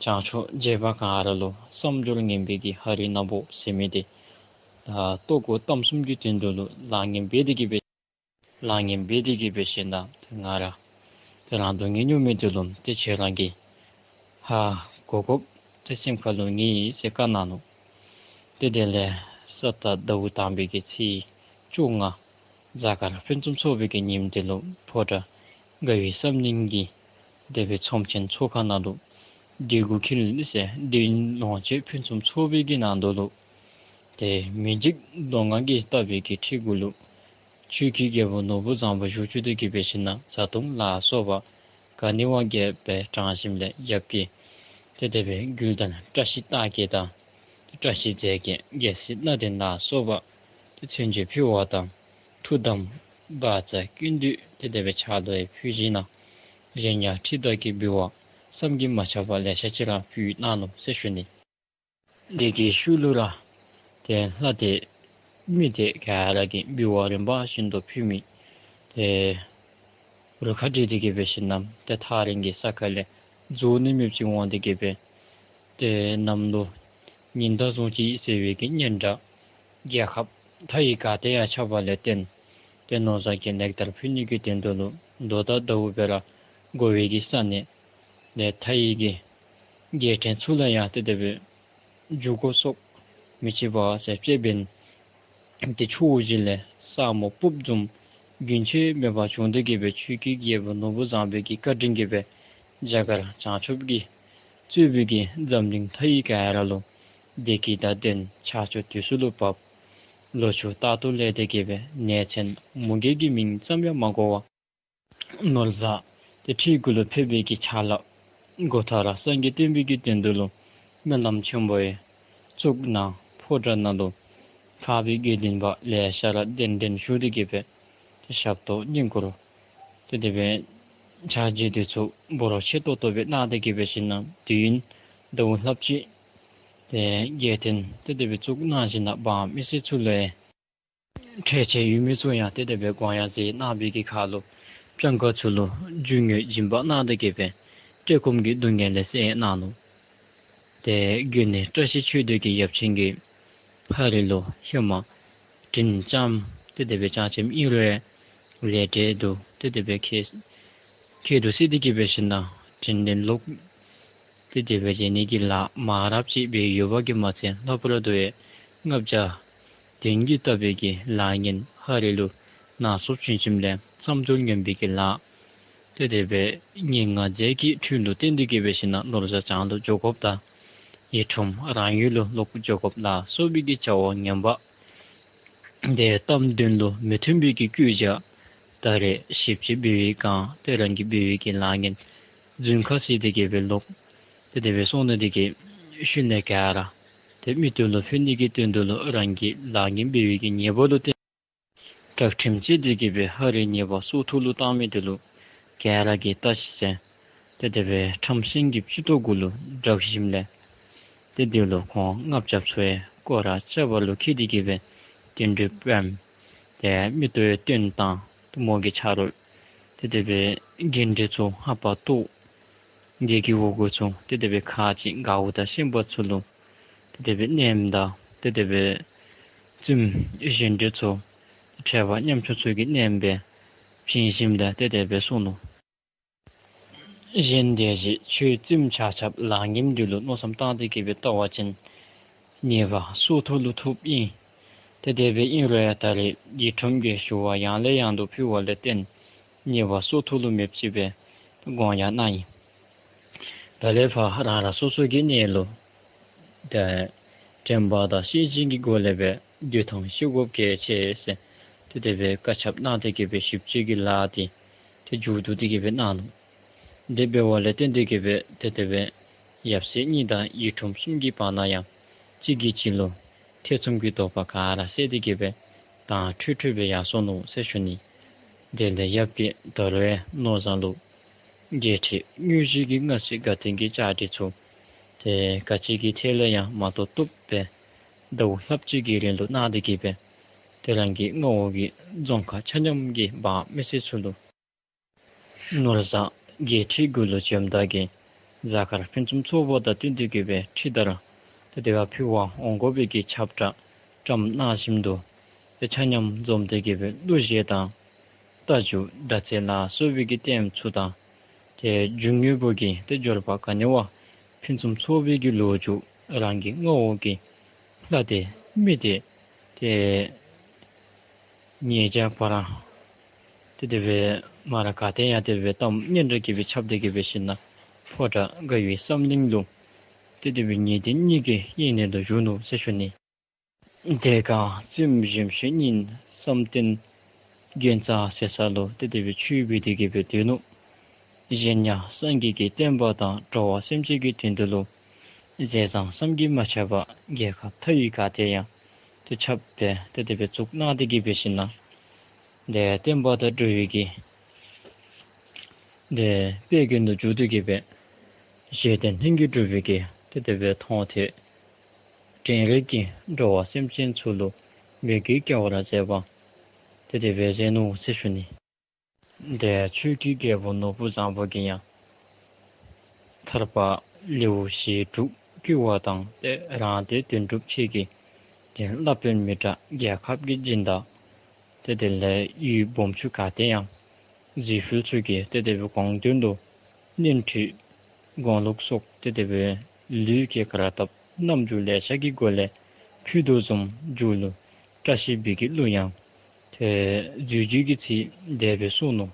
བྱང་ཕྱོགས་རྗེ་འབངས་ག་ར་ལུ་བསམ་སྦྱོར་ངན་པའི་གི་ཧ་རི་ནག་པོ་ཟེར་མི་འདི་ལྟོ་གོས་གཏམ་གསུམ་གྱི་དོན་དུ་ལུ་ལཱ་ངན་འབད་དེ་གི་སྦེ་ལཱ་ངན་འབད་དེ་གི་འབད་ཞིན་ན་ཏེ་ང་ར་ཏེ་རང་སྡུག་བསྔལ་མྱོང་མི་འདི་ལུ་ཏེ་ཁྱེད་རང་གིས་ཧ་གོ་དགོཔ་ཏེ་སེམས་ཁ་ལུ་ངེས་ཡི་ཟེར་བཀའ་གནང་ནུག། ཏེ་དེ་ལས་ས་རྟ་ཟླཝ་དང་པའི་གི་ཚེས་བཅོ་ལྔ་གཟའ་སྐར་ཕུན་སུམ་ཚོགས་པའི་གི་ཉིནམ་འདི་ལུ་ཕོ་བྲང་དགའ་བའི་བསམ་གླིང་གི་དེ་སྦེ་ཚོམས་ཆེན་ཚོགས་ཁང་ནང་ལུ་འདོད་དགུ་འཁྱིལ་ཟེར་འདོད་ཡོན་ལོངས་སྤྱོད་ཕུན་སུམ་ཚོགས་པའི་གི་ནང་དུ་ལུ་ཏེ་མི་འཇིགས་མདོ་སྔགས་ཀྱིས་བཏབ་པའི་གི་ཁྲི་གུ་ལུ་ཆོས་ཀྱི་རྒྱལ་པོ་ནོར་བུ་བཟང་པོ་བཞུགས་བཅུག་སྟེ་གི་འབད་ཞིན་ན་བཟའ་འཐུང་ལ་སོགས་པ་ག་ནི་བ་རྒྱས་པར་དྲངས་ཞིནམ་ལས་ཡབ་ཀྱིས་ཏེ་དེ་སྦེ་མགུལ་དང་བཀྲ་ཤིས་རྟགས་བརྒྱད་དང་བཀྲ་ཤིས་རྫས་བརྒྱད་རྒྱལ་སྲིད་སྣ་ལྡན་ལ་སོགས་པ་ཏེ་མཚོན་ཆ་ཕུལ་བ་དང་ཐུགས་དམ་བཛྲ་ཀུན་འདུས་ཏེ་དེ་སྦེ་ཕྱག་ལུ་ཕུལ་ཞིན་ན་གཞན་ཡང་ཁྲི་དར་གྱིས་འབུལ་བ་བསམ་གྱིས་མ་ཁྱབ་པ་ལེ་ཤ་ཅིག་ར་ཕུལ་གནང་ནུག་ཟེར་ཞུ་ནི། དེ་གི་ཤུལ་ལུ་ར་ཏེ་ལྷ་སྡེ་མི་སྡེ་ག་ར་གིས་འབུལ་བ་རིམ་པ་བཞིན་དུ་ཕུལ་མི་ཏེ་རུ་ཁ་བྲིས་ཏེ་གི་འབད་ཞིན་ན་ཏེ་ཐག་རིང་གི་ས་ཁ་ལས་རྫོང་ནི་མེདཔ་ཅིག་འོང་སྟེ་གི་སྦེ་ཏེ་གནམ་ལོ་ཉི་ཟླ་ཟུང་ཅིག་ཟེར་བའི་གི་སྙན་གྲགས་རྒྱལ་ཁབ་མཐའ་ཡས་ག་ཏེ་ཡང་ཁྱབ་པ་ལས་བརྟེན་ཏེ་ནོར་བཟང་གིས་ལེགས་དར་ཕུལ་ནི་གི་དོན་དུ་ལུ་མདོ་དང་ཟླཝ་སྦེ་ར་འགོ་བའི་གི་ས་གནས་ཏེ་མཐའ་ཡས་ཀྱི་རྒྱལ་ཕྲན་ཚུ་ལུ་ཡང་ཏེ་དེ་སྦེ་འགྱོ་དགོ་སོགས་མི་བྱེད་པ་ཟེར་དཔྱེ་འབད་ནི། ཏེ་ཕྱོགས་བཞི་ལས་ས་སྨུག་ཕུབ་བཟུམ་ རྒྱུན་ཆད་མེད་པར་བྱུང་སྟེ་གི་སྦེ་ཆོས་ཀྱི་རྒྱལ་པོ་ནོར་བུ་བཟང་པོའི་གི་བཀའ་དྲིན་གྱིས་སྦེ་རྒྱ་གར་བྱང་ཆུབ་ཀྱི་རྩོད་པའི་གི་འཛམ་གླིང་མཐའ་ཡི་ག་ར་ལུ་བདེ་སྐྱིད་དང་ལྡན་ཆར་ཆུ་དུས་སུ་ལུ་བབས། ལོ་ཕྱུགས་རྟག་ཏུ་ལེགས་ཏེ་གི་སྦེ་ནད་ཆེན་མུ་གེ་གི་མིང་ཙམ་ཡང་མ་གོ་བར་ནོར་བཟང་དེ་ཁྲི་གུ་ལུ་ཕེབས་པའི་གི་ཆ་ལུ་སྒོ་མཐའ་ར་སངས་རྒྱས་བསྟན་པའི་གི་དོན་དུ་ལུ་སྨོན་ལམ་ཆེན་པོ་ཡང་གཙུག་ན་ཕོ་བྲང་ནང་ལུ་འཕགས་པའི་དགེ་འདུན་པ་ལེ་ཤ་ར་གདན་འདྲེན་ཞུ་སྟེ་གི་སྦེ་དེ་ཞབས་ཏོག་བསྙེན་བཀུར་དེ་དེ་སྦེ་ཕྱག་རྗེས་འདི་ཚུ་འབོར་ཆེ་ཏོག་ཏོ་སྦེ་གནང་སྟེ་གི་སྦེ་ཞིནམ་ལས་དུས་ཡུན་ཟླཝ་ལྷགཔ་ཅིག་དེ་རྒྱལ་བསྟན་དེ་དེ་སྦེ་བཙུགས་གནང་ཞིནམ་ལས་འབངས་མི་སེར་ཚུ་ལུ་ཡང་འཕྲལ་ཆེར་ཡུལ་མི་ཚུ་ཡང་དེ་དེ་སྦེ་དགོངས་ཡངས་མཛད་གནང་བའི་གི་ཁར་ལུ་སྤྱང་ཀ་ཚུ་ལུ་རྒྱུ་དངོས་སྦྱིན་པ་གནང་སྟེ་གི་སྦེ་བཀྲེས་སྐོམ་གྱི་སྡུག་བསྔལ་ལས་བསལ་གནང་ནུག། དེ་དགོན་གནས་བཀྲ་ཤིས་ཆོས་སྡེ་གི་ཡབ་ཆེན་གྱིས་ཕ་རི་ལུ་ཧེ་མ་དྲིན་ཅན་དེ་དེ་སྦེ་ཅང་ཅན་ཨིན་རུང་ལས་འབྲས་དུ་དེ་དེ་སྦེ་ཁེ་ཁེ་དུ་སི་དེ་གི་སྦེ་ཞིནམ་ལས་དྲིན་ལན་ལོག་དེ་དེ་སྦེ་བྱིན་ནི་གི་ལཱ་མང་རབས་ཅིག་སྦེ་ཡོདཔ་གིས་མ་ཚད་ལྷག་པར་དུ་ཡང་ལྔ་བརྒྱ་བདུན་གྱིས་བཏབ་པའི་གི་ལཱ་ངན་ཕ་རི་ལུ་ནང་སོབ་བྱིན་ཞིནམ་ལས་མཚམས་སྦྱོར་ངན་པའི་གི་ལཱ་དེ་དེ་སྦེ་ཉེར་ལྔ་རྫས་ཀྱི་འཁྲུལ་ལུ་བརྟེན་ཏེ་གི་སྦེ་ཞིནམ་ལས་ནོར་བཟང་བྱང་ལུ་འགྱོ་དགོཔ་དང་ཡིད་འཕྲོག་རང་ཡུལ་ལུ་ལོག་འགྱོ་དགོཔ་ལ་སོགས་པའི་གི་བྱ་བ་ངན་པ་དེ་གཏམ་དོན་ལུ་མི་མཐུན་པའི་གི་སྐུལ་ལྕག་ད་རེས་ཞིབ་དཔྱད་འབད་བའི་སྒང་དེ་རང་གིས་འབད་བའི་གི་ལཱ་ངན་རྫུན་ཁ་བཟོ་སྟེ་གི་སྦེ་ལོག་དེ་དེ་སྦེ་སོང་ནི་དེ་གིས་ཤུལ་ལས་ག་ར་དེ་མིག་ཏོ་ལུ་ཕན་ནི་གི་དོན་དུ་ལུ་རང་གིས་ལཱ་ངན་འབད་བའི་གི་ཉེས་པ་ལུ་བརྟེན་དྲག་ཁྲིམས་བཅད་དེ་གི་སྦེ་ཕ་རི་ཉེས་པ་སྲོག་ཐོག་ལུ་བཏང་མི་དེ་ལུ་ག་ར་གིས་བལྟ་ཤིག་ཟེར་དེ་དེ་སྦེ་ཁྲམ་ཤིང་གི་སྤྱི་ཏོག་གུ་ལུ་བསྒྲགས་ཞིནམ་ལས་དེ་དེ་ལུ་ཁོང་ལྔ་བརྒྱ་ཚུ་ཡང་སྐོར་ར་རྐྱབ་པ་ལུ་འཁྱིད་དེ་གི་སྦེ་དོན་གྲུབ་པའམ་དེ་མིག་ཏོ་ཡང་བཏོན་བཏང་། མོ་གི་ཆ་རོགས་དེ་དེ་སྦེ་རྒན་འདི་ཚུ་ལྷ་པ་ཏོ་འདི་གི་འོག་གུ་ཚུ་དེ་དེ་སྦེ་ཁ་ཅིག་དགའ་བོ་དང་ཤན་པ་ཚུ་ལུ་དེ་དེ་སྦེ་མནན་དང་དེ་དེ་སྦེ་བཙུནམོ་གཞན་འདི་ཚུ་ཁྲལ་པ་ཉམ་ཆུང་ཚུ་གིས་མནན་སྦེ་བྱིན་ཞིནམ་ལས་དེ་དེ་སྦེ་སོང་ནུག། གཞན་དེ་བཞིན་ཁྱོད་བཙུནམོ་ཆ་ཁྱབ་ལཱ་ངནམ་འདི་ལུ་མནོ་བསམ་བཏང་སྟེ་གི་སྦེ་བལྟ་བ་ཅིན་ཉེས་པ་སྲོག་ཐོག་ལུ་ཐོབ་ཨིན། དེ་དེ་སྦེ་ཨིན་རུང་ཡང་ད་རེས་ཡིད་འཕྲོག་གི་ཞུ་བ་ཡང་ལས་ཡང་དུ་ཕུལ་བ་ལས་བརྟེན་ཉེས་པ་སྲོག་ཐོག་ལུ་མེདཔ་ཅིག་སྦེ་དགོངས་ཡངས་གནང་ཡི། ད་ལས་ཕར་རང་རང་སོ་སོ་གི་གནས་ལུ་དེ་དྲན་པ་དང་ཤེས་བཞིན་གྱི་སྒོ་ལས་སྦེ་དུས་ཐུང་ཤི་དགོཔ་གལ་ཆེ་ཟེར་དེ་དེ་སྦེ་བཀའ་ཁྱབ་གནང་སྟེ་གི་སྦེ་ཞིབ་དཔྱད་ཀྱི་ལཱ་དེ་དེ་མཇུག་བསྡུ་སྟེ་གི་སྦེ་གནང་ནུག། དེ་འབད་བ་ལས་བརྟེན་ཏེ་གི་སྦེ་དེ་དེ་སྦེ་ཡབ་སྲས་གཉིས་དང་ཡིད་འཕྲོག་གསུམ་གྱི་བར་ན་ཡང་གཅིག་གིས་གཅིག་ལུ་ཐེ་ཚོམ་གྱི་དོགས་པ་ག་ར་སེལ་ཏེ་གི་སྦེ་དྭངས་འཕྲོས་འཕྲོས་སྦེ་ཡར་སོ་ནུག་ཟེར་ཞུ་ནི། དེ་ལས་ཡབ་ཀྱིས་ད་རུང་ཡང་ནོར་བཟང་ལུ་བརྒྱད་ཁྲི་དངུལ་གཞི་གི་མངའ་གསོལ་དགའ་སྟོན་གྱི་བཅའ་སྒྲིག་ཚུ་དེ་ག་ཅི་གི་ཐད་ལས་ཡང་མ་ཏོག་ཏོ་སྦེ་ཟླཝ་ལྷགཔ་ཅིག་གི་རིང་ལུ་གནང་སྟེ་གི་སྦེ་དེ་རང་གི་མངའ་འོག་གི་རྫོང་ཁག་ཆ་མཉམ་གྱི་འབངས་མི་སེར་ཚུ་ལུ་ནོར་བཟང་བརྒྱད་ཁྲི་དགུ་ལུ་བྱོནམ་ད་གི་གཟའ་སྐར་ཕུན་སུམ་ཚོགས་པ་དང་བསྟུན་ཏེ་གི་སྦེ་ཁྲི་དར་དེ་དེ་བ་ཕུལ་བར་འོང་དགོ་པའི་གི་ཁྱབ་བསྒྲགས་བཀྲམ་གནང་ཞིནམ་དུ་དེ་ཆ་མཉམ་འཛོམས་ཏེ་གི་སྦེ་གླུ་གཞས་དང་རྟ་རྒྱུག་དར་ཚེས་ལ་སོགས་པའི་གི་ལྟདམོ་ཚུ་དང་དེ་རྒྱུ་དངོས་པོ་གི་དེ་འབྱོར་པ་ག་ནི་བ་ཕུན་སུམ་ཚོགས་པའི་གི་ལོ་རྒྱུས་རང་གི་མངའ་འོག་གི་ལྷ་སྡེ་མི་སྡེ་དེ་ཉེ་རང་ཕོ་རང་དེ་དེ་སྦེ་མ་ར་ག་ཏེ་ཡང་དེ་སྦེ་གཏམ་སྙན་གྲགས་ཀྱི་སྦེ་ཁྱབ་སྟེ་གི་སྦེ་ཞིནམ་ལས་ཕོ་བྲང་དགའ་བའི་བསམ་གླིང་ལུ་དེ་དེ་སྦེ་ཉེ་དེ་གཉིས་ཀྱི་ཡིད་གནས་ལུ་བཞུགས་ནུག་ཟེར་ཞུ་ནི། དེ་སྒང་བཙུནམོ་གཞོནམ་ཤོས་གཉིས་བསམ་གཏན་དགོན་རྩ་ཟེར་ས་ལུ་དེ་དེ་སྦེ་ཆོས་འབད་དེ་གི་སྦེ་སྡོད་ནུག། གཞན་ཡང་སངས་རྒྱས་ཀྱི་བསྟན་པ་དང་འགྲོ་བ་སེམས་ཅན་གྱི་དོན་དུ་ལུ་ཟས་གཙང་བསམ་གྱིས་མ་ཁྱབ་པ་རྒྱལ་ཁབ་མཐའ་ཡི་ག་ཏེ་ཡང་དེ་ཁྱབ་སྦེ་དེ་དེ་སྦེ་བཙུགས་གནང་སྟེ་གི་སྦེ་ཞིནམ་ལས་དེ་བསྟན་པ་དང་འགྲོ་བའི་གི་དེ་དཔེ་རྒྱུན་དུ་འཇུག་སྟེ་གི་སྦེ་གཞན་དོན་ལྷུན་གྱིས་གྲུབ་པའི་གི་དེ་དེ་སྦེ་མཐོང་ཐོས་དྲན་རེག་གིས་འགྲོ་བ་སེམས་ཅན་ཚུ་ལུ་མོས་གུས་སྐྱེ་བར་མཛད་པ་དེ་དེ་སྦེ་མཛད་ནུག་ཟེར་ཞུ་ནི། དེ་ཆོས་ཀྱི་རྒྱལ་པོ་ནོར་བུ་བཟང་པོ་གིས་ཡང་ཐར་པ་ལེའུ་ཞེ་དྲུག་བསྐུལ་བ་དང་དེ་རང་སྡེ་དོན་གྲུབ་ཁྱེད་ཀྱིས་དེ་བླ་དཔོན་མི་དྲག་རྒྱལ་ཁབ་ཀྱི་སྦྱིན་བདག་དེ་དེ་ལས་ཡུལ་སྦོམ་ཆུང་ག་ཏེ་ཡང་རྫི་ཕུལ་ཚུ་གི་དེ་དེ་སྦེ་དགོངས་དོན་དུ་གཉེན་ཁྲི་དགུང་ལུག་སོགས་དེ་དེ་སྦེ་ལུས་ཀྱི་གར་སྟབས་རྣམ་འགྱུར་ལེ་ཤ་གི་སྒོ་ལས་ཕུལ་དོ་བཟུམ་མཇུག་ལུ་བཀྲ་ཤིས་པའི་གི་གླུ་ཡང་ ཏེ་རྫུས་རྫུས་ཀྱི་ཚིག་དེ་སྦེ་གསུངས་ནུག།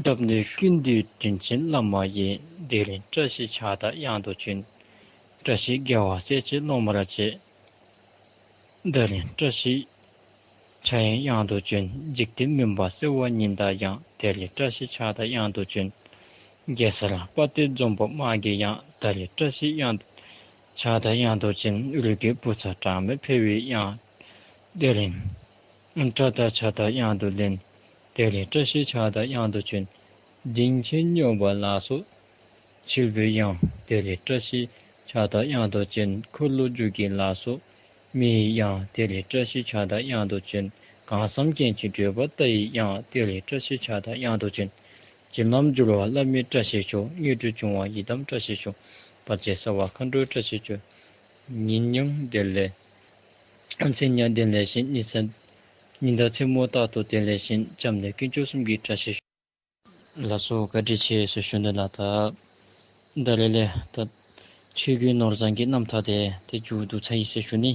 འདབ་ནི་ཀུན་འདུས་དྲིན་ཅན་བླ་མ་ཡི། དེ་རིང་བཀྲ་ཤིས་ཕྱག་དང་གཡང་དུ་བྱོན། བཀྲ་ཤིས་དགེ་བ་སེལ་བྱེད་སློབ་མར་བཅས། དེ་རིང་བཀྲ་ཤིས་ཕྱག་གཡང་གཡང་དུ་བྱོན། འཇིག་རྟེན་མུན་པ་སེལ་བ་ཉིད་དང་ཡང་། དེ་རིང་བཀྲ་ཤིས་ཕྱག་དང་གཡང་དུ་བྱོན། གེ་སར་དཔའ་བརྟུལ་འཛོམས་པོ་དམག་གི་གཡང་། དེ་རིང་བཀྲ་ཤིས་གཡང་ཕྱག་དང་གཡང་དུ་བྱོན། རིགས་ཀྱི་བུ་ཚ་གྲངས་མེད་འཕེལ་བའི་གཡང་། དེ་རིང་སྐྲ་དང་ཕྱག་དང་གཡང་དུ་ལེན། དེ་རིང་བཀྲ་ཤིས་ཕྱག་དང་གཡང་དུ་བྱོན། སྡིངས་ཆེན་སྙོམས་པ་ལ་སོགས་ཆེན་པོའི་གཡང་། དེ་རིང་བཀྲ་ཤིས་ཕྱག་དང་གཡང་དུ་བྱོན། འཁོར་ལོས་སྒྱུར་གྱིས་ལ་སོགས་མི་ཡི་གཡང་། དེ་རིང་བཀྲ་ཤིས་ཕྱག་དང་གཡང་དུ་བྱོན། གང་བསམ་མཁྱེན་ཅིང་བགྲོད་པ་ལྟ་ཡི་གཡང་། དེ་རིང་བཀྲ་ཤིས་ཕྱག་དང་གཡང་དུ་བྱོན། བྱིན་རླབས་འཇུག་པ་བླ་མའི་བཀྲ་ཤིས་ཤོག། དངོས་གྲུབ་འབྱུང་བ་ཡི་དམ་བཀྲ་ཤིས་ཤོག། བར་ཆད་སེལ་བ་མཁའ་འགྲོའི་བཀྲ་ཤིས་ཤོག། ཉིན་ཡང་བདེ་ལེགས། མཚན་ཡང་བདེ་ལེགས་ཤིང་ཉི་ཚེ་ཉི་ཟླ་མཚན་མོ་རྟག་ཏུ་བདེ་ལེགས་ཤིང་། སྐྱབས་གནས་དཀོན་མཆོག་གསུམ་གྱི་བཀྲ་ཤིས་ཤོག། ལགས་སོ། བཀའ་དྲིན་ཆེ་ཟེར་ཞུ་ནི་ལགས། ད་ད་རེས་ལས་ད་ཆོས་ཀྱི་ནོར་བཟང་གི་རྣམ་ཐར་དེ་ཏེ་མཇུག་བསྡུ་ཚར་ཡི་ཟེར་ཞུ་ནི།